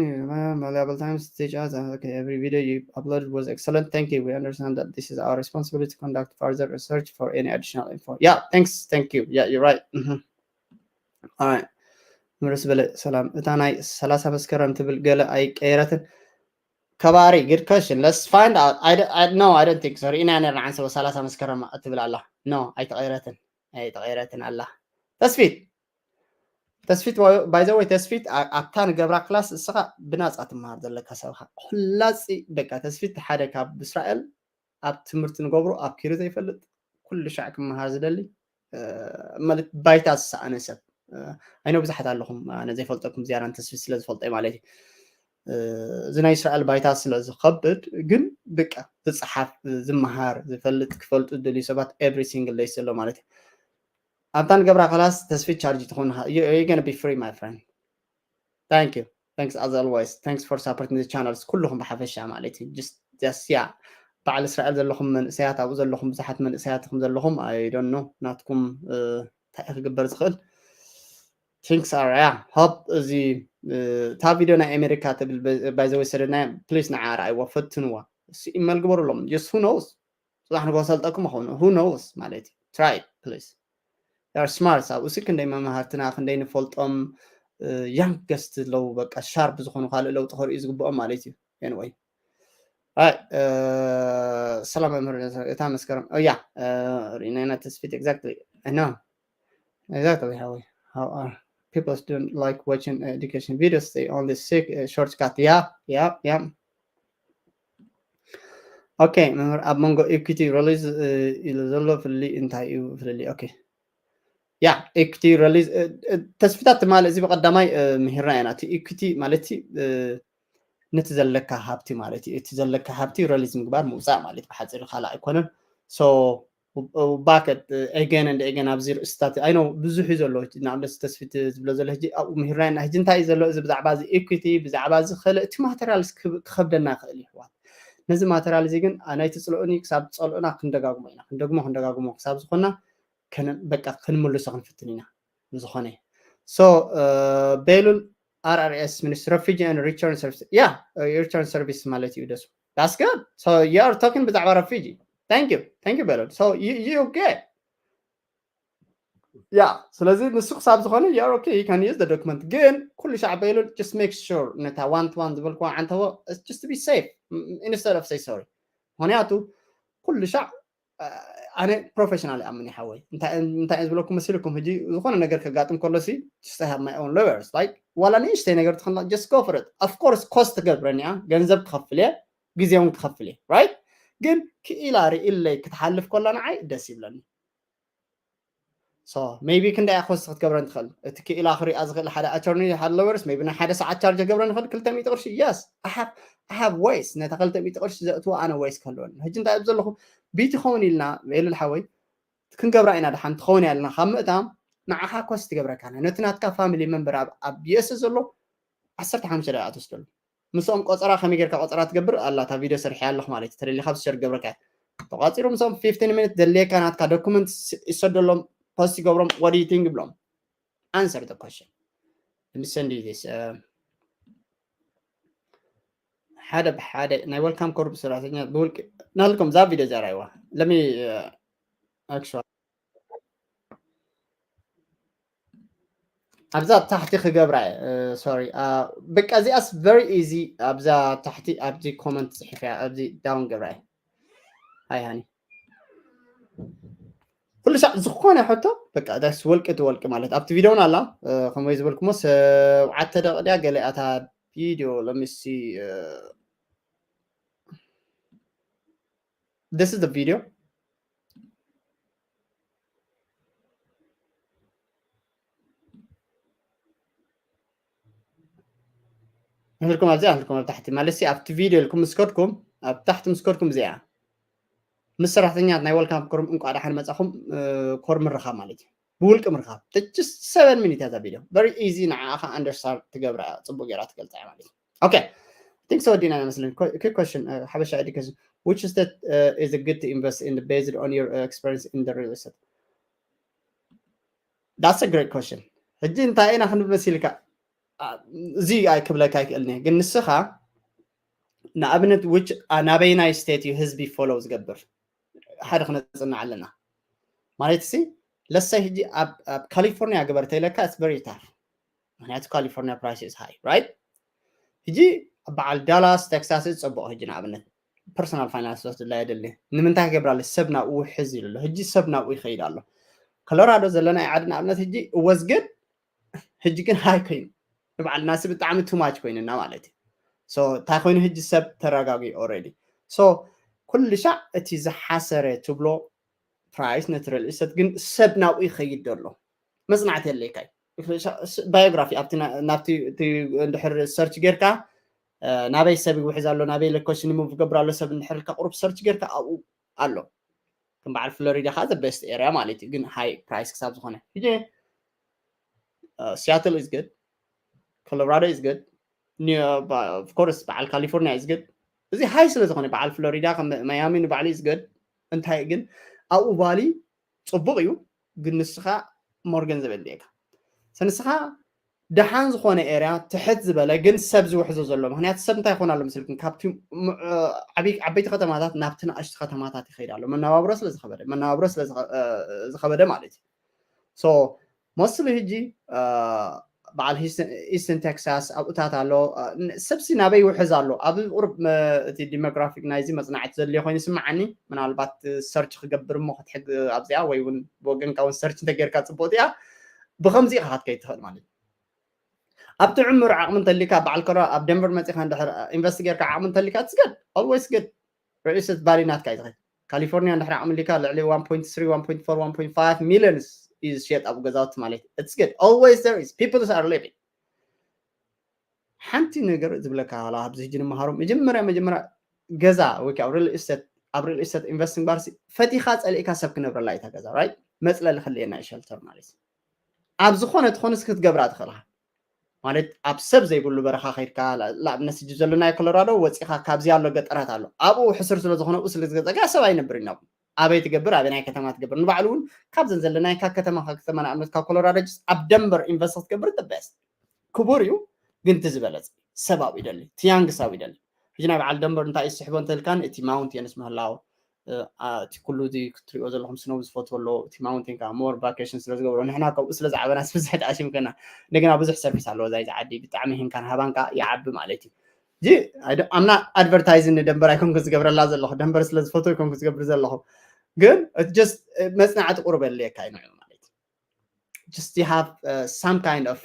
valuable times to teach us. Okay, every video you uploaded was excellent. Thank you. We understand that this is our responsibility to conduct further research for any additional info. Yeah, thanks. Thank you. Yeah, you're right. All right. ምርስ በለ ሰላም። እታ ናይ ሰላሳ መስከረም ትብል ገለ ኣይቀየረትን። ከባሪ፣ good question. Let's find out. I, I, no, I don't think so. ርኢና ነርና ዓንሰበ ሰላሳ መስከረም እትብል ኣላ። No, ኣይተቐየረትን። ኣይተቐየረትን ኣላ። ተስፊት፣ ተስፊት፣ by the way፣ ተስፊት ኣብታ ንገብራ ክላስ እስኻ ብናፃ ትመሃር ዘለካ ሰብኻ ኩላፂ በቃ። ተስፊት ሓደ ካብ እስራኤል ኣብ ትምህርቲ ንገብሮ ኣብ ኪሩ ዘይፈልጥ ኩሉ ሻዕ ክመሃር ዝደሊ ማለት ባይታ ዝሰኣነ ሰብ። ኣይኖ ብዙሓት ኣለኹም፣ ኣነ ዘይፈልጠኩም ዝያዳ ንተስፊት ስለ ዝፈልጠ ማለት እዩ። እዚ ናይ እስራኤል ባይታ ስለ ዝኸብድ ግን ብቃ ዝፀሓፍ ዝመሃር ዝፈልጥ ክፈልጡ ዝደልዩ ሰባት every single day ዘሎ ማለት እዩ። ኣብታ ንገብራ ክላስ ተስፊት ቻርጅ ትኾንኻ። You're gonna be free, my friend. Thank you. Thanks as always. Thanks for supporting the channels. ኩልኹም ብሓፈሻ ማለት እዩ። Just, just, yeah. በዓል እስራኤል ዘለኹም መንእሰያት፣ ኣብኡ ዘለኹም ብዙሓት መንእሰያት ኢኹም ዘለኹም፣ I don't know ናትኩም እንታይ ክግበር ዝኽእል። Thanks are, yeah. Hope እዚ እታ ቪድዮ ናይ ኣሜሪካ ትብል ባይዘወይ ሰደድናያ፣ ፕሊስ ንዓ ረኣይዋ፣ ፈትንዋ። እሱ ኢመል ግበሩሎም። Just who knows? ጽባሕ ንግሆ ሰልጠኩም ኾኑ፣ who knows ማለት እዩ። Try it, please. They are smart። ኣብኡ ሲ ክንደይ መማህርትና ክንደይ ንፈልጦም ያንገስት ኣለዉ፣ በቃ ሻርፕ ዝኾኑ ካልእ ለውጢ ከርእዩ ዝግብኦም ማለት እዩ። Anyway፣ ሰላም መምህር፣ እታ መስከረም እያ ርኢናና ተስፊት። Exactly, I know, exactly how we, how are people don't like watching education videos, they only seek a shortcut. Yeah, yeah, yeah. Okay, መምህር ኣብ መንጎ ኢኩቲ ሪሊዝ ኢሉ ዘሎ ፍልልይ እንታይ እዩ ፍልልይ? Okay, yeah, equity release ተስፊታት ትማል እዚ ብቀዳማይ ምሂርና ኢና። እቲ ኢኩቲ ማለት ነቲ ዘለካ ሃብቲ ማለት እዩ። እቲ ዘለካ ሃብቲ ሪሊዝ ምግባር ምውፃእ ማለት ብሓፂሩ ካልእ ኣይኮነን። So back again and again ኣብዚ ርእስታት ኣይ ኖ ብዙሕ እዩ ዘሎ። ንኣብነት ተስፊት ዝብሎ ዘሎ ሕጂ ኣብኡ ምሂርና ኢና። ሕጂ እንታይ እዩ ዘሎ? እዚ ብዛዕባ እዚ ኢኩቲ ብዛዕባ እዚ ክእል እቲ ማተሪያልስ ክኸብደና ይኽእል እዩ ኣሕዋት። ነዚ ማተሪያል እዚ ግን ናይቲ ፅልኡኒ ክሳብ ፀልኡና ክንደጋግሞ ኢና፣ ክንደግሞ ክንደጋግሞ ክሳብ ዝኾና በቃ ክንምልሶ ክንፍትን ኢና። ንዝኾነ so ቤሉል R R S means refugee and return service. Yeah, return service ማለት እዩ ደሱ። That's good. So you are talking ብዛዕባ refugee. Thank you, thank you ቤሉል። So you, you good. Yeah, ስለዚ ንሱ ክሳብ ዝኾነ you are okay, you can use the document። ግን ኩሉ ሻዕ ቤሉል just make sure ነታ one to one ዝበልኩዋ ዓንተዎ just to be safe instead of say sorry። ምክንያቱ ኩሉ ሻዕ ኣነ ፕሮፌሽናል ይኣምን ይሓወይ። እንታይ እየ ዝብለኩም መሲልኩም? ሕጂ ዝኾነ ነገር ከጋጥም ከሎ ሲ just I have my own lawyers, like ዋላ ንእሽተይ ነገር ትኾንላ just go for it. Of course ኮስት ትገብረኒ እያ፣ ገንዘብ ክኸፍል እየ፣ ግዜ እውን ክኸፍል እየ፣ right? ግን ክኢላ ርኢለይ ክትሓልፍ ከላ ንዓይ ደስ ይብለኒ። So maybe ክንደይ ኮስት ክትገብረን ትኽእል? እቲ ክኢላ ክሪኣ ዝኽእል ሓደ ኣቶርኒ ሓደ ሎየርስ maybe ናይ ሓደ ሰዓት ቻርጅ ክገብረን ይኽእል ክልተ ሚእቲ ቅርሺ። Yes, I have I have ways ነታ ክልተ ሚእቲ ቅርሺ ዘእትዎ ኣነ ways ክህልወኒ። ሕጂ እንታይ ኣብ ዘለኹ ቢቲ ኸውን ኢልና ኤሉል ሓወይ ክንገብራ ኢና። ደሓን ትኸውን ያልና ካብ ምእታም ንዓኻ ኮስት ትገብረካ ነቲ ናትካ ፋሚሊ መንበር ኣብ ዩኤስ ዘሎ ዓሰርተ ሓሙሽተ ደቂቃ ትወስደሉ። ምስኦም ቆፀራ ከመይ ጌርካ ቆፀራ ትገብር ኣላ እታ ቪድዮ ሰርሐ ኣለኹ ማለት እዩ። ተደሊኻ ብሸር ገብረካ ተቋፂሩ ምስኦም fifteen ሚኒት ዘድልየካ ናትካ ዶኩመንት ይሰደሎም፣ ፖስት ይገብሮም። What do you think ይብሎም? Answer the question. Let me send you this. ሓደ ብሓደ ናይ ወልካም ኮርፕ ሰራሕተኛ ብውልቂ ናልኩም እዛ ቪድዮ ዘራይዋ ለሚ actually ኣብዛ ታሕቲ ክገብራ እየ። ሶሪ፣ በቃ እዚኣስ very easy። ኣብዛ ታሕቲ ኣብዚ ኮመንት ፅሒፍ እያ፣ ኣብዚ ዳውን ገብራ እየ። ሃይ ሃኒ ኩሉ ሻዕ ዝኾነ ሕቶ በቃ ዳስ ወልቂ እቲ ወልቂ ማለት ኣብቲ ቪድዮን ኣላ ከምወይ ዝበልኩሞ ሰብዓተ ደቂ ድያ ገለ ኣታ ቪድዮ ለምሲ this is the video። ንህልኩም ኣብዚ ኣልኩም ኣብ ታሕቲ ማለት ኣብቲ ቪድዮ ኢልኩም ምስ ከድኩም ኣብ ታሕቲ ምስ ከድኩም እዚኣ ምስ ሰራሕተኛት ናይ ወልካም ኮርም እንቋ ደሓን መጻኹም ኮር ምርኻብ ማለት እዩ። ብውልቂ ምርኻብ just seven minute እያ እዛ ቪድዮ። Very easy። ንዓኻ understand ትገብራ ጽቡቅ ጌራ ትገልጻ እያ ማለት እዩ። Okay, I think so ወዲና ይመስለኒ። Quick question, ሓበሻ education, which state is good to invest in based on your experience in the real estate? That's a great question. ሕጂ እንታይ ኢና ክንብል መሲልካ እዚ ክብለካ ኣይክእልን እየ፣ ግን ንስኻ ንኣብነት ውጭ ናበይናይ ስቴት እዩ ህዝቢ ፎሎው ዝገብር ሓደ ክነፅና ኣለና ማለት ሲ ለሰይ ሕጂ ኣብ ካሊፎርኒያ ግበር ተይለካ it's very tough። ምክንያቱ ካሊፎርኒያ price is high, right? ሕጂ በዓል ዳላስ ቴክሳስ ዝፀብቆ ሕጂ ንኣብነት ፐርሶናል ፋይናንስ ወስድላ የደሊ ንምንታይ ክገብራለ ሰብ ናብኡ ውሕዝ ኢሉ ኣሎ። ሕጂ ሰብ ናብኡ ይኸይድ ኣሎ። ኮሎራዶ ዘለና ዓዲ ንኣብነት ሕጂ እወዝግድ ሕጂ ግን ሃይ ኮይኑ ንባዕልና ሲ ብጣዕሚ ቱማች ኮይንና ማለት እዩ። እንታይ ኮይኑ ሕጂ ሰብ ተረጋጊ already። ኩሉ ሻዕ እቲ ዝሓሰረ ትብሎ ፕራይስ ነቲ ሪል ኢስተት ግን ሰብ ናብኡ ይኸይድ ኣሎ። መፅናዕቲ የለይካይ ባዮግራፊ ኣብቲ ናብቲ እንድሕር ሰርች ጌርካ ናበይ ሰብ ይውሕዝ ኣሎ ናበይ ሎኬሽን ሙቭ ገብር ኣሎ ሰብ እንድሕር ኢልካ ቁሩብ ሰርች ጌርካ ኣብኡ ኣሎ። ከም በዓል ፍሎሪዳ ከዓ the best area ማለት እዩ። ግን ሃይ ፕራይስ ክሳብ ዝኾነ ሕጂ ሲያትል is good፣ ኮሎራዶ is good፣ of course በዓል ካሊፎርኒያ is good። እዚ ሃይ ስለ ዝኾነ በዓል ፍሎሪዳ ከም ማያሚ ንባዕሉ is good። እንታይ ግን ኣብኡ ቫሊ ፅቡቅ እዩ፣ ግን ንስኻ ሞር ገንዘብ የድልየካ። ንስኻ ደሓን ዝኾነ ኤርያ ትሕት ዝበለ ግን ሰብ ዝውሕዞ ዘሎ ምክንያቱ ሰብ እንታይ ይኾን ኣሎ ምስልኩም ካብቲ ዓበይቲ ከተማታት ናብቲ ንኣሽቱ ከተማታት ይኸይድ ኣሎ መነባብሮ ስለ ዝኸበደ መነባብሮ ስለ ዝኸበደ ማለት እዩ። ሞስትሊ ሕጂ በዓል ኢስትን ቴክሳስ ኣብኡታት ኣሎ። ሰብሲ ናበይ ይውሕዝ ኣሎ ኣብ ቁርብ እቲ ዲሞግራፊክ ናይዚ መፅናዕቲ ዘድልዮ ኮይኑ ይስምዓኒ። ምናልባት ሰርች ክገብር እሞ ክትሕግ ኣብዚኣ ወይ እውን ብወገንካ እውን ሰርች እንተጌርካ ፅቡቅ እዚኣ ብከምዚ ኢኻ ክትከይድ ትኽእል ማለት እዩ። ኣብቲ ዕምር ዓቕሚ እንተሊካ በዓል ኮራ ኣብ ደንቨር መፂኻ እንድሕር ኢንቨስት ጌርካ ዓቕሚ እንተሊካ it's good, always good። ሪል ኢስቴት ቫሊ ናትካ እዩ ዝኸይድ። ካሊፎርኒያ እንድሕር ዓቕሚ ሊካ ልዕሊ one point three, one point four, one point five millions እዩ ዝሸየጥ ኣብ ገዛውቲ ማለት እዩ። It's good, always there is people are living። ሓንቲ ነገር ዝብለካ ላ ኣብዚ ሕጂ ንምሃሮ መጀመርያ መጀመርያ ገዛ ወይ ከዓ ሪል ኢስቴት ኣብ ሪል ኢስቴት ኢንቨስት ምግባር ፈቲኻ ፀሊእካ ሰብ ክነብረላ እታ ገዛ right። መፅለሊ ክልየና ሸልተር ማለት እዩ። ኣብ ዝኾነ ትኾንስ ክትገብራ ትኽእልካ ማለት ኣብ ሰብ ዘይብሉ በረኻ ከይድካ ንኣብነት ሕጂ ዘለናዮ ኮሎራዶ ወፂኻ ካብዚ ኣሎ ገጠራት ኣሎ ኣብኡ ሕስር ስለ ዝኾነ ኡ ስለ ዝገፀጋ ሰብ ኣይነብር ኢና። ኣበይ ትገብር ኣበይ ናይ ከተማ ትገብር ንባዕሉ እውን ካብዘን ዘለናዮ ካብ ከተማ ካብ ከተማ ንኣብነት ካብ ኮሎራዶ ጅስ ኣብ ደንበር ኢንቨስት ክትገብር the best። ክቡር እዩ ግን እቲ ዝበለፅ ሰብ ኣብኡ ይደሊ እቲ ያንግስ ኣብኡ ይደሊ። ሕጂ ናይ በዓል ደንበር እንታይ እዩ ዝስሕቦ እንተልካን እቲ ማውንቴንስ ምህላው እቲ ኩሉ እዚ ክትሪኦ ዘለኹም ስኖው ዝፈትዎ ኣሎ እቲ ማውንቴን ከዓ ሞር ቫኬሽን ስለ ዝገብሮ ንሕና ከምኡ ስለ ዝዓበና ስብዝሕ ተኣሽምከና። እንደገና ብዙሕ ሰርቪስ ኣለዎ እዛ ዓዲ ብጣዕሚ ሂንካን ሃባን ከዓ ይዓቢ ማለት እዩ። እዚ ኣምና ኣድቨርታይዝ ንደንበር ኣይኮንኩ ዝገብረላ ዘለኹ ደንበር ስለ ዝፈትዎ ይኮንኩ ዝገብር ዘለኹ ግን just መፅናዕቲ ቁርብ የድልየካ እዩ ንዑ ማለት እዩ። Just you have some kind of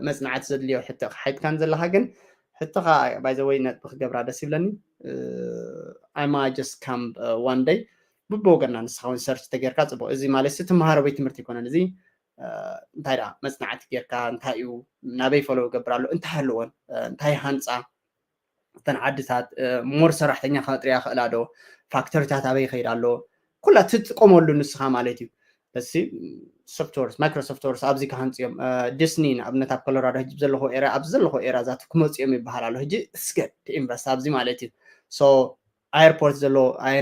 መፅናዕቲ ዘድልዮ ሕቶ ክሓይትካን ዘለካ ግን ሕቶካ by the way ነጥቢ ክገብራ ደስ ይብለኒ። I might just come one day ብብወገና ንስኻ እውን ሰርች ተጌርካ ጽቡቕ። እዚ ማለት ሲ ትምሃሮ ቤት ትምህርቲ ኣይኮነን። እዚ እንታይ ደኣ መጽናዕቲ ጌርካ እንታይ እዩ፣ ናበይ ፈለው ይገብር ኣሎ፣ እንታይ ኣለዎን እንታይ ሃንጻ እተን ዓድታት፣ ሞር ሰራሕተኛ ከጥርያ ክእላ ዶ፣ ፋክተሪታት ኣበይ ይኸይድ ኣሎ፣ ኩላ ትጥቀመሉ ንስኻ ማለት እዩ። በሲ ሶፍትወርስ ማይክሮሶፍት ወርስ ኣብዚ ክሃንፅዮም፣ ዲስኒ ንኣብነት ኣብ ኮሎራዶ ሕጂ ዘለኹ ኤርያ ኣብዚ ዘለኹ ኤርያ ዛቱ ክመፅኦም ይበሃል ኣሎ። ሕጂ እስገድ ኢንቨስት ኣብዚ ማለት እዩ። ሶ ኣየርፖርት ዘሎ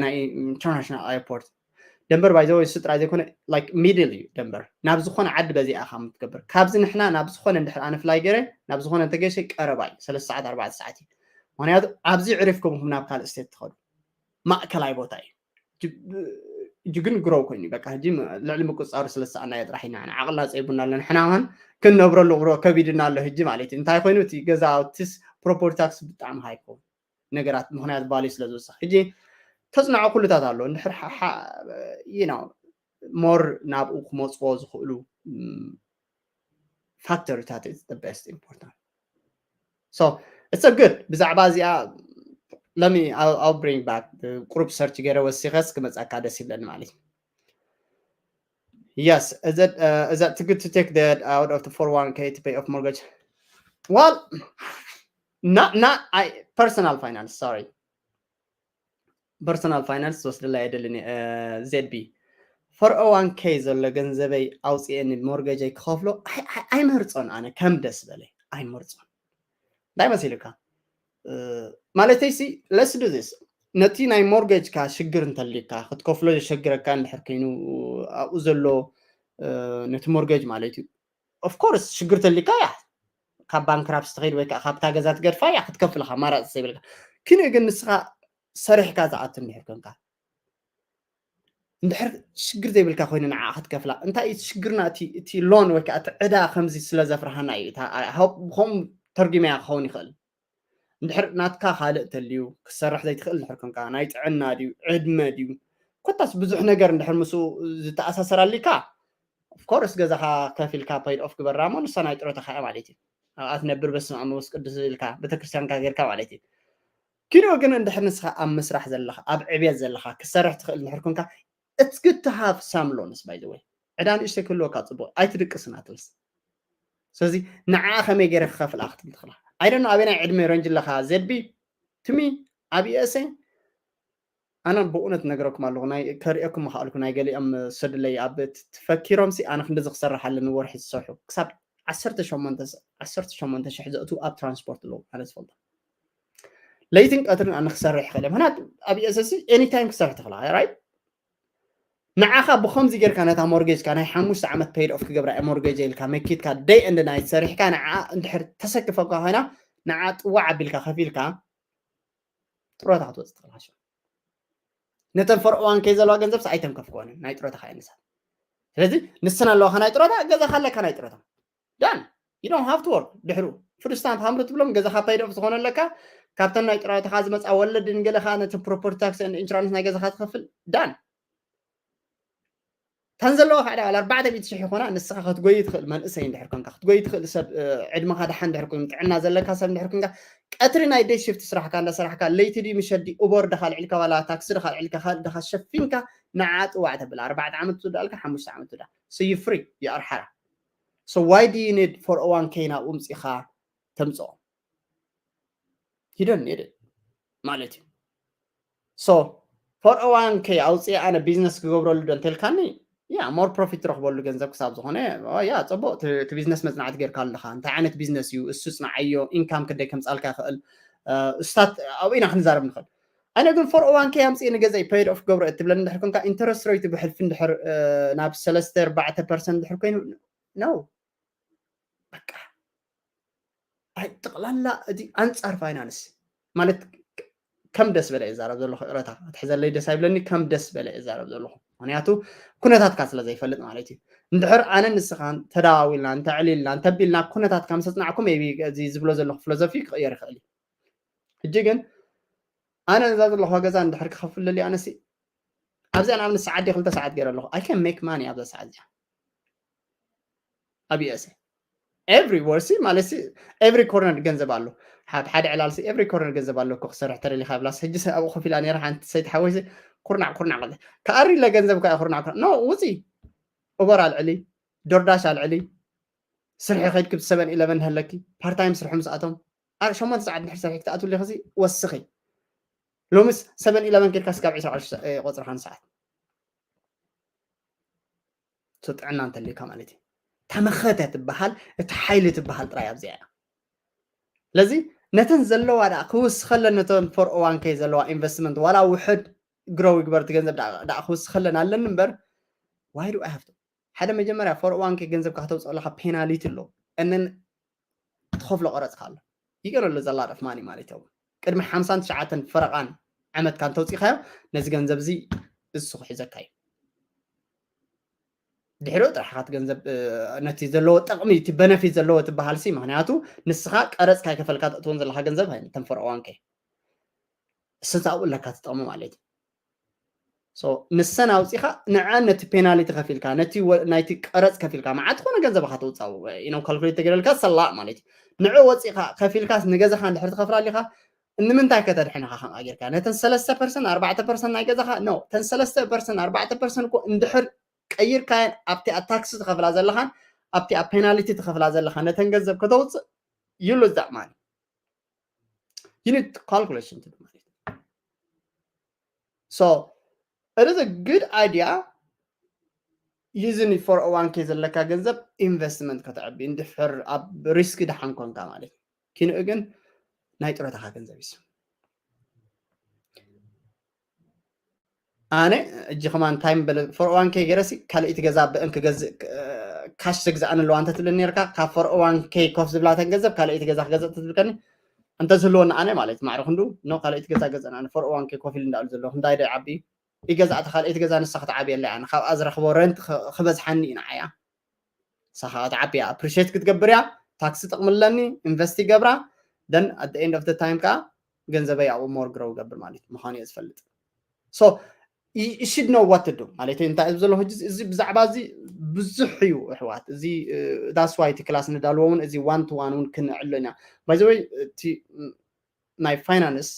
ናይ ኢንተርናሽናል ኣየርፖርት ደንበር ባይዘወይ እሱ ጥራይ ዘይኮነ ላይክ ሚድል እዩ ደንበር ናብ ዝኾነ ዓዲ በዚኣ ኢኻ ምትገብር። ካብዚ ንሕና ናብ ዝኾነ እንድሕር ኣነ ፍላይ ገይረ ናብ ዝኾነ እንተገይሸ ቀረባ እዩ ሰለስተ ሰዓት ኣርባዕተ ሰዓት እዩ። ምክንያቱ ኣብዚ ዕሪፍኩም ኢኹም ናብ ካልእ ስቴት ትኸዱ። ማእከላይ ቦታ እዩ። እጅግን ግሮው ኮይኑ በቃ ሕጂ ልዕሊ ምቁፃሩ ስለ ዝሰኣና እየ ጥራሕ ኢና ዓቕልና ፀይቡና ኣለና ሕናዋን ክንነብረሉ ግሮ ከቢድና ኣሎ ሕጂ ማለት እዩ። እንታይ ኮይኑ እቲ ገዛ ቲስ ፕሮፖርቲ ታክስ ብጣዕሚ ሃይ ክኸውን ነገራት ምክንያት ባሊ ስለ ዝወስኽ ሕጂ ተፅናዖ ኩሉታት ኣሎ እንድሕር ሞር ናብኡ ክመፅዎ ዝኽእሉ ፋክተሪታት is the best important so it's a good ብዛዕባ እዚኣ let me I'll, I'll bring back ቁሩብ ሰርች ገይረ ወሲኸስ ክመፀካ ደስ ይብለኒ ማለት እዩ። Yes, is it uh, is that too good to take that out of the four oh one k to pay off mortgage? Well, not not I personal finance. Sorry, personal finance ወስድላ የደልን። ዜድቢ four oh one k ዘሎ ገንዘበይ ኣውፅኤ ሞርገጀይ ክኸፍሎ ኣይመርፆን። ኣነ ከም ደስ በለይ ኣይመርፆን። እንታይ መሲልካ ማለተይ ሲ let's do this ነቲ ናይ ሞርገጅካ ሽግር እንተልዩካ ክትከፍሎ ዘሸግረካ እንድሕር ኮይኑ ኣብኡ ዘሎ ነቲ ሞርገጅ ማለት እዩ። Of course ሽግር ተልዩካ እያ ካብ ባንክራፕስ ትኸይድ ወይ ከዓ ካብታ ገዛ ትገድፋ እያ ክትከፍልካ ማራፂ ዘይብልካ። ኪንኡ ግን ንስኻ ሰሪሕካ ዝኣቱ እንድሕር ኮንካ እንድሕር ሽግር ዘይብልካ ኮይኑ ንዓ ክትከፍላ እንታይ እዩ ሽግርና? እቲ ሎን ወይ ከዓ እቲ ዕዳ ከምዚ ስለ ዘፍርሃና እዩ። ብኸምኡ ተርጉመያ ክኸውን ይኽእል። እንድሕር ናትካ ካልእ ተልዩ ክሰርሕ ዘይትኽእል እንድሕር ኮንካ ናይ ጥዕና ድዩ ዕድመ ድዩ ኮታስ ብዙሕ ነገር እንድሕር ምስኡ ዝተኣሳሰራሊካ ኦፍኮርስ ገዛኻ ከፊልካ ፓይድ ኦፍ ግበራ እሞ ንሳ ናይ ጥሮታኻ እያ ማለት እዩ። ኣብኣ ትነብር በስመ ኣብ መንፈስ ቅዱስ ኢልካ ቤተክርስትያንካ ጌርካ ማለት እዩ። ኪኖ ግን እንድሕር ንስኻ ኣብ ምስራሕ ዘለኻ ኣብ ዕብየት ዘለኻ ክሰርሕ ትኽእል እንድሕር ኮንካ it's good to have some loans by the way ዕዳ ንእሽተይ ክህልወካ ፅቡቅ ኣይትድቅስን ኣትልስ ስለዚ ንዓ ከመይ ገይረ ክኸፍል ክትብል ትኽላ ኣይደኖ ኣበይ ናይ ዕድመ ረንጅ ኣለኻ ዜድቢ ትሚ ኣብ ዩኤስኤ ኣነ ብእውነት ነገረኩም ኣለኹ ናይ ከርእየኩም ምኽኣልኩ ናይ ገሊኦም ሰዱለይ ኣብ ፈኪሮም ሲ ኣነ ክንደዚ ክሰርሕ ኣለኒ ወርሒ ዝሰርሑ ክሳብ ዓሰርተ ሸሞንተ ዓሰርተ ሸሞንተ ሽሕ ዘእትዉ ኣብ ትራንስፖርት ኣለዉ ኣነ ዝፈልጦ ለይትን ቀትርን ኣነ ክሰርሕ ይኽእል ምክንያቱ ኣብ ዩኤስኤስ ኤኒታይም ክሰርሕ ትኽእላ ራይት ንዓኻ ብኸምዚ ጌርካ ነታ ሞርጌጅካ ናይ ሓሙሽተ ዓመት ፔይድ ኦፍ ክገብራ እየ ሞርጌጅ ኢልካ መኪትካ ደይ እንድ ናይት ሰሪሕካ ንዓ እንድሕር ተሰክፈካ ኮይና ንዓ ጥዋዕ ኣቢልካ ከፊልካ ጥሮታ ክትወፅእ ትኽእል ሓሸ ነተን ፈርኦዋን ከይ ዘለዋ ገንዘብ ኣይተንከፍክወንን ናይ ጥሮታ ከየንሳት ስለዚ ንስን ኣለዋካ ናይ ጥሮታ ገዛካ ኣለካ ናይ ጥሮታ ዳን you don't have to work ድሕሩ ፉድ ስታምፕ ሃምሩ ትብሎም ገዛኻ ፓይድ ኦፍ ዝኾነ ኣለካ ካብተን ናይ ጥራይታኻ ዝመፃ ወለድን ገለኻ ነቲ ፕሮፐርቲ ታክስ ኢንሹራንስ ናይ ገዛኻ ትኸፍል ዳን ታን ዘለዋ ከዓ ዳል ኣርባዕተ ሚእቲ ሽሕ ይኾና ንስኻ ክትጎይ ትኽእል መንእሰይ እንድሕር ኮንካ ክትጎይ ትኽእል ሰብ ዕድመኻ ደሓን እንድሕር ኮይኑ ጥዕና ዘለካ ሰብ እንድሕር ኮንካ ቀትሪ ናይ ደይ ሽፍቲ ስራሕካ እንዳሰራሕካ ለይቲ ድዩ ምሸት ድዩ ኡበር ድኻ ልዕልካ ዋላ ታክሲ ድኻ ልዕልካ ካልእ ድኻ ሸፊንካ ንዓ ጥዋዕ ተብላ ኣርባዕተ ዓመት ትውዳልካ ሓሙሽተ ዓመት ትውዳ so you free you are ሓራ so why do you need four oh one k ናብኡ ምፂኻ ተምፅኦ you don't need it ማለት እዩ so four oh one k ኣውፅኤ ኣነ ቢዝነስ ክገብረሉ ዶ እንተልካኒ ያ more profit ትረኽበሉ ገንዘብ ክሳብ ዝኾነ ያ ፅቡቅ እቲ ቢዝነስ መፅናዕቲ ጌርካ ኣለካ እንታይ ዓይነት ቢዝነስ እዩ እሱ ፅናዓዮ ኢንካም ክንደይ ከምፃልካ ይኽእል ስታት ኣብኡ ኢና ክንዛረብ ንኽእል ኣነ ግን four oh one k ኣምፅእ ንገዛይ paid off ክገብሮ እትብለኒ እንድሕር ኮንካ interest rate ብሕልፊ እንድሕር ናብ ሰለስተ ኣርባዕተ percent እንድሕር ኮይኑ no በቃ ኣይ ጠቕላላ እቲ ኣንፃር ፋይናንስ ማለት ከም ደስ በለ እዛረብ ዘለኹ ይቕረታ ክትሕዘለይ ደስ ኣይብለኒ ከም ደስ በለ እዛረብ ዘለኹ ምክንያቱ ኩነታትካ ስለ ዘይፈልጥ ማለት እዩ እንድሕር ኣነ ንስኻን ተዳዋዊልና እንተዕሊልና እንተቢልና ኩነታትካ ምስ ኣፅናዕኩም ቢ እዚ ዝብሎ ዘለኹ ፍሎዞፊ ክቕየር ይኽእል እዩ ሕጂ ግን ኣነ እዛ ዘለኹ ገዛ እንድሕር ክኸፍል ደልዩ ኣነሲ ኣብዚኣ ንኣብነት ሰዓት ዲ ክልተ ሰዓት ገይረ ኣለኹ I can make money ኣብዛ ሰዓት እዚኣ ኣብ ዩኤስኤ everywhere ሲ ማለት ሲ every corner ገንዘብ ኣሎ ሓደ ዕላል ሲ every corner ገንዘብ ኣሎ እኮ ክሰርሕ ተደሊኻ ብላስ ሕጂ ኣብኡ ከፊላ ነራ ሓንቲ ሰይቲ ሓወይ ኩርናዕ ኩርናዕ ክብል። ክኣሪ ለገንዘብ ከኣ ኩርናዕ ኩርናዕ። ኖ፣ ውጺ። ኡበር ኣልዕሊ፣ ዶርዳሽ ኣልዕሊ። ስርሒ ከይድኪ ብ seven eleven ሃለኪ፣ ፓርታይም ስርሑ ምስኣቶም። ኣብ ሸሞንተ ሰዓት ድሕሪ ስርሒ ክትኣትውሊ ኸሲ ወስኺ። ሎምስ seven eleven ኬድካ ስጋብ ዕስራ ቁጽርኻ ንሰዓት። So ጥዕና እንተልዩካ ማለት እዩ። ተመኸተ ትበሃል፣ እቲ ሓይሊ ትበሃል ጥራይ ኣብዚኣ እያ። ስለዚ ነተን ዘለዋ ደኣ ክውስኸለን ነተን ፎር ኦ ዋን ኬ ዘለዋ ኢንቨስትመንት ዋላ ውሕድ ግሮው ይግበር እቲ ገንዘብ ደኣ ደኣ ክውስኸለን ኣለኒ እምበር why do I have to? ሓደ መጀመርያ ፎር ኦ ዋን ኬ ገንዘብካ ከተውፅእ ኣለካ ፔናሊቲ ኣሎ። እንን ትኸፍሎ ቀረፅካ ኣሎ። ይገሎ ኣሎ ዘላ ዳፍ ማኒ ማለት እዩ። ቅድሚ ሓምሳን ትሽዓተን ፈረቓን ዓመትካ እንተውፂእካዮ ነዚ ገንዘብ እዚ እሱ ክሕዘካ እዩ። ድሕሪኡ ጥራሕ ኢኻ እቲ ገንዘብ ነቲ ዘለዎ ጥቕሚ እቲ በነፊት ዘለዎ ትበሃል ሲ ምክንያቱ ንስኻ ቀረፅካ ይከፈልካ ተእትወን ዘለካ ገንዘብ ኣይነተን ፎር ኦ ዋን ኬ እሱ ኣብኡ ኣለካ ትጠቕሙ ማለት እዩ። ንሰን ኣውፂኻ ንዐ ነቲ ፔናሊቲ ከፊልካ ነቲ ናይቲ ቀረፅ ከፊልካ መዓት ዝኾነ ገንዘብ ካ ተውፃው ኢኖም ካልኩሌት ተገይረልካ ሰላእ ማለት እዩ። ንዑ ወፂኻ ከፊልካስ ንገዛኻ እንድሕር ትኸፍላ ኣሊኻ ንምንታይ ከተድሕንኻ ከምኣ ጌርካ ነተን ሰለስተ ፐርሰንት ኣርባዕተ ፐርሰንት ናይ ገዛኻ ኖ ተን ሰለስተ ፐርሰንት ኣርባዕተ ፐርሰንት እኮ እንድሕር ቀይርካየን ኣብቲ ታክሲ ትኸፍላ ዘለኻን ኣብቲ ኣብ ፔናሊቲ ትኸፍላ ዘለኻ ነተን ገንዘብ ከተውፅእ you lose that money. You need calculation to do ማለት so it is a good idea using for a one k ዘለካ ገንዘብ ኢንቨስትመንት ከተዕቢ እንድሕር ኣብ ሪስክ ደሓን ኮንካ ማለት እዩ። ኪንኡ ግን ናይ ጥረታኻ ገንዘብ እዩ። ኣነ እጂ ከማን ታይም በለ ፎር ኦ ዋን ኬ ገይረሲ ካልኣይቲ ገዛ ብእን ክገዝእ ካሽ ዘግዝኣን ኣለዋ እንተ ትብለኒ ነርካ ካብ ፎር ኦ ዋን ኬ ኮፍ ዝብላተን ገንዘብ ካልኣይቲ ገዛ ክገዝእ ትብልከኒ እንተ ዝህልወና ኣነ ማለት ማዕረ ክንዱ ኖ ካልኣይቲ ገዛ ገዝእን ኣነ ፎር ኦ ዋን ኬ ኮፍ ኢሉ እንዳሉ ዘለኹ እንታይ ደ ዓቢ ይገዛእቲ ካልኣይቲ ገዛ ንሳ ክትዓብየላ እያ ካብኣ ዝረኽቦ ረንት ክበዝሓኒ እዩ ንዓያ ንሳ ከዓ ትዓቢ እያ ኣፕሪሼት ክትገብር እያ ታክሲ ጥቕሚ ኣለኒ ኢንቨስት ይገብራ then at the end of the time ከዓ ገንዘበይ ኣብኡ more grow ገብር ማለት እዩ ምዃኑ እየ ዝፈልጥ so you should know what to do ማለት እዩ እንታይ ዘሎ ሕጂ እዚ ብዛዕባ እዚ ብዙሕ እዩ ኣሕዋት እዚ that's why እቲ ክላስ ንዳልዎ እውን እዚ one to one እውን ክንዕሎ ኢና by the way እቲ ናይ ፋይናንስ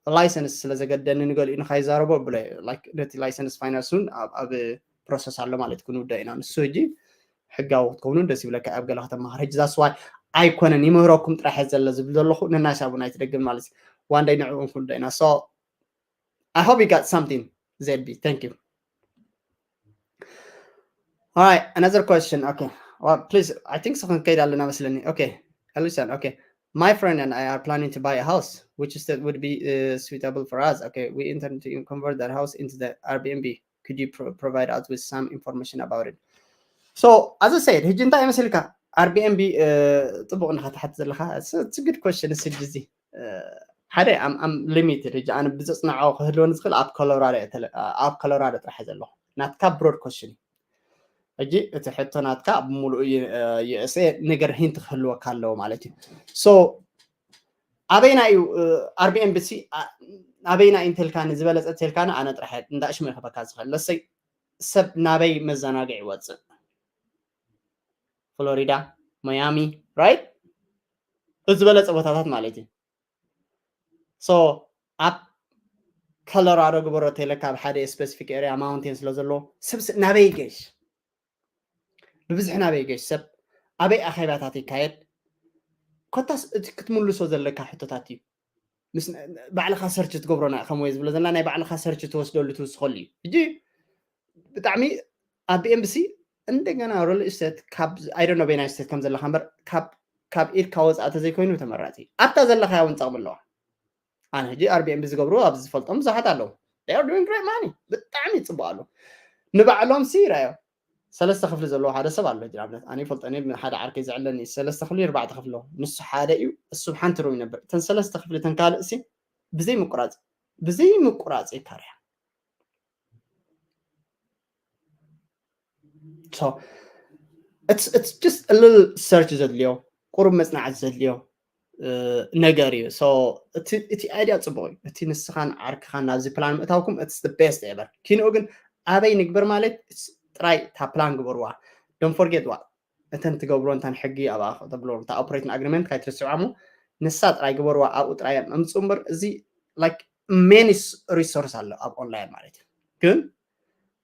ላይሰንስ ስለ ዘገደኒ ንገሊኡ ንካይዛረቦ ብለ ነቲ ላይሰንስ ፋይናንስ እውን ኣብ ፕሮሰስ ኣሎ ማለት ክንውደ ኢና ንሱ ሕጂ ሕጋዊ ክትከውኑ ደስ ይብለካ ኣብ ገለ ከተማሃር ሕጂ that's why ኣይኮነን ይምህረኩም ጥራሕ እየ ዘለ ዝብል ዘለኹ ንናይ ሳቡ ናይ ትደግም ማለት one day ንዕኡ ክንውደ ኢና so I hope you got something Z B thank you All right, another question. Okay. Well, please, I think so. Okay, okay. My friend and I are planning to buy a house. Which state would be uh, suitable for us? Okay, we intend to convert that house into the Airbnb. Could you pro- provide us with some information about it? So, as I said, ሕጂ እንታይ ይመስልካ Airbnb ጥቡቕ ንኻ ትሓት ዘለኻ it's a good question እዚ ሕጂ እዚ ሓደ ኣም ሊሚትድ ሕጂ ኣነ ብዘፅናዖ ክህልወኒ ዝኽእል ኣብ ኮሎራዶ ኣብ ኮሎራዶ ጥራሕ ዘለኹ ናትካ ብሮድ ኮሽን ሕጂ እቲ ሕቶ ናትካ ብምሉኡ ዩኤስኤ ነገር ሂንት ክህልወካ ኣለዎ ማለት እዩ so ኣበይና እዩ ኣርቢኤንቢ ሲ ኣበይና እዩ እንተልካኒ ዝበለፀ እንተልካኒ ኣነ ጥራሕ እንዳሽሙ ይኸበካ ዝኽእል ለሰይ ሰብ ናበይ መዘናግዒ ይወፅእ ፍሎሪዳ ማያሚ ራይት ዝበለፀ ቦታታት ማለት እዩ so ኣብ ኮሎራዶ ግበሮ ተይለካ ኣብ ሓደ ስፔሲፊክ ኤሪያ ማውንቴን ስለ ዘለዎ ሰብ ናበይ ይገሽ ብብዝሒ ናበይ ይገሽ ሰብ ኣበይ ኣኼባታት ይካየድ ኮታስ እቲ ክትምልሶ ዘለካ ሕቶታት እዩ ምስ ባዕልካ ሰርች ትገብሮና ከም ወይ ዝብሎ ዘለና ናይ ባዕልካ ሰርች ትወስደሉ ትውስኸሉ እዩ ሕጂ ብጣዕሚ ኣብ ቢኤምቢሲ እንደገና ሪል ስቴት ካብ ኣይደኖ ቤናይ ስቴት ከም ዘለካ እምበር ካብ ካብ ኢድካ ወፃእ ተዘይኮይኑ ተመራፂ ኣብታ ዘለካ እውን ፀቕሚ ኣለዋ ኣነ ሕጂ ኣርቢኤምቢ ዝገብሩ ኣብዚ ዝፈልጦም ብዙሓት ኣለዉ ዶንግ ግሬት ማኒ ብጣዕሚ ይፅቡቅ ኣሎ ንባዕሎም ሲ ይራዮ ሰለስተ ክፍሊ ዘለዎ ሓደ ሰብ ኣሎ ሕጂ ንኣብነት ኣነ ይፈልጦ ሓደ ዓርከይ ዘዕለኒ ሰለስተ ክፍሊ ኣርባዕተ ክፍሊ ኣለዎ ንሱ ሓደ እዩ እሱ ሓንቲ ሩም ይነብር እተን ሰለስተ ክፍሊ እተን ካልእ ሲ ብዘይ ምቁራፅ ብዘይ ምቁራፅ ይካርያ So it's it's just a little search ዘድልዮ ቁሩብ መፅናዕቲ ዘድልዮ ነገር እዩ so እቲ ኣይድያ ፅቡቅ እዩ እቲ ንስኻን ዓርክኻን ናብዚ ፕላን ምእታውኩም it's the best ever ኪንኡ ግን ኣበይ ንግበር ማለት ጥራይ እታ ፕላን ግበርዋ don't forget what እተን ትገብሮ እንታን ሕጊ ኣብኣ ተብሎ እታ ኦፕሬቲንግ ኣግሪመንት ካይትርስዕዋ እሞ ንሳ ጥራይ ግበርዋ ኣብኡ ጥራይ ኣምፅኡ እምበር እዚ like many resource ኣሎ ኣብ online ማለት እዩ። ግን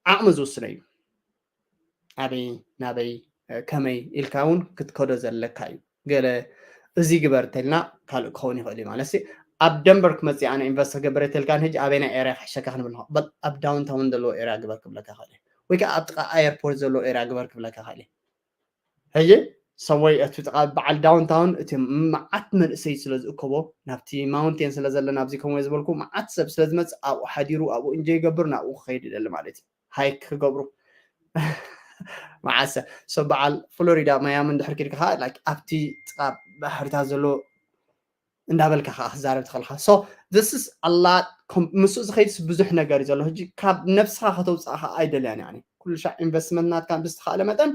ዓቕሚ ዝውስነ እዩ። ኣበይ ናበይ ከመይ ኢልካ እውን ክትከዶ ዘለካ እዩ። ገለ እዚ ግበር ተልና ካልእ ክኸውን ይኽእል እዩ ማለት ኣብ ደንበር ክመፅእ ኣነ ኢንቨስት ክገብር ተልካ ሕጂ ኣበይና ኤርያ ክሕሸካ ክንብል but ኣብ downtown ዘለዎ ኤርያ ግበር ክብለካ ይኽእል ወይ ከዓ ኣብ ጥቃ ኣየርፖርት ዘለዎ ኤርያ ግበር ክብለካ ይኽእል ሕጂ ሰወይ እቲ ጥቃ በዓል downtown እቲ መዓት መንእሰይ ስለ ዝእከቦ ናብቲ mountain ስለ ዘለና ኣብዚ ከምኡ ዝበልኩ መዓት ሰብ ስለ ዝመፅእ ኣብኡ ሓዲሩ ኣብኡ እንጆ ይገብር ናብኡ ክኸይድ ይደሊ ማለት እዩ ሃይክ ክገብሩ መዓሰ so በዓል ፍሎሪዳ ማያሚ እንድሕር ኪድካ ከዓ like ኣብቲ ጥቃ ባሕርታት ዘሎ እንዳበልካ ከዓ ክዛረብ ትኽእልካ so this is a lot ምስ ዝኸይድስ ብዙሕ ነገር እዩ ዘሎ ሕጂ ካብ ነብስኻ ከተውፅእኻ ኣይደልያን እያ ኩሉ ሻዕ ኢንቨስትመንት ናትካ ብዝተኻእለ መጠን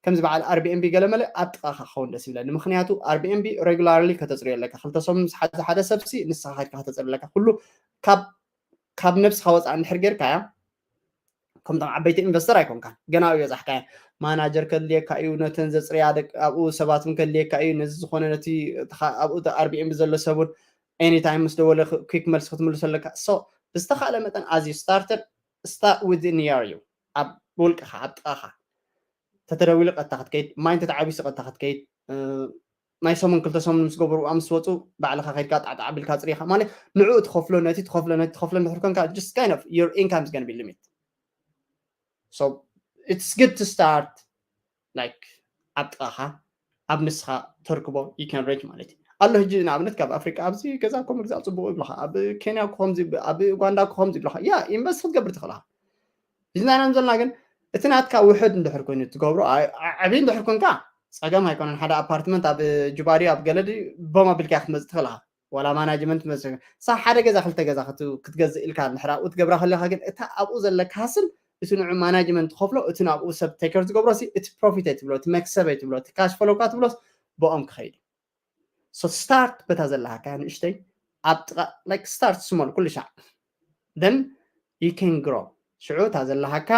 ከምዚ በዓል ኣርቢኤንቢ ገለመለ ኣብ ጥቃኻ ክኸውን ደስ ይብለኒ ምክንያቱ ኣርቢኤንቢ regularly ከተፅርዮ ኣለካ ክልተ ሰሙን ምስ ሓደ ሓደ ሰብሲ ንስኻ ከድካ ከተፅሪ ኣለካ ኩሉ ካብ ካብ ነብስኻ ወፃእ እንድሕር ጌርካያ ከምቶም ዓበይቲ ኢንቨስተር ኣይኮንካን ገና እዩ በፃሕካያ ማናጀር ከድልየካ እዩ ነተን ዘፅርያ ደቂ ኣብኡ ሰባት እውን ከድልየካ እዩ ነዚ ዝኾነ ነቲ ኣብኡ ኣርቢኤንቢ ዘሎ ሰቡን anytime ምስ ደወለ quick መልሲ ክትምልሱ ኣለካ so ብዝተኻእለ መጠን as you started start with near you ኣብ ውልቅኻ ኣብ ጥቃኻ ተተደዊሉ ቀጥታ ክትከይድ ማይ እንተተዓቢሱ ቀጥታ ክትከይድ ናይ ሰሙን ክልተ ሰሙን ምስ ገበሩ ምስ ወፁ ባዕልካ ከድካ ጣዕጣዕ ኣቢልካ ፅሪኻ ማለት ንዕኡ ትኸፍሎ ነቲ ትኸፍሎ ነቲ ትኸፍሎ እንድሕር ኮንካ just kind of your income is gonna be limit so it's good to start like ኣብ ጥቃኻ ኣብ ንስኻ ተርክቦ you can reach ማለት እዩ ኣሎ ሕጂ ንኣብነት ካብ ኣፍሪቃ ኣብዚ ገዛ ኮ ምግዛእ ፅቡቅ ይብልኻ ኣብ ኬንያ ኮ ከምዚ ኣብ ኡጋንዳ ኮ ከምዚ ይብልኻ ያ ኢንቨስት ክትገብር ትኽእልኻ እዚ ናይና ዘለና ግን እቲ ናትካ ውሕድ እንድሕር ኮይኑ ትገብሮ ዓብዪ እንድሕር ኮንካ ፀገም ኣይኮነን ሓደ ኣፓርትመንት ኣብ ጁባዲ ኣብ ገለዲ ቦም ኣቢልካ ክትመፅእ ትኽእልኻ ዋላ ማናጅመንት መፅእ ሳ ሓደ ገዛ ክልተ ገዛ ክትገዝእ ኢልካ እንድሕር ኣብኡ ትገብራ ከለካ ግን እታ ኣብኡ ዘለካ ሃስል እቲ ንዑ ማናጅመንት ትኸፍሎ እቲ ናብኡ ሰብ ቴከር ትገብሮ እቲ ፕሮፊት ኣይትብሎ እቲ መክሰብ ኣይትብሎ እቲ ካሽ ፈሎካ ትብሎስ ብኦም ክኸይድ so start በታ ዘለሃካ ንእሽተይ ኣብ ጥቃ like start small ኩሉ ሻዕ then you can grow ሽዑ እታ ዘለሃካ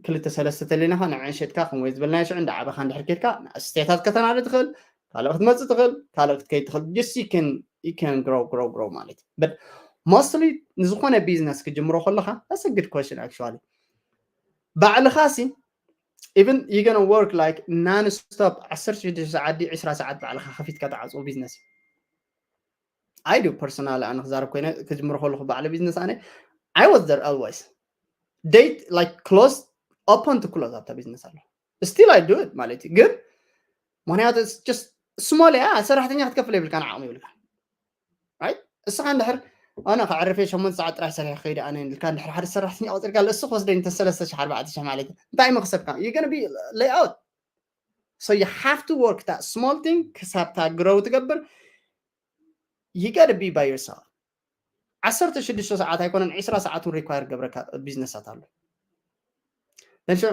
ክልተ ሰለስተ ተሊናኻ ንዕን ሸጥካ ከምኡ ዝበልናዮ ሽዑ እንዳዓበኻ እንድሕር ኬድካ ስቴታት ከተናዲ ትኽእል ካልእ ክትመፅእ ትኽእል ካልእ ክትከይድ ትኽእል just you can you can grow grow grow ማለት but mostly ንዝኾነ ቢዝነስ ክጅምሮ ከለኻ that's a good question actually ባዕልኻ ሲ even you gonna work like non stop ዓሰርተ ሽዱሽተ ሰዓት ዲ ዕስራ ሰዓት ባዕልኻ ከፊትካ ተዓፅዎ ቢዝነስ እዩ I do personal ኣነ ክዛረብ ኮይነ ክጅምር ከለኹ ባዕለ ቢዝነስ ኣነ I was there always date like close open to close ኣብታ ቢዝነስ ኣሎ still I do it ማለት እዩ ግን ምክንያቱ just small እያ ሰራሕተኛ ክትከፍል የብልካ ንዓቕሚ ይብልካ right እስኻ እንድሕር ኣነ ከዕርፌ ሸሞንተ ሰዓት ጥራሕ ሰሪሕ ከይደ ኣነ ኢልካ እንድሕር ሓደ ሰራሕተኛ ቆፂርካ እሱ ክወስደ እንተ ሰለስተ ሽሕ ኣርባዕተ ሽሕ ማለት እዩ እንታይ መክሰብካ you gonna be lay out so you have to work that small thing ክሳብታ grow ትገብር you gotta be by yourself ዓሰርተ ሽዱሽተ ሰዓት ኣይኮነን ዕስራ ሰዓት እውን require ገብረካ ቢዝነሳት ኣሎ ንሽዑ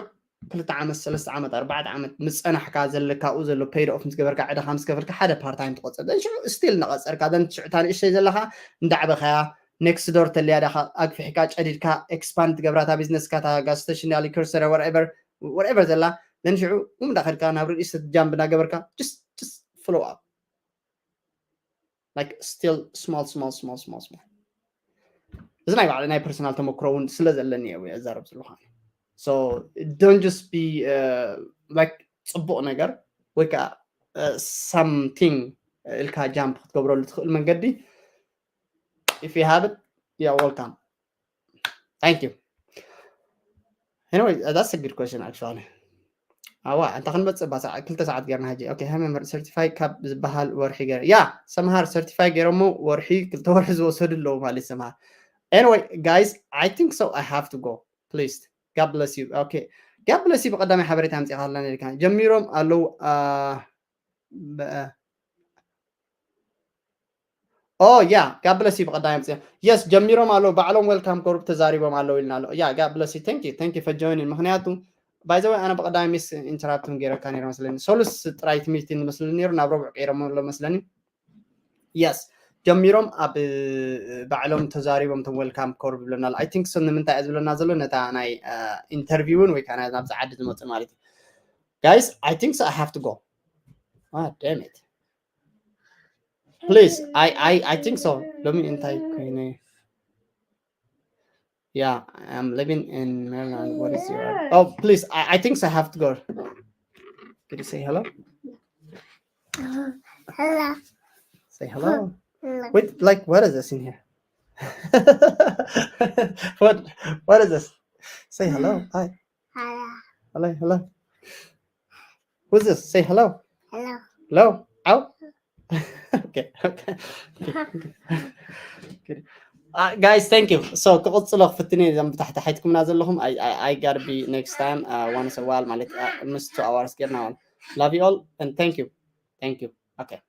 ክልተ ዓመት ሰለስተ ዓመት ኣርባዕተ ዓመት ምስ ፀናሕካ ዘለካ ኣብኡ ዘሎ paid off ምስ ገበርካ ዕዳኻ ምስ ከፈልካ ሓደ part time ትቆፅር ንሽዑ still እናቐፀርካ ዘን ሽዑታ ንእሽተይ ዘለካ እንዳዕበኻያ next door ተልያ ዳኻ ኣግፊሕካ ጨዲድካ expand ትገብራታ ቢዝነስካ ታ gas station ያ liquor store whatever whatever ዘላ ዘን ሽዑ እንዳኸድካ ናብ real estate jump እናገበርካ just just follow up like still small small small small small እዚ ናይ ባዕለ ናይ personal ተመክሮ እውን ስለ ዘለኒ እየ እዛረብ ዘለኹ so don't just be uh, like ፅቡቕ ነገር ወይ ከዓ something ኢልካ jump ክትገብረሉ ትኽእል መንገዲ if you have it yeah welcome thank you anyway that's a good question actually ኣዋ እንታ ክንመፅእ ባ ክልተ ሰዓት ገርና ሕጂ okay ሃመመር certify ካብ ዝበሃል ወርሒ ገይረ ያ ሰምሃር certify ገይሮሞ ወርሒ ክልተ ወርሒ ዝወሰዱ ኣለዉ ማለት ሰምሃር anyway guys I think so I have to go please God bless you okay God bless you ብቀዳማይ ሓበሬታ ኣምፂኻ ኣለና ኢልካ ጀሚሮም ኣለዉ ኦ ያ ጋብለሲ ብቀዳሚ ምፅያ የስ ጀሚሮም ኣለዉ ባዕሎም welcome group ተዛሪቦም ኣለዉ ኢልና ኣሎ ያ ጋብለሲ thank you thank you for joining ምክንያቱ by the way ኣነ ብቀዳሚ ሚስ interrupt ም ገይረካ ነይረ መስለኒ ሰሉስ ጥራይ ትምህርቲ ዝመስለኒ ነይሩ ናብ ረቡዕ ቀይሮም ኣሎ መስለኒ yes ጀሚሮም ኣብ ባዕሎም ተዛሪቦም ቶም welcome group ይብለና ኣሎ I think so ንምንታይ እየ ዝብለና ዘሎ ነታ ናይ interview ን ወይ ከዓ ናብዚ ዓዲ ዝመፁ ማለት እዩ guys I think so I have to go ah damn it please I I I think so ሎሚ እንታይ ኮይነ Yeah, I'm living in Maryland. What is your? Oh, please. I, I think so. I have to go. Can you say hello? Hello. Say hello. Hello. Wait, like, what is this in here? What? What is this? Say hello. Hi. Hello. Hello. Hello. Who's this? Say hello. Hello. Hello. Ow. Okay. Okay. Good. Uh, guys, thank you. So ክቕጽሎ ክፍትን እየ። እዞም ብታሕቲ ሓይትኩምና ዘለኹም I, I, I gotta be next time, uh, once a while ማለት uh, ምስ two hours ጌርና ማለት love you all and thank you. Thank you. Okay.